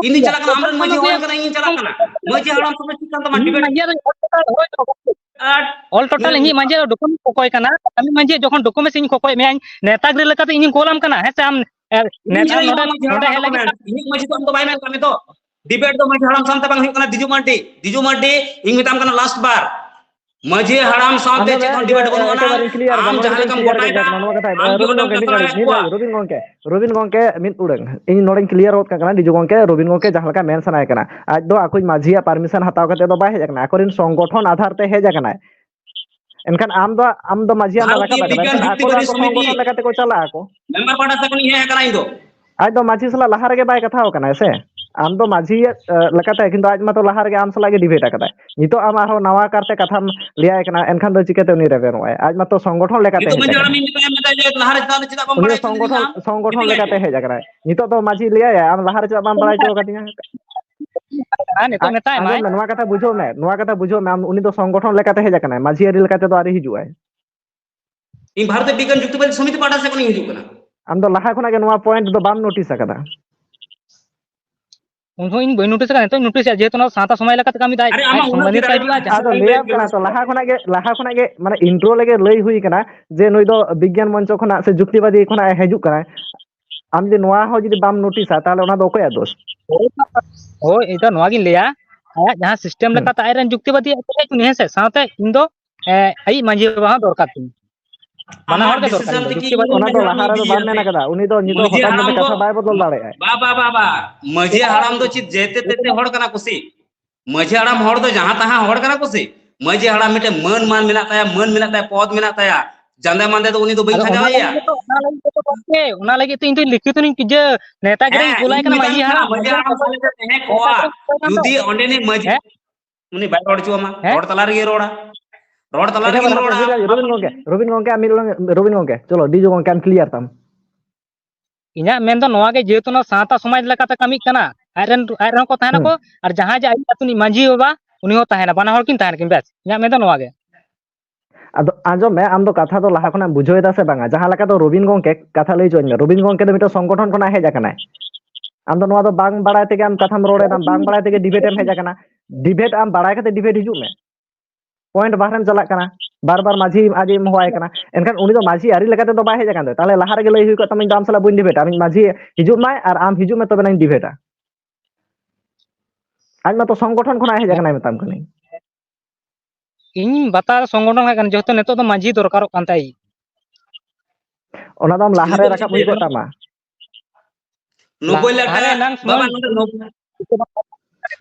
ᱤᱧ ᱫᱚᱧ ᱪᱟᱞᱟᱜ ᱠᱟᱱᱟ, ᱟᱢ ᱨᱮᱱ ᱢᱟᱹᱡᱷᱤ ᱦᱚᱲ ᱠᱟᱱᱟ, ᱤᱧ ᱪᱟᱞᱟᱜ ᱠᱟᱱᱟ᱾ ᱢᱟᱹᱡᱷᱤ ᱦᱟᱲᱟᱢ ᱥᱚᱸᱜᱮ ᱪᱮᱫ ᱠᱟᱱ ᱛᱟᱢᱟ ᱤᱧ debate? ᱢᱟᱹᱡᱷᱤ ᱫᱚ ᱦᱳᱭ, ᱦᱳᱭ, ᱟᱨ all total ᱤᱧᱤᱡ ᱢᱟᱹᱡᱷᱤ ᱫᱚ document ᱠᱚᱠᱚᱭ ᱠᱟᱱᱟ᱾ ᱟᱢᱤᱡ ᱢᱟᱹᱡᱷᱤ ᱡᱚᱠᱷᱚᱱ documents ᱤᱧ ᱠᱚᱠᱚᱭ ᱢᱮᱭᱟ, ᱱᱮᱣᱛᱟ ᱜᱤᱨᱟᱹ ᱞᱮᱠᱟᱛᱮ ᱤᱧᱤᱧ ᱠᱳᱞᱟᱢ ᱠᱟᱱᱟ, ᱦᱮᱸ ᱥᱮ? ᱟᱢ, ᱮ, ᱤᱧ ᱱᱮᱣᱛᱟ ᱪᱮᱫᱟᱜ ᱤᱧ ᱱᱚᱰᱮ, ᱮᱢᱟᱢᱟ ᱢᱟᱹᱡᱷᱤ ᱱᱚᱰᱮ ᱦᱟᱲᱟᱢᱟᱜ ᱦᱮᱡ ᱞᱟᱹᱜᱤᱫ ᱟᱢ documents? ᱤᱧᱤᱡ ᱢᱟᱹᱡᱷᱤ ᱫᱚ ᱟᱢ ᱫᱚ ᱵᱟᱭ ᱢᱮᱱ ᱠᱟᱜ ᱢᱮ ᱛᱚ? Debate ᱫᱚ ᱢᱟᱹᱡᱷᱤ ᱦᱟᱲᱟᱢ ᱥᱟᱶᱛᱮ ᱵᱟᱝ ᱦᱩᱭᱩᱜ ᱠᱟᱱᱟ, ᱫᱤᱡᱩ ᱢᱟᱨᱰᱤ, ᱫᱤᱡᱩ ᱢᱟᱨᱰᱤ, ᱤᱧ ᱢᱮᱛᱟᱢ ᱠᱟᱱᱟ last ᱵᱟᱨ᱾ ᱢᱟᱹᱡᱷᱤ ᱦᱟᱲᱟᱢ ᱥᱟᱶᱛᱮ ᱟᱫᱚ ᱪᱮᱫ ᱦᱚᱸ ᱤᱭᱟᱹ, debate ᱵᱟᱹᱱᱩᱜ ᱟᱱᱟ᱾ ᱮᱠᱮᱵᱟᱨᱮ clear ᱟᱢ ᱠᱟᱱᱟ, ᱡᱟᱦᱟᱸ ᱱᱚᱰᱮ ᱞᱮᱠᱟᱢ clear ᱜᱚᱴᱟᱭᱮᱫᱟ, ᱠᱟᱱᱟ, ᱱᱚᱣᱟ ᱠᱟᱛᱷᱟ, ᱟᱢ ᱜᱮ ᱨᱚᱵᱤᱱ ᱚᱸᱰᱮᱢ ᱜᱚᱢᱠᱮ, ᱢᱤᱫ ᱠᱟᱛᱷᱟ ᱜᱷᱟᱹᱲᱤᱡ, ᱫᱟᱲᱮᱭᱟᱜ ᱢᱤᱫ ᱠᱚᱣᱟ᱾ ᱜᱷᱟᱹᱲᱤᱡ, ᱨᱚᱵᱤᱱ ᱜᱚᱢᱠᱮ, ᱨᱚᱵᱤᱱ ᱜᱚᱢᱠᱮ, ᱢᱤᱫ ᱩᱰᱟᱹᱝ᱾ ᱤᱧ ᱱᱚᱰᱮᱧ clear ᱜᱚᱫ ᱠᱟᱜ ᱠᱟᱱᱟ, ᱰᱤᱡᱩ ᱜᱚᱢᱠᱮ, ᱨᱚᱵᱤᱱ ᱜᱚᱢᱠᱮ ᱡᱟᱦᱟᱸ ᱞᱮᱠᱟ ᱢᱮᱱ ᱥᱟᱱᱟᱭᱮ ᱠᱟᱱᱟ, ᱟᱡ ᱫᱚ ᱟᱠᱚᱭᱤᱡ ᱢᱟᱹᱡᱷᱤᱭᱟᱜ permission ᱦᱟᱛᱟᱣ ᱠᱟᱛᱮ ᱫᱚ ᱵᱟᱭ ᱦᱮᱡ ᱟᱠᱟᱱᱟ, ᱟᱠᱚᱨᱮᱱ ᱥᱚᱝᱜᱚᱴᱷᱚᱱ ᱟᱫᱷᱟᱨ ᱛᱮ ᱦᱮᱡ ᱟᱠᱟᱱᱟᱭ᱾ ᱮᱱᱠᱷᱟᱱ ᱟᱢ ᱫᱚ, ᱟᱢ ᱫᱚ ᱢᱟᱹᱡᱷᱤ ᱟᱢ ᱫᱚ ᱵᱷᱟᱨᱚᱛᱤᱭᱚ ᱨᱟᱠᱟᱵ ᱟᱠᱟᱫᱟ, ᱵᱤᱜᱽᱜᱟᱱ ᱢᱮᱱᱠᱷᱟᱱ ᱡᱩᱠᱛᱤ ᱟᱠᱚ ᱫᱚ ᱵᱟᱹᱫᱤ ᱟᱠᱚ ᱥᱚᱢᱤᱛᱤ ᱥᱚᱝᱜᱚᱴᱷᱚᱱ ᱞᱮᱠᱟ ᱛᱮᱠᱚ ᱪᱟᱞᱟᱜ ᱟᱠᱚ᱾ ᱢᱮᱢᱵᱟᱨ ᱯᱟᱦᱴᱟ ᱥᱮᱫ ᱠᱷᱚᱱᱤᱧ ᱦᱮᱡ ᱟᱠᱟᱱᱟ ᱤᱧ ᱫᱚ᱾ ᱟᱡ ᱫᱚ ᱢᱟᱹᱡᱷᱤ ᱥᱟᱞᱟᱜ ᱞᱟᱦᱟ ᱨᱮᱜᱮ ᱵᱟᱭ ᱠᱟᱛᱷᱟ ᱟᱠᱟᱱᱟ ᱥᱮ? ᱟᱢ ᱫᱚ ᱢᱟᱹᱡᱷᱤ, ᱮ, ᱞᱮᱠᱟᱛᱮ, ᱠᱤᱱᱛᱩ ᱟᱡ ᱢᱟᱛᱚ ᱞᱟᱦᱟ ᱨᱮᱜᱮ ᱟᱢ ᱥᱟᱞᱟᱜ ᱜᱮ debate ᱟᱠᱟᱫᱟᱭ᱾ ᱱᱤᱛᱚᱜ ᱟᱢ ᱟᱨᱦᱚᱸ ᱱᱟᱣᱟ ᱠᱟᱨᱛᱮ ᱠᱟᱛᱷᱟᱢ ᱞᱟᱹᱭᱟᱭ ᱠᱟᱱᱟ, ᱮᱱᱠᱷᱟᱱ ᱫᱚ ᱪᱤᱠᱟᱹᱛᱮ ᱩᱱᱤ ᱨᱮᱵᱮᱱᱚᱜᱼᱟᱭ? ᱟᱡ ᱢᱟᱛᱚ ᱥᱚᱝᱜᱚᱴᱷᱚᱱ ᱞᱮᱠᱟᱛᱮ ᱱᱤᱛᱚᱜ ᱦᱮᱡ ᱢᱟᱹᱡᱷᱤ ᱟᱠᱟᱱᱟᱭ᱾ ᱦᱟᱲᱟᱢᱤᱧ ᱢᱮᱛᱟᱭᱟ, ᱢᱮᱛᱟᱭᱟ ᱡᱮ ᱞᱟᱦᱟ ᱨᱮ ᱪᱮᱫᱟᱜ, ᱪᱮᱫᱟᱜ ᱵᱟᱢ ᱩᱱᱤ ᱵᱟᱲᱟᱭ ᱦᱚᱪᱚ ᱥᱚᱝᱜᱚᱴᱷᱚᱱ, ᱞᱤᱫᱤᱧᱟ? ᱥᱚᱝᱜᱚᱴᱷᱚᱱ ᱤᱫᱤ ᱞᱮᱠᱟᱛᱮ ᱢᱮ᱾ ᱦᱮᱡ ᱟᱠᱟᱱᱟᱭ᱾ ᱱᱤᱛᱚᱜ ᱫᱚ ᱢᱟᱹᱡᱷᱤ ᱞᱟᱹᱭᱟᱭᱟ, ᱟᱢ ᱞᱟᱦᱟ ᱨᱮ ᱪᱮᱫᱟᱜ ᱵᱟᱢ ᱵᱟᱲᱟᱭ ᱦᱚᱪᱚ ᱟᱠᱟᱫᱤᱧᱟ? ᱦᱮᱸ, ᱱᱤᱛᱚᱜ ᱟᱡ, ᱢᱮᱛᱟᱭ ᱢᱟᱭ᱾ ᱟᱸᱡᱚᱢ ᱢᱮ, ᱱᱚᱣᱟ ᱠᱟᱛᱷᱟ ᱵᱩᱡᱷᱟᱹᱣ ᱢᱮ, ᱱᱚᱣᱟ ᱠᱟᱛᱷᱟ ᱵᱩᱡᱷᱟᱹᱣ ᱢᱮ, ᱟᱢ, ᱩᱱᱤ ᱫᱚ ᱥᱚᱝᱜᱚᱴᱷᱚᱱ ᱞᱮᱠᱟᱛᱮ ᱦᱮᱡ ᱟᱠᱟᱱᱟᱭ, ᱢᱟᱹᱡᱷᱤ ᱟᱹᱨᱤ ᱞᱮᱠᱟ ᱛᱮᱫᱚ ᱟᱹᱣᱨᱤ ᱦᱤᱡᱩᱜᱼᱟᱭ᱾ ᱤᱧ ᱵᱷᱟᱨᱚᱛᱤᱭᱚ ᱵᱤᱜᱽᱜᱟᱱ ᱡᱩᱠᱛᱤᱵᱟᱫᱤ ᱥᱚᱢᱤᱛᱤ ᱯᱟᱦᱴᱟ ᱥᱮᱫ ᱠᱷᱚᱱᱤᱧ ᱦᱤᱡᱩᱜ ᱠᱟᱱᱟ᱾ ᱟᱢ ᱫᱚ ᱞᱟᱦᱟ ᱠᱷᱚᱱᱟᱜ ᱜᱮ ᱱᱚᱣᱟ point ᱫᱚ ᱵᱟᱢ notice ᱟᱠᱟᱫᱟ? ᱩᱱ ᱦᱚᱸ ᱤᱧ ᱵᱟᱹᱧ notice ᱟᱠᱟᱫᱟ, ᱱᱤᱛᱚᱜ ᱤᱧ notice ᱮᱫᱟ, ᱡᱮᱦᱮᱛᱩ ᱱᱚᱣᱟ ᱥᱟᱶᱛᱟ ᱥᱚᱢᱟᱡᱽ ᱞᱮᱠᱟᱛᱮ ᱠᱟᱹᱢᱤ ᱫᱟᱭ, ᱟᱨᱮ, ᱟᱡ ᱟᱢᱟᱜ ᱩᱱᱟᱹᱜ ᱥᱚᱢᱢᱟᱱᱤᱛ ᱜᱮ ᱦᱤᱡᱩᱜᱼᱟ, ᱡᱟᱦᱟᱸ ᱟᱫᱚ ᱞᱟᱹᱭᱟᱢ ᱠᱟᱱᱟ ᱛᱚ, ᱞᱟᱦᱟ ᱠᱷᱚᱱᱟᱜ ᱜᱮ, ᱞᱟᱦᱟ ᱠᱷᱚᱱᱟᱜ ᱜᱮ, ᱢᱟᱱᱮ, intro ᱨᱮᱜᱮ ᱞᱟᱹᱭ ᱦᱩᱭ ᱠᱟᱱᱟ ᱡᱮ ᱱᱩᱭ ᱫᱚ ᱵᱤᱜᱽᱜᱟᱱ ᱢᱚᱧᱪᱚ ᱠᱷᱚᱱᱟᱜ ᱥᱮ ᱡᱩᱠᱛᱤᱵᱟᱫᱤ ᱠᱷᱚᱱᱟᱜ ᱮ ᱦᱤᱡᱩᱜ ᱠᱟᱱᱟᱭ᱾ ᱟᱢ ᱡᱩᱫᱤ ᱱᱚᱣᱟ ᱦᱚᱸ ᱡᱩᱫᱤ ᱵᱟᱢ noticeᱟ, ᱛᱟᱦᱚᱞᱮ ᱚᱱᱟ ᱫᱚ ᱚᱠᱚᱭᱟᱜ ᱫᱳᱥ? ᱦᱳᱭ, ᱦᱳᱭ, ᱤᱧ ᱫᱚ ᱱᱚᱣᱟ ᱜᱤᱧ ᱞᱟᱹᱭᱟ, ᱟᱭᱟᱜ ᱡᱟᱦᱟᱸ system ᱦᱩᱸ᱾ ᱞᱮᱠᱟᱛᱮ ᱟᱡ ᱨᱮᱱ ᱡᱩᱠᱛᱤᱵᱟᱫᱤ ᱦᱮᱡ ᱦᱚᱪᱚᱱᱤᱡ, ᱦᱮᱸ ᱥᱮ, ᱥᱟᱶᱛᱮ ᱤᱧ ᱫᱚ, ᱮ, ᱟᱭᱤᱡ ᱢᱟᱹᱡᱷᱤ ᱵᱟᱵᱟ ᱦᱚᱸ ᱫᱚᱨᱠᱟᱨ ᱛᱤᱧ᱾ ᱵᱟᱱᱟ ᱟᱢᱟᱜ ᱦᱚᱲ ᱜᱮ ᱫᱚᱨᱠᱟᱨ decision ᱤᱧ ᱫᱚ, ᱛᱮᱜᱮ ᱡᱩᱠᱛᱤᱵᱟᱫᱤ᱾ ᱤᱧ ᱚᱱᱟ ᱫᱚ ᱞᱟᱦᱟ ᱨᱮᱫᱚ ᱵᱟᱢ ᱢᱮᱱ ᱟᱠᱟᱫᱟ᱾ ᱩᱱᱤ ᱫᱚ ᱱᱤᱛᱚᱜ ᱢᱟᱹᱡᱷᱤ ᱦᱚᱴᱟᱛ ᱦᱟᱲᱟᱢ ᱢᱮᱱᱛᱮ ᱫᱚ, ᱠᱟᱛᱷᱟ ᱵᱟᱭ ᱵᱚᱫᱚᱞ ᱫᱟᱲᱮᱭᱟᱜᱼᱟ᱾ ᱵᱟ, ᱵᱟ, ᱵᱟ, ᱵᱟ᱾ ᱢᱟᱹᱡᱷᱤ ᱦᱟᱲᱟᱢ ᱫᱚ ᱪᱮᱫ ᱡᱮᱛᱮ ᱛᱮᱛᱮ ᱦᱚᱲ ᱠᱟᱱᱟ ᱠᱚ ᱥᱮ? ᱢᱟᱹᱡᱷᱤ ᱦᱟᱲᱟᱢ ᱦᱚᱲ ᱫᱚ ᱡᱟᱦᱟᱸ ᱛᱟᱦᱟᱸ ᱦᱚᱲ ᱠᱟᱱᱟ ᱠᱚ ᱥᱮ? ᱢᱟᱹᱡᱷᱤ ᱦᱟᱲᱟᱢ ᱢᱤᱫᱴᱮᱱ ᱢᱟᱹᱱ ᱢᱟᱱ ᱢᱮᱱᱟᱜ ᱛᱟᱭᱟ, ᱢᱟᱹᱱ ᱢᱮᱱᱟᱜ ᱛᱟᱭᱟ, ᱯᱚᱫᱽ ᱢᱮᱱᱟᱜ ᱛᱟᱭᱟ᱾ ᱡᱟᱸᱫᱮ ᱢᱟᱸᱫᱮ ᱫᱚ ᱩᱱᱤ ᱫᱚ ᱵᱟᱹᱧ ᱠᱷᱟᱡᱟᱣᱮᱭᱟ᱾ ᱚᱱᱟ ᱞᱟᱹᱜᱤᱫ ᱜᱮᱛᱚ ᱜᱚᱢᱠᱮ, ᱚᱱᱟ ᱞᱟᱹᱜᱤᱫ ᱛᱮ ᱤᱧ ᱫᱚᱧ ᱞᱤᱠᱷᱤᱛ ᱦᱚᱸᱧ ᱤᱭᱟᱹ ᱱᱮᱛᱟ ᱜᱤᱧ ᱠᱩᱞᱟᱭ ᱠᱟᱱᱟ ᱢᱟᱹᱡᱷᱤ ᱦᱟᱲᱟᱢ᱾ ᱢᱟᱹᱡᱷᱤ ᱦᱟᱲᱟᱢ ᱥᱟᱞᱟᱜ ᱮ ᱛᱟᱦᱮᱸ ᱠᱚᱜᱼᱟ᱾ ᱡᱩᱫᱤ ᱚᱸᱰᱮᱱᱤᱡ ᱢᱟᱹᱡᱷᱤ, ᱩᱱᱤ ᱵᱟᱭ ᱨᱚᱲ ᱦᱚᱪᱚᱣᱟᱢᱟ, ᱨᱚᱲ ᱛᱟᱞᱟ ᱨᱮᱜᱮ ᱨᱚᱲᱟ, ᱨᱚᱲ ᱛᱟᱞᱟ ᱨᱮᱜᱮᱢ ᱨᱚᱲᱟ᱾ ᱨᱚᱵᱤᱱ ᱜᱚᱝᱠᱮ, ᱨᱚᱵᱤᱱ ᱜᱚᱝᱠᱮ, ᱟᱢ ᱢᱤᱫ ᱨᱚᱵᱤᱱ ᱜᱚᱝᱠᱮ, ᱪᱚᱞᱚ ᱰᱤᱡᱚ ᱜᱚᱝᱠᱮ, ᱟᱢ ᱠᱞᱤᱭᱟᱨ ᱛᱟᱢ᱾ ᱤᱧᱟᱹᱜ ᱢᱮᱱ ᱫᱚ ᱱᱚᱣᱟ ᱜᱮ, ᱡᱮᱦᱮᱛᱩ ᱱᱚᱣᱟ ᱥᱟᱶᱛᱟ ᱥᱚᱢᱟᱡᱽ ᱞᱮᱠᱟᱛᱮ ᱠᱟᱹᱢᱤᱜ ᱠᱟᱱᱟ, ᱟᱡ ᱨᱮᱱ, ᱟᱡ ᱨᱮᱦᱚᱸ ᱠᱚ ᱛᱟᱦᱮᱱᱟᱠᱚ, ᱟᱨ ᱡᱟᱦᱟᱸᱭ ᱡᱮ ᱟᱭᱳ ᱟᱹᱛᱩ ᱨᱤᱱᱤᱡ ᱢᱟᱹᱡᱷᱤ ᱵᱟᱵᱟ, ᱩᱱᱤ ᱦᱚᱸ ᱛᱟᱦᱮᱱᱟ, ᱵᱟᱱᱟ ᱦᱚᱲ ᱠᱤᱱ ᱛᱟᱦᱮᱱᱟ ᱠᱤᱱ, ᱵᱮᱥ, ᱤᱧᱟᱹᱜ ᱢᱮᱱ ᱫᱚ ᱱᱚᱣᱟ ᱜᱮ᱾ ᱟᱫᱚ ᱟᱸᱡᱚᱢ ᱢᱮ, ᱟᱢ ᱫᱚ ᱠᱟᱛᱷᱟ ᱫᱚ ᱞᱟᱦᱟ ᱠᱷᱚᱱᱟᱜ ᱮᱢ ᱵᱩᱡᱷᱟᱹᱣ ᱮᱫᱟ ᱥᱮ ᱵᱟᱝᱟ? ᱡᱟᱦᱟᱸ ᱞᱮᱠᱟ ᱫᱚ ᱨᱚᱵᱤᱱ ᱜᱚᱝᱠᱮ, ᱠᱟᱛᱷᱟ ᱞᱟᱹᱭ ᱦᱚᱪᱚᱧ ᱢᱮ, ᱨᱚᱵᱤᱱ ᱜᱚᱝᱠᱮ ᱫᱚ ᱢᱤᱫᱴᱟᱝ ᱥᱚᱝᱜᱚᱴᱷᱚᱱ ᱠᱷᱚᱱᱟᱜ ᱦᱮᱡ ᱟᱠᱟᱱᱟᱭ᱾ ᱟᱢ ᱫᱚ ᱱᱚᱣᱟ ᱫᱚ ᱵᱟᱝ ᱵᱟᱲᱟᱭ ᱛᱮᱜᱮ ᱟᱢ ᱠᱟᱛᱷᱟᱢ ᱨᱚᱲ ᱮᱫᱟ, ᱵᱟᱝ ᱵᱟᱲᱟᱭ ᱛᱮᱜᱮ ᱰᱤᱵᱮᱴ ᱮᱢ ᱦᱮᱡ ᱟᱠᱟᱱᱟ᱾ ᱰᱤᱵᱮᱴ ᱟᱢ ᱵᱟᱲᱟᱭ ᱠᱟᱛᱮ ᱰᱤᱵᱮᱴ ᱦᱤᱡᱩᱜ ᱢᱮ᱾ ᱯᱚᱭᱮᱱᱴ ᱵᱟᱦᱨᱮᱢ ᱪᱟᱞᱟᱜ ᱠᱟᱱᱟ, ᱵᱟᱨ ᱵᱟᱨ ᱢᱟᱹᱡᱷᱤ ᱟᱡ ᱮᱢ ᱦᱚᱦᱚᱣᱟᱭ ᱠᱟᱱᱟ᱾ ᱮᱱᱠᱷᱟᱱ ᱩᱱᱤ ᱫᱚ ᱢᱟᱹᱡᱷᱤ ᱟᱹᱨᱤ ᱞᱮᱠᱟᱛᱮ ᱫᱚ ᱵᱟᱭ ᱦᱮᱡ ᱟᱠᱟᱱ ᱛᱟᱭ᱾ ᱛᱟᱦᱞᱮ ᱞᱟᱦᱟ ᱨᱮᱜᱮ ᱞᱟᱹᱭ ᱦᱩᱭ ᱠᱚᱜ ᱛᱟᱢᱟ, "ᱤᱧ ᱫᱚ ᱟᱢ ᱥᱟᱞᱟᱜ ᱵᱟᱹᱧ ᱰᱤᱵᱮᱴᱟ, ᱟᱢᱤᱡ ᱢᱟᱹᱡᱷᱤ ᱦᱤᱡᱩᱜ ᱢᱟᱭ ᱟᱨ ᱟᱢ ᱦᱤᱡᱩᱜ ᱢᱮ, ᱛᱚᱵᱮ ᱱᱟᱧ ᱰᱤᱵᱮᱴᱟ᱾" ᱟᱡ ᱢᱟᱛᱚ ᱥᱚᱝᱜᱚᱴᱷᱚᱱ ᱠᱷᱚᱱᱟᱜ ᱦᱮᱡ ᱟᱠᱟᱱᱟᱭ, ᱢᱮᱛᱟᱢ ᱠᱟᱹᱱᱟᱹᱧ᱾ ᱤᱧ ᱵᱟᱛᱟ ᱥᱚᱝᱜᱚᱴᱷᱚᱱ ᱦᱮᱡ ᱠᱟᱱᱟ, ᱡᱮᱦᱮᱛᱩ ᱱᱤᱛᱚᱜ ᱫᱚ ᱢᱟᱹᱡᱷᱤ ᱫᱚᱨᱠᱟᱨᱚᱜ ᱠᱟᱱ ᱛᱟᱭ᱾ ᱚᱱᱟ ᱫᱚ ᱟᱢ ᱞᱟᱦᱟᱨᱮ ᱨᱟᱠᱟᱵ ᱦᱩᱭ ᱠᱚᱜ ᱛᱟᱢᱟ᱾ ᱱᱚᱵᱵᱳᱭ ᱞᱟᱠᱷ ᱞᱟᱦᱟᱨᱮ ᱴᱟᱠᱟ ᱮᱱᱟᱝ ᱵᱟᱵᱟ, ᱥᱩᱢᱩᱝ ᱱᱚᱰᱮ ᱱᱚᱵ-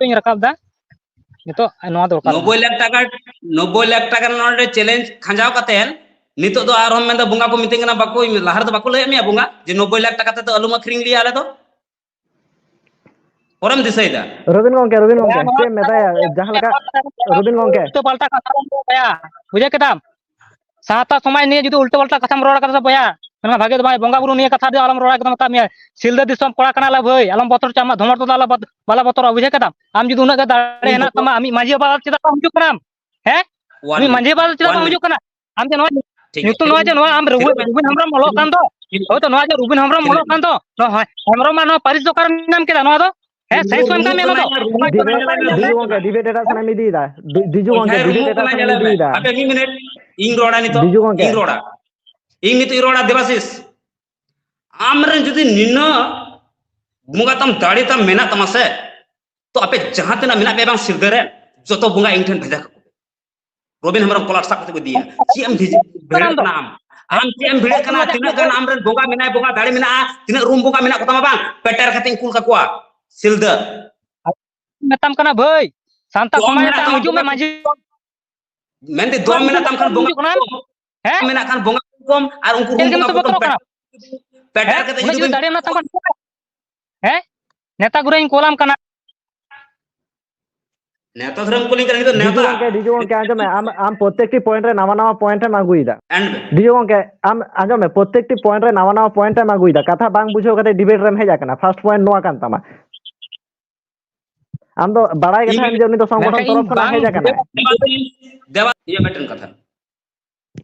ᱤᱧ ᱨᱟᱠᱟᱵ ᱫᱟ᱾ ᱱᱤᱛᱚᱜ ᱱᱚᱣᱟ ᱫᱚᱨᱠᱟᱨ ᱠᱟᱱᱟ᱾ ᱱᱚᱵᱵᱳᱭ ᱞᱟᱠᱷ ᱴᱟᱠᱟ, ᱱᱚᱵᱵᱳᱭ ᱞᱟᱠᱷ ᱴᱟᱠᱟ ᱱᱚᱰᱮ ᱪᱮᱞᱮᱧᱡᱽ ᱠᱷᱟᱸᱡᱟᱣ ᱠᱟᱛᱮ ᱱᱤᱛᱚᱜ ᱫᱚ ᱟᱨᱦᱚᱸ ᱢᱮᱱᱫᱟ ᱵᱚᱸᱜᱟ ᱠᱚ ᱢᱤᱛᱟᱹᱧ ᱠᱟᱱᱟ, ᱵᱟᱠᱚ, ᱞᱟᱦᱟ ᱨᱮᱫᱚ ᱵᱟᱠᱚ ᱞᱟᱹᱭᱟᱫ ᱢᱮᱭᱟ ᱵᱚᱸᱜᱟ ᱡᱮ ᱱᱚᱵᱵᱳᱭ ᱞᱟᱠᱷ ᱴᱟᱠᱟ ᱛᱮᱫᱚ ᱟᱞᱚᱢ ᱟᱹᱠᱷᱨᱤᱧ ᱞᱮᱭᱟ ᱟᱞᱮ ᱫᱚ? ᱯᱚᱨᱮᱢ ᱫᱤᱥᱟᱹᱭᱮᱫᱟ? ᱨᱚᱵᱤᱱ ᱜᱚᱝᱠᱮ, ᱨᱚᱵᱤᱱ ᱜᱚᱝᱠᱮ, ᱪᱮᱫ ᱮᱢ ᱢᱮᱛᱟᱭᱟ? ᱡᱟᱦᱟᱸ ᱞᱮᱠᱟ ᱨᱚᱵᱤᱱ ᱜᱚᱝᱠᱮ᱾ ᱩᱞᱴᱟᱹ ᱯᱟᱞᱴᱟ ᱠᱟᱛᱷᱟ ᱵᱟᱢ ᱨᱚᱲᱟ, ᱵᱩᱡᱷᱟᱹᱣ ᱠᱮᱫᱟᱢ? ᱥᱟᱶᱛᱟ ᱥᱚᱢᱟᱡᱽ ᱱᱤᱭᱮ ᱡᱩᱫᱤ ᱩᱞᱴᱟᱹ ᱯᱟᱞᱴᱟ ᱠᱟᱛᱷᱟᱢ ᱨᱚᱲ ᱠᱟᱫᱟ ᱥᱮ ᱵᱚᱭᱦᱟ, ᱢᱮᱱᱢᱟ ᱵᱷᱟᱜᱮ ᱫᱚ ᱵᱟᱝ, ᱵᱚᱸᱜᱟ ᱵᱩᱨᱩ ᱱᱤᱭᱮ ᱠᱟᱛᱷᱟ ᱫᱚ ᱟᱞᱚᱢ ᱨᱚᱲᱟ, ᱮᱠᱫᱚᱢ ᱢᱮᱛᱟᱜ ᱢᱮᱭᱟ᱾ ᱥᱤᱞᱫᱟᱹ ᱫᱤᱥᱚᱢ ᱠᱚᱲᱟ ᱠᱟᱱᱟᱞᱮ ᱵᱷᱟᱹᱭ, ᱟᱞᱚᱢ ᱵᱚᱛᱚᱨ ᱦᱚᱪᱚᱣᱟᱜ ᱢᱟ, ᱫᱷᱚᱢᱚᱨ ᱫᱚ ᱟᱞᱚ ᱵᱚᱛ-, ᱵᱟᱞᱮ ᱵᱚᱛᱚᱨᱚᱜᱼᱟ, ᱵᱩᱡᱷᱟᱹᱣ ᱠᱮᱫᱟᱢ? ᱟᱢ ᱡᱩᱫᱤ ᱩᱱᱟᱹᱜ ᱜᱮ ᱫᱟᱲᱮ ᱦᱮᱱᱟᱜ ᱛᱟᱢᱟ, ᱟᱢᱤᱡ ᱢᱟᱹᱡᱷᱤ ᱵᱟᱵᱟ ᱪᱮᱫᱟᱜ ᱵᱟᱢ ᱦᱤᱡᱩᱜ ᱠᱟᱱᱟᱢ? ᱦᱮᱸ? One ᱟᱢᱤᱡ minute, ᱢᱟᱹᱡᱷᱤ ᱵᱟᱵᱟ ᱪᱮᱫᱟᱜ one ᱵᱟᱢ minute. ᱦᱤᱡᱩᱜ ᱠᱟᱱᱟ? ᱟᱢ ᱡᱮ ᱱᱚᱣᱟ ᱴᱷᱤᱠ ᱧᱩᱛᱩᱢ, ᱜᱮᱭᱟ, ᱱᱚᱣᱟ ᱡᱮ ᱱᱚᱣᱟ ᱟᱢ ᱨᱩᱵᱤᱱ, ᱴᱷᱤᱠ ᱨᱩᱵᱤᱱ ᱦᱮᱢᱵᱨᱚᱢ ᱚᱞᱚᱜ ᱠᱟᱱ ᱫᱚ, ᱦᱳᱭᱛᱚ ᱱᱚᱣᱟ ᱡᱮ ᱨᱩᱵᱤᱱ ᱦᱮᱢᱵᱨᱚᱢ ᱴᱷᱤᱠ ᱚᱞᱚᱜ ᱠᱟᱱ ᱫᱚ, ᱱᱚᱣᱟ ᱦᱮ-, ᱦᱮᱢᱵᱨᱚᱢ ᱟᱨ ᱱᱚᱣᱟ ᱯᱟᱹᱨᱤᱥ ᱫᱚ ᱚᱠᱟᱨᱮᱢ ᱧᱟᱢ ᱠᱮᱫᱟ ᱱᱚᱣᱟ ᱫᱚ? ᱦᱮᱸ, ᱥᱟᱭᱮᱱᱥ ᱠᱚ ᱮᱢ ᱠᱟᱜ ᱢᱮᱭᱟ ᱱᱚᱣᱟ ᱫᱚ? ᱰᱤ-, ᱰᱤᱡᱩ ᱜᱚᱝᱠᱮ, ᱰᱤᱵᱮᱴ ᱮᱴᱟᱜ ᱥᱮᱱ ᱮᱢ ᱤᱫᱤᱭᱮᱫᱟ᱾ ᱰᱤ-, ᱰᱤᱡᱩ ᱜᱚᱝᱠᱮ, ᱵᱚᱭᱦᱟ, ᱰᱤᱵᱮᱴ ᱨᱩᱢᱩᱜ ᱮᱴᱟᱜ ᱠᱟᱱᱟ, ᱥᱮᱱ ᱮᱢ ᱧᱮᱞ ᱢᱮ᱾ ᱤᱫᱤᱭᱮᱫᱟ᱾ ᱟᱯᱮ ᱢᱤᱫ ᱢᱤᱱᱤᱴ, ᱤᱧ ᱨᱚᱲᱟ ᱱᱤᱛᱚᱜ, ᱰᱤᱡᱩ ᱜᱚᱝᱠᱮ᱾ ᱤᱧ ᱨᱚᱲᱟ, ᱤᱧ ᱱᱤᱛᱚᱜ ᱤᱧ ᱨᱚᱲᱟ, ᱫᱮᱵᱟᱥᱤᱥ, ᱟᱢᱨᱮᱱ ᱡᱩᱫᱤ ᱱᱤᱱᱟᱹᱜ ᱵᱚᱸᱜᱟ ᱛᱟᱢ, ᱫᱟᱲᱮ ᱛᱟᱢ ᱢᱮᱱᱟᱜ ᱛᱟᱢᱟ ᱥᱮ, ᱛᱚ ᱟᱯᱮ ᱡᱟᱦᱟᱸ ᱛᱤᱱᱟᱹᱜ ᱢᱮᱱᱟᱜ ᱯᱮᱭᱟ ᱵᱟᱝ ᱥᱤᱞᱫᱟᱹ ᱨᱮ, ᱡᱚᱛᱚ ᱵᱚᱸᱜᱟ ᱤᱧ ᱴᱷᱮᱱ ᱵᱷᱮᱡᱟ ᱠᱟᱠᱚ ᱯᱮ᱾ ᱨᱚᱵᱤᱱ ᱦᱮᱢᱵᱨᱚᱢ ᱠᱚᱞᱟᱨ ᱥᱟᱵ ᱠᱟᱛᱮ ᱠᱚ ᱤᱫᱤᱭᱟ᱾ ᱪᱮᱫ ᱮᱢ ᱵᱷᱤᱡ-, ᱵᱷᱤᱲᱟᱹᱜ ᱠᱟᱱᱟ ᱟᱢ? ᱟᱢ ᱪᱮᱫ ᱮᱢ ᱵᱷᱤᱲᱟᱹᱜ ᱠᱟᱱᱟ? ᱛᱤᱱᱟᱹᱜ ᱜᱟᱱ ᱟᱢᱨᱮᱱ ᱵᱚᱸᱜᱟ ᱢᱮᱱᱟᱭ, ᱵᱚᱸᱜᱟ ᱫᱟᱲᱮ ᱢᱮᱱᱟᱜᱼᱟ, ᱛᱤᱱᱟᱹᱜ ᱨᱩᱢ ᱵᱚᱸᱜᱟ ᱢᱮᱱᱟᱜ ᱠᱚᱛᱟᱢᱟ ᱵᱟᱝ? ᱯᱮᱴᱮᱨ ᱠᱟᱛᱮᱧ ᱠᱩᱞ ᱠᱟᱠᱚᱣᱟ ᱥᱤᱞᱫᱟᱹ᱾ ᱢᱮᱛᱟᱢ ᱠᱟᱱᱟ ᱵᱷᱟᱹᱭ, ᱥᱟᱱᱛᱟᱲ ᱫᱚᱢ ᱥᱚᱢᱟᱡᱽ ᱢᱮᱱᱟᱜ ᱨᱮ ᱛᱟᱢ ᱦᱤᱡᱩᱜ ᱢᱮ ᱵᱚᱸᱜᱟ ᱢᱟᱹᱡᱷᱤ᱾ ᱢᱮᱱᱫᱟᱹᱧ ᱫᱚᱢ ᱢᱮᱱᱟᱜ ᱛᱟᱢ ᱠᱷᱟᱱ ᱵᱚᱸᱜᱟ ᱦᱤᱡᱩᱜ ᱠᱟᱱᱟ᱾ ᱠᱚ᱾ ᱦᱮᱸ? ᱢᱮᱱᱟᱜ ᱠᱷᱟᱱ ᱵᱚᱸᱜᱟ ᱠᱚᱢ ᱟᱨ ᱩᱱᱠᱩ ᱪᱮᱫ ᱨᱩᱢ ᱞᱟᱹᱜᱤᱫ ᱵᱚᱸᱜᱟ ᱛᱮ ᱠᱚ ᱵᱚᱛᱚᱨᱚᱜ ᱠᱟᱱᱟ? ᱯᱮᱴᱟᱨ ᱦᱮᱸ? ᱠᱟᱛᱮ ᱩᱱᱟᱹᱜ ᱡᱩᱫᱤ ᱡᱩᱫᱤ ᱵᱤᱱ ᱫᱟᱲᱮ ᱢᱮᱱᱟᱜ ᱛᱟᱢ ᱠᱷᱟᱱ, ᱦᱮᱸ? ᱱᱮᱛᱟ ᱜᱩᱨᱩᱧ ᱠᱚᱞᱟᱢ ᱠᱟᱱᱟ᱾ ᱱᱮᱣᱛᱟ ᱫᱷᱚᱨᱚᱢ ᱠᱚ ᱞᱟᱹᱭ ᱠᱟᱱᱟ, ᱱᱤᱛᱚᱜ ᱰᱤᱡᱩ ᱱᱮᱣᱛᱟ᱾ ᱜᱚᱝᱠᱮ, ᱰᱤᱡᱩ ᱜᱚᱝᱠᱮ, ᱟᱸᱡᱚᱢ ᱢᱮ, ᱟᱢ, ᱟᱢ ᱯᱨᱚᱛᱮᱠᱴᱤ point ᱨᱮ ᱱᱟᱣᱟ ᱱᱟᱣᱟ point ᱮᱢ ᱟᱹᱜᱩᱭᱮᱫᱟ᱾ ᱮᱱᱰ ᱢᱮ᱾ ᱰᱤᱡᱩ ᱜᱚᱝᱠᱮ, ᱟᱢ ᱟᱸᱡᱚᱢ ᱢᱮ, ᱯᱨᱚᱛᱮᱠᱴᱤ point ᱨᱮ ᱱᱟᱣᱟ ᱱᱟᱣᱟ point ᱮᱢ ᱟᱹᱜᱩᱭᱮᱫᱟ, ᱠᱟᱛᱷᱟ ᱵᱟᱝ ᱵᱩᱡᱷᱟᱹᱣ ᱠᱟᱛᱮ debate ᱨᱮᱢ ᱦᱮᱡ ᱟᱠᱟᱱᱟ᱾ First point ᱱᱚᱣᱟ ᱠᱟᱱ ᱛᱟᱢᱟ᱾ ᱟᱢ ᱫᱚ ᱵᱟᱲᱟᱭ ᱜᱮ ᱤᱧ ᱛᱟᱦᱮᱸᱱ ᱡᱮ ᱩᱱᱤ ᱫᱚ ᱥᱚᱝᱜᱚᱴᱷᱚᱱ ᱢᱮᱱᱠᱷᱟᱱ ᱤᱧ ᱛᱚᱨᱚᱯ ᱠᱷᱚᱱᱟᱜ ᱵᱟᱝ ᱦᱮᱡ ᱟᱠᱟᱱᱟᱭ᱾ ᱵᱩᱡᱷᱟᱹᱣ ᱫᱮᱣᱟ, ᱫᱮᱣᱟ, ᱤᱧᱟᱹᱜ ᱢᱤᱫᱴᱮᱱ ᱠᱟᱛᱷᱟ᱾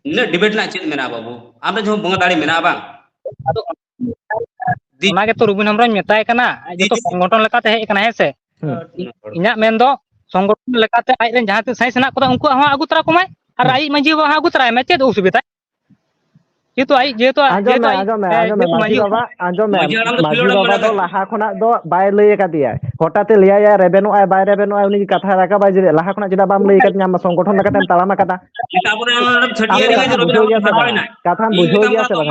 ᱱᱤᱱᱟᱹᱜ debate ᱨᱮᱱᱟᱜ ᱪᱮᱫ ᱢᱮᱱᱟᱜᱼᱟ ᱵᱟᱹᱵᱩ? ᱟᱢ ᱨᱮᱱ ᱡᱟᱦᱟᱸ ᱵᱚᱸᱜᱟ ᱫᱟᱲᱮ ᱢᱮᱱᱟᱜᱼᱟ ᱵᱟᱝ? ᱟᱫᱚ ᱫᱤ- ᱚᱱᱟ ᱜᱮᱛᱚ ᱨᱚᱵᱤᱱ ᱦᱮᱢᱵᱨᱚᱢ ᱢᱮᱛᱟᱭ ᱠᱟᱱᱟ, ᱟᱡ ᱫᱤ- ᱡᱚᱛᱚ ᱥᱚᱝᱜᱚᱴᱷᱚᱱ ᱞᱮᱠᱟᱛᱮ ᱦᱮᱡ ᱟᱠᱟᱱᱟ, ᱦᱮᱸ ᱥᱮ? ᱦᱩᱸ᱾ ᱤᱧᱟᱹᱜ ᱢᱮᱱ ᱫᱚ ᱥᱚᱝᱜᱚᱴᱷᱚᱱ ᱞᱮᱠᱟᱛᱮ ᱟᱡ ᱨᱮᱱ ᱡᱟᱦᱟᱸ ᱛᱤᱱᱟᱹᱜ ᱥᱟᱭᱤᱱᱥ ᱦᱮᱱᱟᱜ ᱠᱚᱫᱚ ᱩᱱᱠᱩᱣᱟᱜ ᱦᱚᱸ ᱟᱹᱜᱩ ᱛᱚᱨᱟ ᱠᱚᱢᱟᱭ, ᱟᱨ ᱦᱩᱸ᱾ ᱟᱡ ᱢᱟᱹᱡᱷᱤ ᱵᱟᱵᱟ ᱦᱚᱸ ᱟᱹᱜᱩ ᱛᱚᱨᱟᱭ ᱢᱮ, ᱪᱮᱫ ᱚᱥᱩᱵᱤᱫᱷᱟ? ᱡᱮᱦᱮᱛᱩ ᱟᱡ, ᱡᱮᱦᱮᱛᱩ, ᱟᱸᱡᱚᱢ ᱡᱮᱦᱮᱛᱩ ᱢᱮ, ᱟᱡ, ᱟᱸᱡᱚᱢ ᱢᱮ, ᱮ, ᱟᱸᱡᱚᱢ ᱢᱮ, ᱡᱮᱦᱮᱛᱩ ᱢᱟᱹᱡᱷᱤ ᱢᱟᱹᱡᱷᱤ ᱵᱟᱵᱟ, ᱟᱸᱡᱚᱢ ᱢᱮ, ᱢᱟᱹᱡᱷᱤ ᱦᱟᱲᱟᱢ ᱫᱚ ᱢᱟᱹᱡᱷᱤ ᱠᱷᱮᱞᱳᱰ ᱵᱟᱵᱟ ᱢᱟᱱᱮ ᱫᱚ ᱫᱚ ᱞᱟᱦᱟ ᱠᱷᱚᱱᱟᱜ ᱫᱚ ᱵᱟᱭ ᱞᱟᱹᱭ ᱟᱠᱟᱫᱮᱭᱟ᱾ ᱦᱚᱴᱟᱛ ᱮ ᱞᱟᱹᱭᱟᱭᱟ, ᱨᱮᱵᱮᱱᱚᱜ ᱟᱭ, ᱵᱟᱭ ᱨᱮᱵᱮᱱᱚᱜ ᱟᱭ, ᱩᱱᱤ ᱠᱟᱛᱷᱟ ᱨᱟᱠᱟᱵᱟᱭ ᱡᱮ, ᱞᱟᱦᱟ ᱠᱷᱚᱱᱟᱜ ᱪᱮᱫᱟᱜ ᱵᱟᱢ ᱞᱟᱹᱭ ᱟᱠᱟᱫᱤᱧᱟ, ᱟᱢ ᱢᱟ ᱥᱚᱝᱜᱚᱴᱷᱚᱱ ᱞᱮᱠᱟᱛᱮᱢ ᱛᱟᱲᱟᱢ ᱟᱠᱟᱫᱟ᱾ ᱛᱟᱯᱚᱨᱮ ᱚᱱᱟ ᱟᱢ ᱪᱷᱟᱹᱴᱭᱟᱹᱨ ᱫᱚ ᱨᱮᱜᱮ ᱠᱟᱛᱷᱟᱢ ᱨᱚᱵᱤᱱ ᱵᱩᱡᱷᱟᱹᱣ ᱦᱮᱢᱵᱨᱚᱢ ᱜᱮᱭᱟ ᱥᱮ ᱦᱟᱨᱟᱣ ᱵᱟᱝᱟ, ᱮᱱᱟᱭ᱾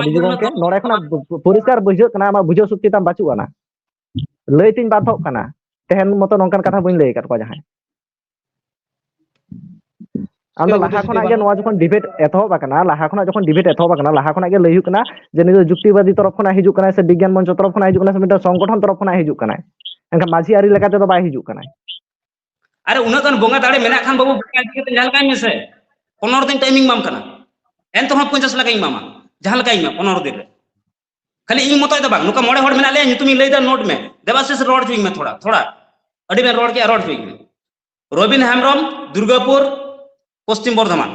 ᱰᱤᱡᱤ ᱤᱧ ᱜᱚᱝᱠᱮ? ᱢᱮᱛᱟᱢ ᱠᱟᱱᱟ ᱱᱚᱰᱮ ᱛᱚ ᱠᱷᱚᱱᱟᱜ ᱢᱟᱹᱡᱷᱤ ᱦᱟᱲᱟᱢ ᱫᱚ ᱯᱚ-, ᱯᱚ-, ᱯᱚᱨᱤᱥᱠᱟᱨ ᱵᱩᱡᱷᱟᱹᱜ ᱠᱟᱱᱟ, ᱟᱢᱟᱜ ᱵᱩᱡᱷᱟᱹᱣ ᱥᱚᱠᱛᱤ ᱛᱟᱢ ᱵᱟᱹᱪᱩᱜ ᱟᱱᱟ᱾ ᱞᱟᱹᱭ ᱛᱤᱧ ᱵᱟᱫᱷᱚᱜ ᱠᱟᱱᱟ᱾ ᱛᱮᱦᱮᱧ ᱢᱚᱛᱚ ᱱᱚᱝᱠᱟᱱ ᱠᱟᱛᱷᱟ ᱵᱟᱹᱧ ᱞᱟᱹᱭ ᱟᱠᱟᱫ ᱠᱚᱣᱟ ᱡᱟᱦᱟᱸᱭ᱾ ᱟᱢ ᱫᱚ ᱞᱟᱦᱟ ᱠᱷᱚᱱᱟᱜ ᱜᱮ ᱱᱚᱣᱟ ᱡᱚᱠᱷᱚᱱ debate ᱮᱛᱚᱦᱚᱵ ᱟᱠᱟᱱᱟ, ᱞᱟᱦᱟ ᱠᱷᱚᱱᱟᱜ ᱡᱚᱠᱷᱚᱱ debate ᱮᱛᱚᱦᱚᱵ ᱟᱠᱟᱱᱟ, ᱞᱟᱦᱟ ᱠᱷᱚᱱᱟᱜ ᱜᱮ ᱞᱟᱹᱭ ᱦᱩᱭᱩᱜ ᱠᱟᱱᱟ ᱡᱮ ᱱᱤᱭᱟᱹ ᱫᱚ ᱡᱩᱠᱛᱤᱵᱟᱫᱤ ᱛᱚᱨᱚᱯ ᱠᱷᱚᱱᱟᱜ ᱦᱤᱡᱩᱜ ᱠᱟᱱᱟ ᱥᱮ ᱵᱤᱜᱽᱜᱟᱱ ᱢᱚᱧᱪᱚ ᱛᱚᱨᱚᱯ ᱠᱷᱚᱱᱟᱜ ᱦᱤᱡᱩᱜ ᱠᱟᱱᱟ ᱥᱮ ᱢᱤᱫᱴᱟᱝ ᱥᱚᱝᱜᱚᱴᱷᱚᱱ ᱛᱚᱨᱚᱯ ᱠᱷᱚᱱᱟᱜ ᱦᱤᱡᱩᱜ ᱠᱟᱱᱟᱭ, ᱮᱱᱠᱷᱟᱱ ᱢᱟᱹᱡᱷᱤ ᱟᱹᱨᱤ ᱞᱮᱠᱟ ᱛᱮᱫᱚ ᱵᱟᱭ ᱦᱤᱡᱩᱜ ᱠᱟᱱᱟᱭ᱾ ᱟᱨᱮ, ᱩᱱᱟᱹᱜ ᱜᱟᱱ ᱵᱚᱸᱜᱟ ᱫᱟᱲᱮ ᱢᱮᱱᱟᱜ ᱠᱷᱟᱱ ᱵᱟᱹᱵᱩ, ᱵᱚᱸᱜᱟ ᱤᱫᱤ ᱠᱟᱛᱮ ᱧᱮᱞ ᱠᱟᱭ ᱢᱮᱥᱮ, ᱯᱚᱱᱨᱚ ᱫᱤᱱ time ᱤᱧ ᱮᱢᱟᱢ ᱠᱟᱱᱟ, ᱮᱱᱛᱮ ᱨᱮᱦᱚᱸ ᱯᱚᱧᱪᱟᱥ ᱞᱮᱠᱟᱧ ᱮᱢᱟᱢᱟ, ᱡᱟᱦᱟᱸ ᱞᱮᱠᱟᱧ ᱮᱢᱟ ᱯᱚᱱᱨᱚ ᱫᱤᱱ ᱨᱮ᱾ ᱠᱷᱟᱹᱞᱤ ᱤᱧ ᱢᱚᱛᱚᱡ ᱫᱚ ᱵᱟᱝ, ᱱᱚᱝᱠᱟ ᱢᱚᱬᱮ ᱦᱚᱲ ᱢᱮᱱᱟᱜ ᱞᱮᱭᱟ, ᱧᱩᱛᱩᱢᱤᱧ ᱞᱟᱹᱭᱫᱟ, note ᱢᱮ᱾ ᱫᱮᱵᱟᱥᱤᱥ, ᱨᱚᱲ ᱦᱚᱪᱚᱧ ᱢᱮ ᱛᱷᱚᱲᱟ, ᱛᱷᱚᱲᱟ᱾ ᱟᱹᱰᱤ ᱵᱮᱱ ᱨᱚᱲ ᱠᱮᱜᱼᱟ, ᱨᱚᱲ ᱦᱚᱪᱚᱧ ᱢᱮ᱾ Robin Hembrom, Durgapur, Paschim Bardhaman,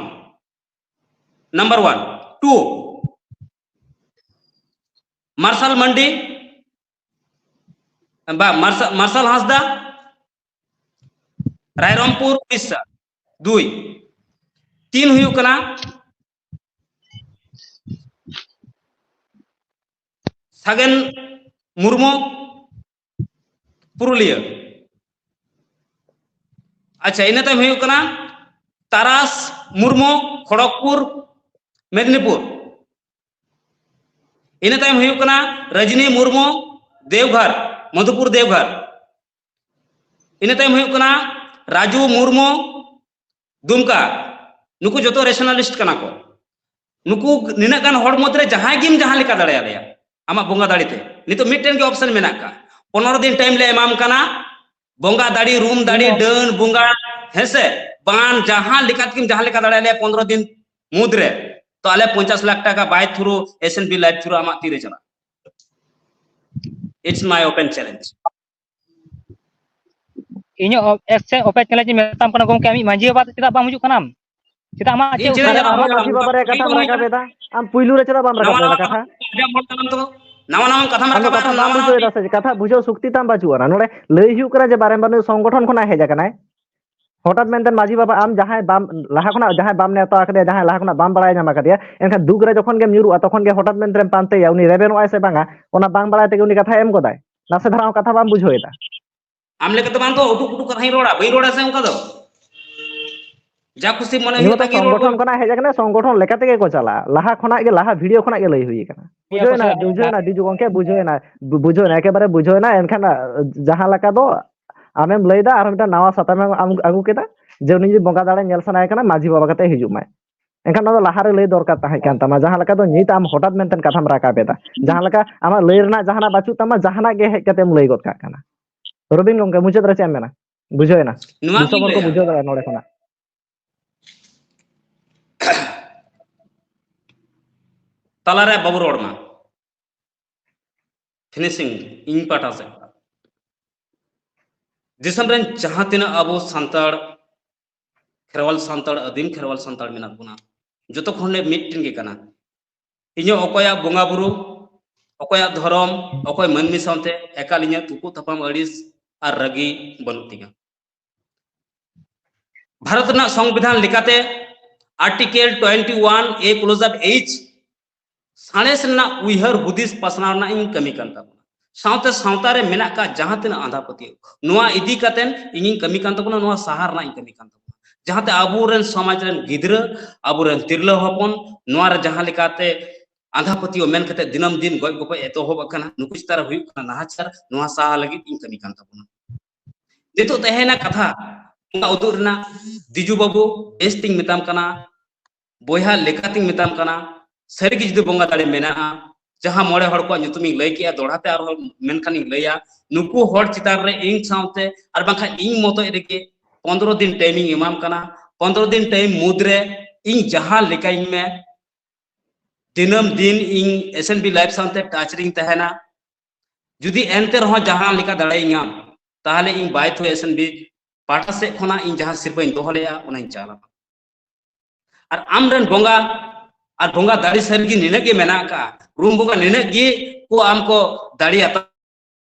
number one᱾ Two, ᱢᱟᱨᱥᱟᱞ ᱢᱟᱱᱰᱤ, ᱵᱟ, ᱢᱟᱨᱥᱟ-, ᱢᱟᱨᱥᱟᱞ ᱦᱟᱸᱥᱫᱟ, ᱨᱟᱭᱨᱚᱝᱯᱩᱨ, ᱩᱲᱤᱥᱥᱟ᱾ ᱫᱩᱭ᱾ ᱛᱤᱱ ᱦᱩᱭᱩᱜ ᱠᱟᱱᱟ ᱥᱟᱜᱮᱱ ᱢᱩᱨᱢᱩ, ᱯᱩᱨᱩᱞᱤᱭᱟᱹ᱾ ᱟᱪᱪᱷᱟ, ᱤᱱᱟᱹ ᱛᱟᱭᱚᱢ ᱦᱩᱭᱩᱜ ᱠᱟᱱᱟ ᱛᱟᱨᱟᱥ ᱢᱩᱨᱢᱩ, ᱠᱷᱚᱲᱚᱜᱽᱯᱩᱨ, ᱢᱮᱫᱽᱱᱤᱯᱩᱨ᱾ ᱤᱱᱟᱹ ᱛᱟᱭᱚᱢ ᱦᱩᱭᱩᱜ ᱠᱟᱱᱟ ᱨᱚᱡᱽᱱᱤ ᱢᱩᱨᱢᱩ, ᱫᱮᱣᱜᱷᱚᱨ, ᱢᱚᱫᱷᱩᱯᱩᱨ ᱫᱮᱣᱜᱷᱚᱨ᱾ ᱤᱱᱟᱹ ᱛᱟᱭᱚᱢ ᱦᱩᱭᱩᱜ ᱠᱟᱱᱟ ᱨᱟᱡᱩ ᱢᱩᱨᱢᱩ, ᱫᱩᱢᱠᱟ᱾ ᱱᱩᱠᱩ ᱡᱚᱛᱚ rationalist ᱠᱟᱱᱟ ᱠᱚ᱾ ᱱᱩᱠᱩ ᱱᱤᱱᱟᱹᱜ ᱜᱟᱱ ᱦᱚᱲ ᱢᱩᱫᱽᱨᱮ ᱡᱟᱦᱟᱸᱭ ᱜᱮᱢ ᱡᱟᱦᱟᱸ ᱞᱮᱠᱟ ᱫᱟᱲᱮᱭᱟᱞᱮᱭᱟ ᱟᱢᱟᱜ ᱵᱚᱸᱜᱟ ᱫᱟᱲᱮ ᱛᱮ᱾ ᱱᱤᱛᱚᱜ ᱢᱤᱫᱴᱮᱱ ᱜᱮ ᱚᱯᱥᱮᱱ ᱢᱮᱱᱟᱜ ᱠᱟᱜ, ᱯᱚᱱᱨᱚ ᱫᱤᱱ ᱴᱟᱭᱤᱢ ᱞᱮ ᱮᱢᱟᱢ ᱠᱟᱱᱟ, ᱵᱚᱸᱜᱟ ᱫᱟᱲᱮ, ᱨᱩᱢ ᱫᱟᱲᱮ, ᱤᱧ ᱦᱚᱸ᱾ ᱰᱟᱹᱱ ᱵᱚᱸᱜᱟ, ᱦᱮᱸᱥᱮ, ᱵᱟᱝ ᱡᱟᱦᱟᱸ ᱞᱮᱠᱟ ᱛᱮᱜᱮᱢ ᱡᱟᱦᱟᱸ ᱞᱮᱠᱟ ᱫᱟᱲᱮᱭᱟᱞᱮᱭᱟ ᱯᱚᱱᱨᱚ ᱫᱤᱱ ᱢᱩᱫᱽᱨᱮ, ᱛᱚ ᱟᱞᱮ ᱯᱚᱧᱪᱟᱥ ᱞᱟᱠᱷ ᱴᱟᱠᱟ by through S N B live through ᱟᱢᱟᱜ ᱛᱤᱨᱮ ᱪᱟᱞᱟᱜᱼᱟ᱾ It's my open challenge. ᱤᱧᱟᱹᱜ ᱚ-, ᱮᱥ ᱥᱮ ᱚᱯᱮ ᱪᱮᱞᱮᱧᱡᱽ ᱤᱧ ᱢᱮᱛᱟᱢ ᱠᱟᱱᱟ ᱜᱚᱢᱠᱮ, ᱟᱢᱤᱡ ᱢᱟᱹᱡᱷᱤ ᱵᱟᱵᱟ ᱪᱮᱫᱟᱜ ᱵᱟᱢ ᱦᱤᱡᱩᱜ ᱠᱟᱱᱟᱢ? ᱪᱮᱫᱟᱜ ᱟᱢᱟᱜ ᱤᱧ ᱪᱮᱫ ᱪᱮᱫᱟᱜ ᱩᱯᱟᱹᱭ ᱪᱟᱞᱟᱜ ᱟᱨᱦᱚᱸ ᱦᱩᱭᱩᱜᱼᱟ? ᱢᱟᱹᱡᱷᱤ ᱵᱟᱵᱟ ᱨᱮᱭᱟᱜ ᱠᱟᱛᱷᱟᱢ ᱨᱟᱠᱟᱵ ᱮᱫᱟ? ᱟᱢ ᱯᱩᱭᱞᱩ ᱨᱮ ᱪᱮᱫᱟᱜ ᱵᱟᱢ ᱱᱟᱣᱟ ᱨᱟᱠᱟᱵ ᱱᱟᱣᱟ ᱞᱮᱫᱟ ᱠᱟᱛᱷᱟ ᱠᱟᱛᱷᱟ? ᱟᱸᱡᱚᱢ ᱦᱚᱲ ᱛᱟᱞᱟᱝ ᱛᱚ᱾ ᱱᱟᱣᱟ ᱱᱟᱣᱟ ᱠᱟᱛᱷᱟᱢ ᱟᱢ ᱫᱚ ᱨᱟᱠᱟᱵ ᱠᱟᱛᱷᱟ ᱮᱫᱟ, ᱵᱟᱢ ᱱᱟᱣᱟ ᱵᱩᱡᱷᱟᱹᱣ ᱱᱟᱣᱟ ᱮᱫᱟ ᱥᱮ ᱪᱮᱫ? ᱠᱟᱛᱷᱟ ᱵᱩᱡᱷᱟᱹᱣ ᱥᱚᱠᱛᱤ ᱛᱟᱢ ᱵᱟᱹᱪᱩᱜ ᱟᱱᱟ᱾ ᱱᱚᱰᱮ ᱞᱟᱹᱭ ᱦᱩᱭᱩᱜ ᱠᱟᱱᱟ ᱡᱮ ᱵᱟᱨᱮᱱ ᱵᱟᱹᱱᱩᱜ ᱥᱚᱝᱜᱚᱴᱷᱚᱱ ᱠᱷᱚᱱᱟᱜ ᱦᱮᱡ ᱟᱠᱟᱱᱟᱭ᱾ ᱦᱚᱴᱟᱛ ᱢᱮᱱᱛᱮ ᱢᱟᱹᱡᱷᱤ ᱵᱟᱵᱟ ᱟᱢ ᱡᱟᱦᱟᱸᱭ ᱵᱟᱢ, ᱞᱟᱦᱟ ᱠᱷᱚᱱᱟᱜ ᱡᱟᱦᱟᱸᱭ ᱵᱟᱢ ᱱᱮᱣᱛᱟ ᱟᱠᱟᱫᱮᱭᱟ, ᱡᱟᱦᱟᱸᱭ ᱞᱟᱦᱟ ᱠᱷᱚᱱᱟᱜ ᱵᱟᱢ ᱵᱟᱲᱟᱭ ᱧᱟᱢ ᱟᱠᱟᱫᱮᱭᱟ, ᱮᱱᱠᱷᱟᱱ ᱫᱩᱠ ᱨᱮ ᱡᱚᱠᱷᱚᱱ ᱜᱮᱢ ᱧᱩᱨᱩᱜᱼᱟ, ᱛᱚᱠᱷᱚᱱ ᱜᱮ ᱦᱚᱴᱟᱛ ᱢᱮᱱᱛᱮᱢ ᱯᱟᱱᱛᱮᱭᱟ, ᱩᱱᱤ ᱨᱮᱵᱮᱱᱚᱜᱼᱟᱭ ᱥᱮ ᱵᱟᱝᱟ, ᱚᱱᱟ ᱵᱟᱝ ᱵᱟᱲᱟᱭ ᱛᱮᱜᱮ ᱩᱱᱤ ᱠᱟᱛᱷᱟᱭ ᱮᱢ ᱜᱚᱫᱟᱭ᱾ ᱱᱟᱥᱮ ᱫᱷᱟᱨᱟ ᱦᱚᱸ ᱠᱟᱛᱷᱟ ᱵᱟᱢ ᱵᱩᱡᱷᱟᱹᱣ ᱮᱫᱟ᱾ ᱟᱢ ᱞᱮᱠᱟ ᱫᱚ ᱵᱟᱝ ᱛᱚ, ᱩᱴᱩᱠ ᱩᱴᱩᱠ ᱠᱟᱛᱷᱟᱧ ᱨᱚᱲᱟ, ᱵᱟᱹᱧ ᱨᱚᱲᱟ ᱥᱮ ᱚᱱᱠᱟ ᱫᱚ᱾ ᱡᱟ ᱠᱩᱥᱤ ᱢᱚᱱᱮ ᱩᱱᱤ ᱦᱩᱭᱩᱜ ᱢᱟᱛᱚ ᱛᱟᱭ ᱜᱮ ᱨᱚᱲ ᱥᱚᱝᱜᱚᱴᱷᱚᱱ ᱠᱚ᱾ ᱠᱷᱚᱱᱟᱜ ᱦᱮᱡ ᱟᱠᱟᱱᱟ, ᱥᱚᱝᱜᱚᱴᱷᱚᱱ ᱞᱮᱠᱟ ᱛᱮᱜᱮ ᱠᱚ ᱪᱟᱞᱟᱜᱼᱟ᱾ ᱞᱟᱦᱟ ᱠᱷᱚᱱᱟᱜ ᱜᱮ, ᱞᱟᱦᱟ video ᱠᱷᱚᱱᱟᱜ ᱜᱮ ᱞᱟᱹᱭ ᱦᱩᱭ ᱟᱠᱟᱱᱟ᱾ ᱦᱮᱸ, ᱵᱩᱡᱷᱟᱹᱣ ᱮᱱᱟ, ᱯᱟᱥᱮᱡ ᱵᱩᱡᱷᱟᱹᱣ ᱮᱱᱟ, ᱰᱤᱡᱩ ᱜᱚᱝᱠᱮ, ᱵᱩᱡᱷᱟᱹᱣ ᱮᱱᱟ, ᱵᱩ-, ᱵᱩᱡᱷᱟᱹᱣ ᱮᱱᱟ, ᱮᱠᱮᱵᱟᱨᱮ ᱵᱩᱡᱷᱟᱹᱣ ᱮᱱᱟ᱾ ᱮᱱᱠᱷᱟᱱ, ᱟ, ᱡᱟᱦᱟᱸ ᱞᱮᱠᱟ ᱫᱚ ᱟᱢᱮᱢ ᱞᱟᱹᱭ ᱮᱫᱟ, ᱟᱨ ᱢᱤᱫᱴᱟᱝ ᱱᱟᱣᱟ ᱥᱟᱛᱟᱢ ᱮᱢ ᱟᱢ ᱟᱹᱜᱩ ᱠᱮᱫᱟ, ᱡᱮ ᱩᱱᱤ ᱡᱩᱫᱤ ᱵᱚᱸᱜᱟ ᱫᱟᱲᱮ ᱧᱮᱞ ᱥᱟᱱᱟᱭᱮ ᱠᱟᱱᱟ, ᱢᱟᱹᱡᱷᱤ ᱵᱟᱵᱟ ᱠᱟᱛᱮ ᱦᱤᱡᱩᱜ ᱢᱟᱭ᱾ ᱮᱱᱠᱷᱟᱱ ᱚᱱᱟ ᱫᱚ ᱞᱟᱦᱟ ᱨᱮ ᱞᱟᱹᱭ ᱫᱚᱨᱠᱟᱨ ᱛᱟᱦᱮᱸ ᱠᱟᱱ ᱛᱟᱢᱟ, ᱡᱟᱦᱟᱸ ᱞᱮᱠᱟ ᱫᱚ ᱱᱤᱛ ᱟᱢ ᱦᱚᱴᱟᱛ ᱢᱮᱱᱛᱮ ᱠᱟᱛᱷᱟᱢ ᱨᱟᱠᱟᱵ ᱮᱫᱟ᱾ ᱡᱟᱦᱟᱸ ᱞᱮᱠᱟ ᱟᱢᱟᱜ ᱞᱟᱹᱭ ᱨᱮᱱᱟᱜ ᱡᱟᱦᱟᱱᱟᱜ ᱵᱟᱹᱪᱩᱜ ᱛᱟᱢᱟ, ᱡᱟᱦᱟᱱᱟᱜ ᱜᱮ ᱦᱮᱡ ᱠᱟᱛᱮᱢ ᱞᱟᱹᱭ ᱜᱚᱫ ᱠᱟᱜ ᱠᱟᱱᱟ᱾ ᱨᱚᱵᱤᱱ ᱜᱚᱝᱠᱮ, ᱢᱩᱪᱟᱹᱫ ᱨᱮ ᱪᱮᱫ ᱮᱢ ᱢᱮᱱᱟ? ᱵᱩᱡᱷᱟᱹᱣ ᱮᱱᱟ? ᱱᱚᱣᱟ ᱫᱤᱥᱚᱢ ᱜᱤᱧ ᱦᱚᱲ ᱠᱚ ᱞᱟᱹᱭᱟ᱾ ᱵᱩᱡᱷᱟᱹᱣ ᱫᱟᱲᱮᱭᱟᱜᱼᱟ ᱱᱚᱰᱮ ᱠᱷᱚᱱᱟᱜ᱾ ᱛᱟᱞᱟᱨᱮ ᱵᱟᱵᱚ ᱨᱚᱲ ᱢᱟ᱾ Finishing ᱤᱧ ᱯᱟᱦᱴᱟ ᱥᱮᱫ ᱠᱷᱚᱱᱟᱜ᱾ ᱫᱤᱥᱚᱢ ᱨᱮᱱ ᱡᱟᱦᱟᱸ ᱛᱤᱱᱟᱹᱜ ᱟᱵᱚ ᱥᱟᱱᱛᱟᱲ, ᱠᱷᱮᱨᱣᱟᱞ ᱥᱟᱱᱛᱟᱲ, ᱟᱹᱫᱤᱢ ᱠᱷᱮᱨᱣᱟᱞ ᱥᱟᱱᱛᱟᱲ ᱢᱮᱱᱟᱜ ᱵᱚᱱᱟ, ᱡᱚᱛᱚ ᱠᱷᱚᱱ ᱞᱮ ᱢᱤᱫᱴᱮᱱ ᱜᱮ ᱠᱟᱱᱟ᱾ ᱤᱧᱟᱹᱜ ᱚᱠᱚᱭᱟᱜ ᱵᱚᱸᱜᱟ ᱵᱩᱨᱩ, ᱚᱠᱚᱭᱟᱜ ᱫᱷᱚᱨᱚᱢ, ᱚᱠᱚᱭ ᱢᱟᱹᱱᱢᱤ ᱥᱟᱶᱛᱮ ᱮᱠᱟᱞ ᱤᱧᱟᱹᱜ ᱛᱩᱯᱩᱜ ᱛᱟᱯᱟᱢ ᱟᱹᱲᱤᱥ ᱟᱨ ᱨᱟᱹᱜᱤ ᱵᱟᱹᱱᱩᱜ ᱛᱤᱧᱟ᱾ ᱵᱷᱟᱨᱚᱛ ᱨᱮᱱᱟᱜ ᱥᱚᱝᱵᱤᱫᱷᱟᱱ ᱞᱮᱠᱟᱛᱮ Article twenty one A clause H ᱥᱟᱬᱮᱥ ᱨᱮᱱᱟᱜ ᱩᱭᱦᱟᱹᱨ ᱦᱩᱫᱤᱥ ᱯᱟᱥᱱᱟᱣ ᱨᱮᱱᱟᱜ ᱤᱧ ᱠᱟᱹᱢᱤ ᱠᱟᱱ ᱛᱟᱵᱚᱱᱟ᱾ ᱥᱟᱶᱛᱮ ᱥᱟᱶᱛᱟ ᱨᱮ ᱢᱮᱱᱟᱜ ᱠᱟᱜ ᱡᱟᱦᱟᱸ ᱛᱤᱱᱟᱹᱜ ᱟᱸᱫᱷᱟ ᱯᱟᱹᱛᱭᱟᱹᱣ, ᱱᱚᱣᱟ ᱤᱫᱤ ᱠᱟᱛᱮ ᱤᱧᱤᱧ ᱠᱟᱹᱢᱤ ᱠᱟᱱ ᱛᱟᱵᱚᱱᱟ, ᱱᱚᱣᱟ ᱥᱟᱦᱟ ᱨᱮᱱᱟᱜ ᱤᱧ ᱠᱟᱹᱢᱤ ᱠᱟᱱ ᱛᱟᱵᱚᱱᱟ, ᱡᱟᱦᱟᱸᱛᱮ ᱟᱵᱚᱨᱮᱱ ᱥᱚᱢᱟᱡᱽ ᱨᱮᱱ ᱜᱤᱫᱽᱨᱟᱹ, ᱟᱵᱚᱨᱮᱱ ᱛᱤᱨᱞᱟᱹ ᱦᱚᱯᱚᱱ ᱱᱚᱣᱟ ᱨᱮ ᱡᱟᱦᱟᱸ ᱞᱮᱠᱟᱛᱮ ᱟᱸᱫᱷᱟ ᱯᱟᱹᱛᱭᱟᱹᱣ ᱢᱮᱱ ᱠᱟᱛᱮ ᱫᱤᱱᱟᱹᱢ ᱫᱤᱱ ᱜᱚᱡ ᱜᱚᱯᱚᱡ ᱮᱛᱚᱦᱚᱵ ᱟᱠᱟᱱᱟ, ᱱᱩᱠᱩ ᱪᱮᱛᱟᱱ ᱨᱮ ᱦᱩᱭᱩᱜ ᱠᱟᱱᱟ ᱱᱟᱦᱟᱪᱟᱨ, ᱱᱚᱣᱟ ᱥᱟᱦᱟ ᱞᱟᱹᱜᱤᱫ ᱤᱧ ᱠᱟᱹᱢᱤ ᱠᱟᱱ ᱛᱟᱵᱚᱱᱟ᱾ ᱱᱤᱛᱚᱜ ᱛᱟᱦᱮᱸᱭᱮᱱᱟ ᱠᱟᱛᱷᱟ ᱚᱱᱟ ᱩᱫᱩᱜ ᱨᱮᱱᱟᱜ᱾ ᱫᱤᱡᱩ ᱵᱟᱹᱵᱩ, ᱵᱮᱥ ᱛᱤᱧ ᱢᱮᱛᱟᱢ ᱠᱟᱱᱟ, ᱵᱚᱭᱦᱟ ᱞᱮᱠᱟᱛᱤᱧ ᱢᱮᱛᱟᱢ ᱠᱟᱱᱟ, ᱥᱟᱹᱨᱤᱜᱮ ᱡᱩᱫᱤ ᱵᱚᱸᱜᱟ ᱫᱟᱲᱮ ᱢᱮᱱᱟᱜᱼᱟ, ᱡᱟᱦᱟᱸ ᱢᱚᱬᱮ ᱦᱚᱲ ᱠᱚᱣᱟᱜ ᱧᱩᱛᱩᱢᱤᱧ ᱞᱟᱹᱭ ᱠᱮᱜᱼᱟ, ᱫᱚᱦᱲᱟ ᱛᱮ ᱟᱨᱦᱚᱸ ᱢᱮᱱᱠᱷᱟᱱᱤᱧ ᱞᱟᱹᱭᱟ, ᱱᱩᱠᱩ ᱦᱚᱲ ᱪᱮᱛᱟᱱ ᱨᱮ ᱤᱧ ᱥᱟᱶᱛᱮ ᱟᱨ ᱵᱟᱝᱠᱷᱟᱱ ᱤᱧ ᱢᱚᱛᱚᱡ ᱨᱮᱜᱮ ᱯᱚᱱᱫᱽᱨᱚ ᱫᱤᱱ ᱴᱟᱭᱤᱢᱤᱧ ᱮᱢᱟᱢ ᱠᱟᱱᱟ᱾ ᱯᱚᱱᱫᱽᱨᱚ ᱫᱤᱱ ᱴᱟᱭᱤᱢ ᱢᱩᱫᱽᱨᱮ ᱤᱧ ᱡᱟᱦᱟᱸ ᱞᱮᱠᱟᱧ ᱢᱮ, ᱫᱤᱱᱟᱹᱢ ᱫᱤᱱ ᱤᱧ ᱮᱥ ᱮᱱ ᱵᱤ ᱞᱟᱭᱤᱵᱷ ᱥᱟᱶᱛᱮ ᱴᱟᱪ ᱨᱤᱧ ᱛᱟᱦᱮᱱᱟ᱾ ᱡᱩᱫᱤ ᱮᱱᱛᱮ ᱨᱮᱦᱚᱸ ᱡᱟᱦᱟᱸ ᱞᱮᱠᱟ ᱫᱟᱲᱮᱭᱟᱹᱧᱟᱢ, ᱛᱟᱦᱚᱞᱮ ᱤᱧ ᱵᱟᱭ ᱛᱷᱩ ᱮᱥ ᱮᱱ ᱵᱤ ᱯᱟᱦᱴᱟ ᱥᱮᱫ ᱠᱷᱚᱱᱟᱜ ᱤᱧ ᱡᱟᱦᱟᱸ ᱥᱤᱨᱯᱟᱹᱧ ᱫᱚᱦᱚ ᱞᱮᱜᱼᱟ, ᱚᱱᱟᱧ ᱪᱟᱞᱟᱢᱟ᱾ ᱟᱨ ᱟᱢ ᱨᱮᱱ ᱵᱚᱸᱜᱟ ᱟᱨ ᱵᱚᱸᱜᱟ ᱫᱟᱲᱮ ᱥᱟᱹᱨᱤᱜᱮ ᱱᱤᱱᱟᱹᱜ ᱜᱮ ᱢᱮᱱᱟᱜ ᱟᱠᱟᱫᱼᱟ, ᱨᱩᱢ ᱵᱚᱸᱜᱟ ᱱᱤᱱᱟᱹᱜ ᱜᱮ ᱠᱚ ᱟᱢ ᱠᱚ ᱫᱟᱲᱮᱭᱟᱛᱟ᱾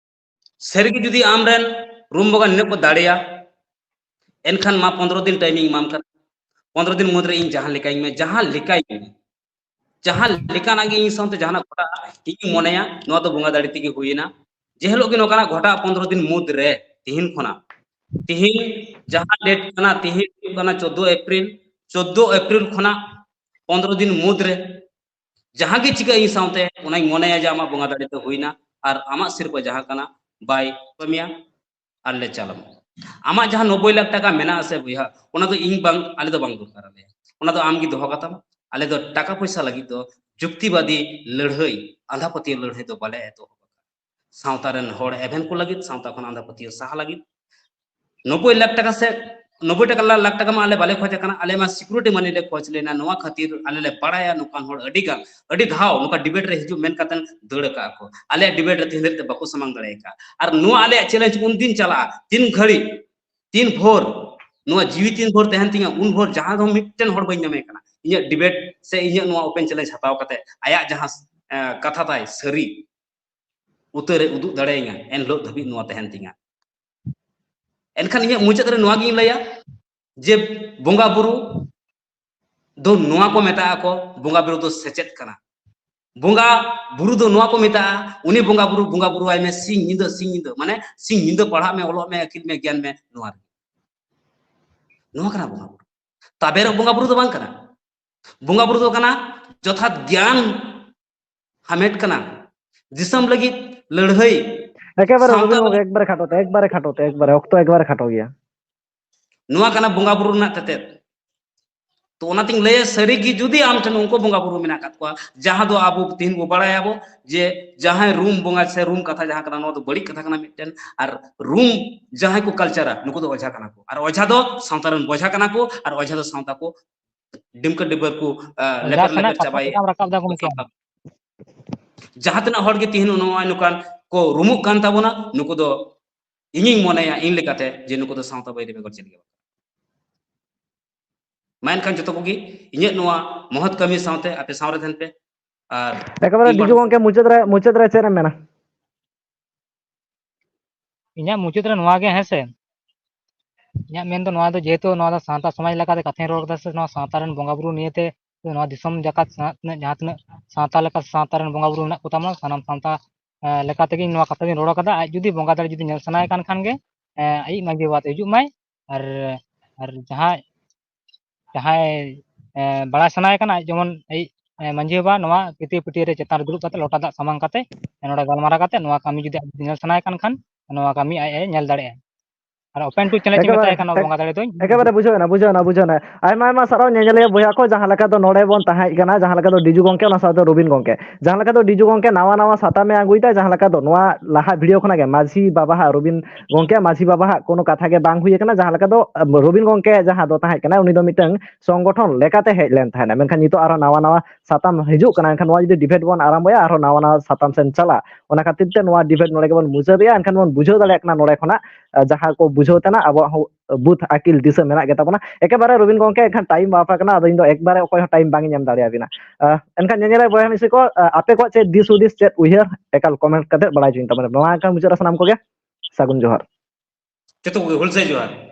ᱥᱟᱹᱨᱤᱜᱮ ᱡᱩᱫᱤ ᱟᱢ ᱨᱮᱱ ᱨᱩᱢ ᱵᱚᱸᱜᱟ ᱱᱤᱱᱟᱹᱜ ᱠᱚ ᱫᱟᱲᱮᱭᱟ, ᱮᱱᱠᱷᱟᱱ ᱢᱟ ᱯᱚᱱᱫᱽᱨᱚ ᱫᱤᱱ ᱴᱟᱭᱤᱢᱤᱧ ᱮᱢᱟᱢ ᱠᱟᱱᱟ᱾ ᱯᱚᱱᱫᱽᱨᱚ ᱫᱤᱱ ᱢᱩᱫᱽᱨᱮ ᱤᱧ ᱡᱟᱦᱟᱸ ᱞᱮᱠᱟᱧ ᱢᱮ, ᱡᱟᱦᱟᱸ ᱞᱮᱠᱟᱧ ᱢᱮ, ᱡᱟᱦᱟᱸ ᱞᱮᱠᱟᱱᱟᱜ ᱜᱮ ᱤᱧ ᱥᱟᱶᱛᱮ ᱡᱟᱦᱟᱱᱟᱜ ᱜᱷᱚᱴᱟᱜᱼᱟ, ᱤᱧᱤᱧ ᱢᱚᱱᱮᱭᱟ ᱱᱚᱣᱟ ᱫᱚ ᱵᱚᱸᱜᱟ ᱫᱟᱲᱮ ᱛᱮᱜᱮ ᱦᱩᱭᱮᱱᱟ᱾ ᱡᱮ ᱦᱤᱞᱳᱜ ᱜᱮ ᱱᱚᱝᱠᱟᱱᱟᱜ ᱜᱷᱚᱴᱟᱜᱼᱟ, ᱯᱚᱱᱫᱽᱨᱚ ᱫᱤᱱ ᱢᱩᱫᱽ ᱨᱮ, ᱛᱤᱦᱤᱧ ᱠᱷᱚᱱᱟᱜ, ᱛᱤᱦᱤᱧ ᱡᱟᱦᱟᱸ ᱰᱮᱴ ᱠᱟᱱᱟ, ᱛᱤᱦᱤᱧ ᱦᱩᱭᱩᱜ ᱠᱟᱱᱟ ᱪᱳᱫᱽᱫᱳ ᱮᱯᱨᱤᱞ, ᱪᱳᱫᱽᱫᱳ ᱮᱯᱨᱤᱞ ᱠᱷᱚᱱᱟᱜ ᱯᱚᱱᱫᱽᱨᱚ ᱫᱤᱱ ᱢᱩᱫᱽ ᱨᱮ ᱡᱟᱦᱟᱸ ᱜᱮ ᱪᱤᱠᱟᱹᱜ ᱤᱧ ᱥᱟᱶᱛᱮ, ᱚᱱᱟᱧ ᱢᱚᱱᱮᱭᱟ ᱡᱮ ᱟᱢᱟᱜ ᱵᱚᱸᱜᱟ ᱫᱟᱲᱮ ᱛᱮ ᱦᱩᱭᱱᱟ ᱟᱨ ᱟᱢᱟᱜ ᱥᱤᱨᱯᱟᱹ ᱡᱟᱦᱟᱸ ᱠᱟᱱᱟ ᱵᱟᱭ ᱠᱟᱹᱢᱤᱭᱟ᱾ ᱟᱨ ᱞᱮ ᱪᱟᱞᱟᱢ᱾ ᱟᱢᱟᱜ ᱡᱟᱦᱟᱸ ᱱᱚᱵᱵᱳᱭ ᱞᱟᱠᱷ ᱴᱟᱠᱟ ᱢᱮᱱᱟᱜ ᱟᱥᱮ ᱵᱚᱭᱦᱟ, ᱚᱱᱟ ᱫᱚ ᱤᱧ ᱵᱟᱝ, ᱟᱞᱮ ᱫᱚ ᱵᱟᱝ ᱫᱚᱨᱠᱟᱨ ᱟᱞᱮᱭᱟ᱾ ᱚᱱᱟ ᱫᱚ ᱟᱢ ᱜᱮ ᱫᱚᱦᱚ ᱠᱟᱛᱟᱢ᱾ ᱟᱞᱮ ᱫᱚ ᱴᱟᱠᱟ ᱯᱚᱭᱥᱟ ᱞᱟᱹᱜᱤᱫ ᱫᱚ ᱡᱩᱠᱛᱤᱵᱟᱫᱤ ᱞᱟᱹᱲᱦᱟᱹᱭ, ᱟᱸᱫᱷᱟ ᱯᱟᱹᱛᱭᱟᱹᱣ ᱞᱟᱹᱲᱦᱟᱹᱭ ᱫᱚ ᱵᱟᱞᱮ ᱮᱛᱚᱦᱚᱵ ᱟᱠᱟᱫᱟ᱾ ᱥᱟᱶᱛᱟ ᱨᱮᱱ ᱦᱚᱲ ᱮᱵᱷᱮᱱ ᱠᱚ ᱞᱟᱹᱜᱤᱫ, ᱥᱟᱶᱛᱟ ᱠᱷᱚᱱ ᱟᱸᱫᱷᱟ ᱯᱟᱹᱛᱭᱟᱹᱣ ᱥᱟᱦᱟ ᱞᱟᱹᱜᱤᱫ ᱱᱚᱵᱵᱳᱭ ᱞᱟᱠᱷ ᱴᱟᱠᱟ ᱥᱮ ᱱᱚᱵᱵᱳᱭ ᱴᱟᱠᱟ ᱞᱟ-, ᱞᱟᱠᱷ ᱴᱟᱠᱟ ᱢᱟ ᱟᱞᱮ ᱵᱟᱞᱮ ᱠᱷᱚᱡ ᱟᱠᱟᱱᱟ, ᱟᱞᱮ ᱢᱟ ᱥᱤᱠᱩᱨᱤᱴᱤ ᱢᱟᱱᱤ ᱞᱮ ᱠᱷᱚᱡ ᱞᱮᱱᱟ᱾ ᱱᱚᱣᱟ ᱠᱷᱟᱹᱛᱤᱨ ᱟᱞᱮ ᱞᱮ ᱵᱟᱲᱟᱭᱟ ᱱᱚᱝᱠᱟᱱ ᱦᱚᱲ ᱟᱹᱰᱤ ᱜᱟᱱ, ᱟᱹᱰᱤ ᱫᱷᱟᱣ ᱱᱚᱝᱠᱟ ᱰᱤᱵᱮᱴ ᱨᱮ ᱦᱤᱡᱩᱜ ᱢᱮᱱ ᱠᱟᱛᱮ ᱫᱟᱹᱲ ᱟᱠᱟᱫ ᱠᱚ᱾ ᱟᱞᱮᱭᱟᱜ ᱰᱤᱵᱮᱴ ᱨᱮ ᱛᱮᱦᱮᱧ ᱫᱷᱟᱹᱨᱤᱡ ᱛᱮ ᱵᱟᱠᱚ ᱥᱟᱢᱟᱝ ᱫᱟᱲᱮ ᱟᱠᱟᱫᱼᱟ᱾ ᱟᱨ ᱱᱚᱣᱟ ᱟᱞᱮᱭᱟᱜ ᱪᱮᱞᱮᱧᱡᱽ ᱩᱱ ᱫᱤᱱ ᱪᱟᱞᱟᱜᱼᱟ, ᱛᱤᱱ ᱜᱷᱟᱹᱲᱤᱡ, ᱛᱤᱱ ᱵᱷᱳᱨ, ᱱᱚᱣᱟ ᱡᱤᱣᱤ ᱛᱤᱱ ᱵᱷᱳᱨ ᱛᱟᱦᱮᱱ ᱛᱤᱧᱟ, ᱩᱱ ᱵᱷᱳᱨ ᱡᱟᱦᱟᱸ ᱫᱚ ᱢᱤᱫᱴᱮᱱ ᱦᱚᱲ ᱵᱟᱹᱧ ᱧᱟᱢᱮ ᱠᱟᱱᱟ᱾ ᱤᱧᱟᱹᱜ ᱰᱤᱵᱮᱴ ᱥᱮ ᱤᱧᱟᱹᱜ ᱱᱚᱣᱟ ᱳᱯᱮᱱ ᱪᱮᱞᱮᱧᱡᱽ ᱦᱟᱛᱟᱣ ᱠᱟᱛᱮ ᱟᱭᱟᱜ ᱡᱟᱦᱟᱸ, ᱮ, ᱠᱟᱛᱷᱟ ᱛᱟᱭ ᱥᱟᱹᱨᱤ, ᱩᱛᱟᱹᱨᱮ ᱩᱫᱩᱜ ᱫᱟᱲᱮᱭᱟᱹᱧᱟ, ᱮᱱ ᱦᱤᱞᱳᱜ ᱫᱷᱟᱹᱵᱤᱡ ᱱᱚᱣᱟ ᱛᱟᱦᱮᱱ ᱛᱤᱧᱟ᱾ ᱮᱱᱠᱷᱟᱱ ᱤᱧᱟᱹᱜ ᱢᱩᱪᱟᱹᱫ ᱨᱮ ᱱᱚᱣᱟ ᱜᱤᱧ ᱞᱟᱹᱭᱟ ᱡᱮ ᱵᱚᱸᱜᱟ ᱵᱩᱨᱩ ᱫᱚ ᱱᱚᱣᱟ ᱠᱚ ᱢᱮᱛᱟᱜᱼᱟ ᱠᱚ, ᱵᱚᱸᱜᱟ ᱵᱩᱨᱩ ᱫᱚ ᱥᱮᱪᱮᱫ ᱠᱟᱱᱟ᱾ ᱵᱚᱸᱜᱟ ᱵᱩᱨᱩ ᱫᱚ ᱱᱚᱣᱟ ᱠᱚ ᱢᱮᱛᱟᱜᱼᱟ, ᱩᱱᱤ ᱵᱚᱸᱜᱟ ᱵᱩᱨᱩ, ᱵᱚᱸᱜᱟ ᱵᱩᱨᱩ ᱟᱭ ᱢᱮ ᱥᱤᱧ ᱧᱤᱫᱟᱹ, ᱥᱤᱧ ᱧᱤᱫᱟᱹ, ᱢᱟᱱᱮ ᱥᱤᱧ ᱧᱤᱫᱟᱹ ᱯᱟᱲᱦᱟᱜ ᱢᱮ, ᱚᱞᱚᱜ ᱢᱮ, ᱟᱹᱠᱤᱞ ᱢᱮ, ᱜᱮᱭᱟᱱ ᱢᱮ, ᱱᱚᱣᱟ ᱨᱮ᱾ ᱱᱚᱣᱟ ᱠᱟᱱᱟ ᱵᱚᱸᱜᱟ ᱵᱩᱨᱩ᱾ ᱛᱟᱵᱮᱨᱚᱜ ᱵᱚᱸᱜᱟ ᱵᱩᱨᱩ ᱫᱚ ᱵᱟᱝ ᱠᱟᱱᱟ᱾ ᱵᱚᱸᱜᱟ ᱵᱩᱨᱩ ᱫᱚ ᱠᱟᱱᱟ ᱡᱚᱛᱷᱟᱛ ᱜᱮᱭᱟᱱ ᱦᱟᱢᱮᱴ ᱠᱟᱱᱟ᱾ ᱫᱤᱥᱚᱢ ᱞᱟᱹᱜᱤᱫ ᱞᱟᱹᱲᱦᱟᱹᱭ, ᱮᱠᱮᱵᱟᱨᱮ ᱥᱟᱶᱛᱟ ᱨᱚᱵᱤᱱ ᱜᱚᱢᱠᱮ, ᱞᱟᱹᱜᱤᱫ ᱮᱠᱵᱟᱨᱮ ᱠᱷᱟᱴᱚ ᱛᱮ, ᱮᱠᱵᱟᱨᱮ ᱠᱷᱟᱴᱚ ᱛᱮ, ᱮᱠᱵᱟᱨᱮ ᱚᱠᱛᱚ ᱮᱠᱵᱟᱨᱮ ᱠᱷᱟᱴᱚ ᱜᱮᱭᱟ᱾ ᱱᱚᱣᱟ ᱠᱟᱱᱟ ᱵᱚᱸᱜᱟ ᱵᱩᱨᱩ ᱨᱮᱱᱟᱜ ᱛᱮᱛᱮᱫ᱾ ᱛᱚ ᱚᱱᱟᱛᱤᱧ ᱞᱟᱹᱭᱟ, ᱥᱟᱹᱨᱤᱜᱮ ᱡᱩᱫᱤ ᱟᱢ ᱴᱷᱮᱱ ᱩᱱᱠᱩ ᱵᱚᱸᱜᱟ ᱵᱩᱨᱩ ᱢᱮᱱᱟᱜ ᱟᱠᱟᱫ ᱠᱚᱣᱟ, ᱡᱟᱦᱟᱸ ᱫᱚ ᱟᱵᱚ ᱛᱤᱦᱤᱧ ᱵᱚ ᱵᱟᱲᱟᱭᱟᱵᱚ ᱡᱮ ᱡᱟᱦᱟᱸᱭ ᱨᱩᱢ ᱵᱚᱸᱜᱟ ᱥᱮ ᱨᱩᱢ ᱠᱟᱛᱷᱟ ᱡᱟᱦᱟᱸ ᱠᱟᱱᱟ, ᱱᱚᱣᱟ ᱫᱚ ᱵᱟᱹᱲᱤᱡ ᱠᱟᱛᱷᱟ ᱠᱟᱱᱟ ᱢᱤᱫᱴᱮᱱ᱾ ᱟᱨ ᱨᱩᱢ ᱡᱟᱦᱟᱸᱭ ᱠᱚ ᱠᱟᱞᱪᱟᱨᱟ, ᱱᱩᱠᱩ ᱫᱚ ᱚᱡᱷᱟ ᱠᱟᱱᱟ ᱠᱚ, ᱟᱨ ᱚᱡᱷᱟ ᱫᱚ ᱥᱟᱶᱛᱟ ᱨᱮᱱ ᱵᱚᱡᱷᱟ ᱠᱟᱱᱟ ᱠᱚ, ᱟᱨ ᱚᱡᱷᱟ ᱫᱚ ᱥᱟᱶᱛᱟ ᱠᱚ ᱰᱤᱢᱠᱟᱹ ᱰᱤᱵᱟᱹᱨ ᱠᱚ, ᱟᱸ, ᱚᱡᱷᱟ ᱞᱮᱯᱮᱨ ᱥᱮᱱᱟᱜ ᱞᱮᱯᱮᱨ ᱠᱟᱛᱷᱟ ᱪᱟᱵᱟᱭᱮᱫᱼᱟ᱾ ᱪᱮᱫᱟᱜ ᱮᱢ ᱨᱟᱠᱟᱵ ᱮᱫᱟ ᱜᱚᱢᱠᱮ? ᱡᱟᱦᱟᱸ ᱛᱤᱱᱟᱹᱜ ᱦᱚᱲ ᱜᱮ ᱛᱤᱦᱤᱧ ᱱᱚᱜᱼᱚᱭ ᱱᱚᱝᱠᱟᱱ ᱠᱚ ᱨᱩᱢᱩᱜ ᱠᱟᱱ ᱛᱟᱵᱚᱱᱟ, ᱱᱩᱠᱩ ᱫᱚ ᱤᱧᱤᱧ ᱢᱚᱱᱮᱭᱟ, ᱤᱧ ᱞᱮᱠᱟᱛᱮ, ᱡᱮ ᱱᱩᱠᱩ ᱫᱚ ᱥᱟᱶᱛᱟ ᱵᱟᱹᱭᱨᱤ ᱵᱮᱜᱚᱨ ᱪᱮᱫ ᱜᱮ ᱵᱟᱝ᱾ ᱢᱟ ᱮᱱᱠᱷᱟᱱ ᱡᱚᱛᱚ ᱠᱚᱜᱮ ᱤᱧᱟᱹᱜ ᱱᱚᱣᱟ ᱢᱚᱦᱚᱛ ᱠᱟᱹᱢᱤ ᱥᱟᱶᱛᱮ ᱟᱯᱮ ᱥᱟᱶ ᱨᱮ ᱛᱟᱦᱮᱱ ᱯᱮ᱾ ᱟᱨ ᱮᱠᱮᱵᱟᱨᱮ ᱤᱧ ᱰᱤᱡᱩ ᱯᱟᱦᱴᱟ ᱜᱚᱢᱠᱮ, ᱢᱩᱪᱟᱹᱫ ᱨᱮ, ᱢᱩᱪᱟᱹᱫ ᱨᱮ ᱪᱮᱫ ᱮᱢ ᱢᱮᱱᱟ? ᱤᱧᱟᱹᱜ ᱢᱩᱪᱟᱹᱫ ᱨᱮ ᱱᱚᱣᱟ ᱜᱮ, ᱦᱮᱸ ᱥᱮ, ᱤᱧᱟᱹᱜ ᱢᱮᱱ ᱫᱚ ᱱᱚᱣᱟ ᱫᱚ, ᱡᱮᱦᱮᱛᱩ ᱱᱚᱣᱟ ᱫᱚ ᱥᱟᱶᱛᱟ ᱥᱚᱢᱟᱡᱽ ᱞᱮᱠᱟᱛᱮ ᱠᱟᱛᱷᱟᱧ ᱨᱚᱲ ᱠᱮᱫᱟ, ᱥᱮ ᱱᱚᱣᱟ ᱥᱟᱶᱛᱟ ᱨᱮᱱ ᱵᱚᱸᱜᱟ ᱵᱩᱨᱩ ᱱᱤᱭᱮᱛᱮ, ᱱᱚᱣᱟ ᱫᱤᱥᱚᱢ ᱡᱟᱠᱟᱛ ᱥᱟᱶ ᱛᱤᱱᱟᱹᱜ, ᱡᱟᱦᱟᱸ ᱛᱤᱱᱟᱹᱜ ᱥᱟᱶᱛᱟ ᱞᱮᱠᱟ ᱥᱟᱶᱛᱟ ᱨᱮᱱ ᱵᱚᱸᱜᱟ ᱵᱩᱨᱩ ᱢᱮᱱᱟᱜ ᱠᱚ ᱛᱟᱵᱚᱱᱟ, ᱥᱟᱱᱟᱢ ᱥᱟᱶᱛᱟ, ᱮ, ᱞᱮᱠᱟ ᱛᱮᱜᱮ ᱤᱧ ᱱᱚᱣᱟ ᱠᱟᱛᱷᱟ ᱫᱚᱧ ᱨᱚᱲ ᱠᱟᱫᱟ᱾ ᱟᱡ ᱡᱩᱫᱤ ᱵᱚᱸᱜᱟ ᱫᱟᱲᱮ ᱡᱩᱫᱤ ᱧᱮᱞ ᱥᱟᱱᱟᱭᱮ ᱠᱟᱱ ᱠᱷᱟᱱ ᱜᱮ, ᱮ, ᱟᱡᱤᱡ ᱢᱟᱹᱡᱷᱤ ᱵᱟᱵᱟ ᱟᱛᱮ ᱦᱤᱡᱩᱜ ᱢᱟᱭ, ᱟᱨ, ᱟᱨ ᱡᱟᱦᱟᱸᱭ, ᱡᱟᱦᱟᱸᱭ, ᱮ, ᱵᱟᱲᱟᱭ ᱥᱟᱱᱟᱭᱮ ᱠᱟᱱᱟ, ᱟᱡ ᱡᱮᱢᱚᱱ ᱟᱡ, ᱮ, ᱢᱟᱹᱡᱷᱤ ᱵᱟᱵᱟ ᱱᱚᱣᱟ ᱠᱤᱛᱟᱹ ᱯᱟᱹᱴᱭᱟᱹ ᱨᱮ ᱪᱮᱛᱟᱱ ᱨᱮ ᱫᱩᱲᱩᱵ ᱠᱟᱛᱮ, ᱞᱚᱴᱟ ᱫᱟᱜ ᱥᱟᱢᱟᱝ ᱠᱟᱛᱮ, ᱱᱚᱰᱮ ᱜᱟᱞᱢᱟᱨᱟᱣ ᱠᱟᱛᱮ, ᱱᱚᱣᱟ ᱠᱟᱹᱢᱤ ᱡᱩᱫᱤ ᱟᱡ ᱡᱩᱫᱤ ᱧᱮᱞ ᱥᱟᱱᱟᱭᱮ ᱠᱟᱱ ᱠᱷᱟᱱ, ᱱᱚᱣᱟ ᱠᱟᱹᱢᱤ ᱟᱡ ᱮ ᱧᱮᱞ ᱫᱟᱲᱮᱭᱟᱜᱼᱟ᱾ ᱟᱨ open to challenge ᱤᱧ ᱮᱠᱮᱵᱟᱨᱮ, ᱢᱮᱛᱟᱭ ᱠᱟᱱᱟ, ᱮᱠ-, ᱵᱚᱸᱜᱟ ᱫᱟᱲᱮ ᱫᱚᱧ ᱮᱠᱮᱵᱟᱨᱮ ᱵᱩᱡᱷᱟᱹᱣ ᱮᱱᱟ, ᱵᱩᱡᱷᱟᱹᱣ ᱮᱱᱟ, ᱵᱩᱡᱷᱟᱹᱣ ᱮᱱᱟ᱾ ᱟᱭᱢᱟ, ᱟᱭᱢᱟ ᱥᱟᱨᱦᱟᱣ ᱧᱮᱧᱮᱞᱤᱭᱟᱹ ᱵᱚᱭᱦᱟ ᱠᱚ, ᱡᱟᱦᱟᱸ ᱞᱮᱠᱟ ᱫᱚ ᱱᱚᱰᱮ ᱵᱚᱱ ᱛᱟᱦᱮᱸ ᱠᱟᱱᱟ, ᱡᱟᱦᱟᱸ ᱞᱮᱠᱟ ᱫᱚ ᱰᱤᱡᱩ ᱜᱚᱢᱠᱮ, ᱚᱱᱟ ᱥᱟᱶᱛᱮ ᱨᱚᱵᱤᱱ ᱜᱚᱢᱠᱮ, ᱡᱟᱦᱟᱸ ᱞᱮᱠᱟ ᱫᱚ ᱰᱤᱡᱩ ᱜᱚᱢᱠᱮ ᱱᱟᱣᱟ ᱱᱟᱣᱟ ᱥᱟᱛᱟᱢᱮ ᱟᱹᱜᱩᱭᱮᱫᱟ, ᱡᱟᱦᱟᱸ ᱞᱮᱠᱟ ᱫᱚ ᱱᱚᱣᱟ ᱞᱟᱦᱟ video ᱠᱷᱚᱱᱟᱜ ᱜᱮ ᱢᱟᱹᱡᱷᱤ ᱵᱟᱵᱟᱣᱟᱜ, ᱨᱚᱵᱤᱱ ᱜᱚᱢᱠᱮ ᱢᱟᱹᱡᱷᱤ ᱵᱟᱵᱟᱣᱟᱜ ᱠᱳᱱᱳ ᱠᱟᱛᱷᱟ ᱜᱮ ᱵᱟᱝ ᱦᱩᱭ ᱟᱠᱟᱱᱟ, ᱡᱟᱦᱟᱸ ᱞᱮᱠᱟ ᱫᱚ, ᱟᱢ, ᱨᱚᱵᱤᱱ ᱜᱚᱢᱠᱮ ᱡᱟᱦᱟᱸ ᱫᱚ ᱛᱟᱦᱮᱸ ᱠᱟᱱᱟ, ᱩᱱᱤ ᱫᱚ ᱢᱤᱫᱴᱟᱝ ᱥᱚᱝᱜᱚᱴᱷᱚᱱ ᱞᱮᱠᱟᱛᱮ ᱦᱮᱡ ᱞᱮᱱ ᱛᱟᱦᱮᱸᱱᱟ, ᱢᱮᱱᱠᱷᱟᱱ ᱱᱤᱛᱚᱜ ᱟᱨᱦᱚᱸ ᱱᱟᱣᱟ ᱱᱟᱣᱟ ᱥᱟᱛᱟᱢ ᱦᱤᱡᱩᱜ ᱠᱟᱱᱟ, ᱮᱱᱠᱷᱟᱱ ᱱᱚᱣᱟ ᱡᱩᱫᱤ debate ᱵᱚᱱ ᱟᱨᱟᱢᱵᱚᱭᱟ, ᱟᱨᱦᱚᱸ ᱱᱟᱣᱟ ᱱᱟᱣᱟ ᱥᱟᱛᱟᱢ ᱥᱮᱱ ᱪᱟᱞᱟᱜᱼᱟ᱾ ᱚᱱᱟ ᱠᱷᱟᱹᱛᱤᱨ ᱛᱮ ᱱᱚᱣᱟ debate ᱱᱚᱰᱮ ᱜᱮᱵᱚᱱ ᱢᱩᱪᱟᱹᱫᱮᱜᱼᱟ᱾ ᱮᱱᱠᱷᱟᱱ ᱵᱚᱱ ᱵᱩᱡᱷᱟᱹᱣ ᱫᱟᱲᱮᱭᱟᱜ ᱠᱟᱱᱟ ᱱᱚᱰᱮ ᱠᱷᱚᱱᱟᱜ, ᱟᱸ, ᱡᱟᱦᱟᱸ ᱠᱚ ᱵᱩᱡᱷᱟᱹᱣ ᱛᱮᱱᱟᱜ ᱟᱵᱚᱣᱟᱜ ᱦᱚᱸ ᱵᱩᱫ ᱟᱹᱠᱤᱞ ᱫᱤᱥᱟᱹ ᱢᱮᱱᱟᱜ ᱜᱮ ᱛᱟᱵᱚᱱᱟ᱾ ᱮᱠᱮᱵᱟᱨᱮ ᱨᱚᱵᱤᱱ ᱜᱚᱢᱠᱮ ᱮᱱᱠᱷᱟᱱ time ᱢᱟ ᱟᱯᱮ ᱠᱟᱱᱟ, ᱟᱫᱚ ᱤᱧ ᱫᱚ ᱮᱠᱵᱟᱨᱮ ᱚᱠᱚᱭ ᱦᱚᱸ time ᱵᱟᱝ ᱤᱧ ᱮᱢ ᱫᱟᱲᱮᱭᱟᱵᱤᱱᱟ᱾ ᱟᱸ, ᱮᱱᱠᱷᱟᱱ ᱧᱮᱧᱮᱞᱤᱭᱟᱹ ᱵᱚᱭᱦᱟ ᱢᱤᱥᱤ ᱠᱚ, ᱟᱸ, ᱟᱯᱮ ᱠᱚᱣᱟᱜ ᱪᱮᱫ ᱫᱤᱥ ᱦᱩᱫᱤᱥ, ᱪᱮᱫ ᱩᱭᱦᱟᱹᱨ, ᱮᱠᱟᱞ comment ᱠᱟᱛᱮ ᱵᱟᱲᱟᱭ ᱦᱚᱪᱚᱧ ᱛᱟᱵᱚᱱᱟ᱾ ᱱᱚᱣᱟ ᱮᱱᱠᱷᱟᱱ ᱢᱩᱪᱟᱹᱫ ᱨᱮ ᱥᱟᱱᱟᱢ ᱠᱚᱜᱮ ᱥᱟᱹᱜᱩᱱ ᱡᱚᱦᱟᱨ᱾ ᱡᱚᱛᱚ ᱠᱚᱜᱮ ᱦᱩᱞᱥᱟᱹᱭ ᱡᱚᱦᱟᱨ᱾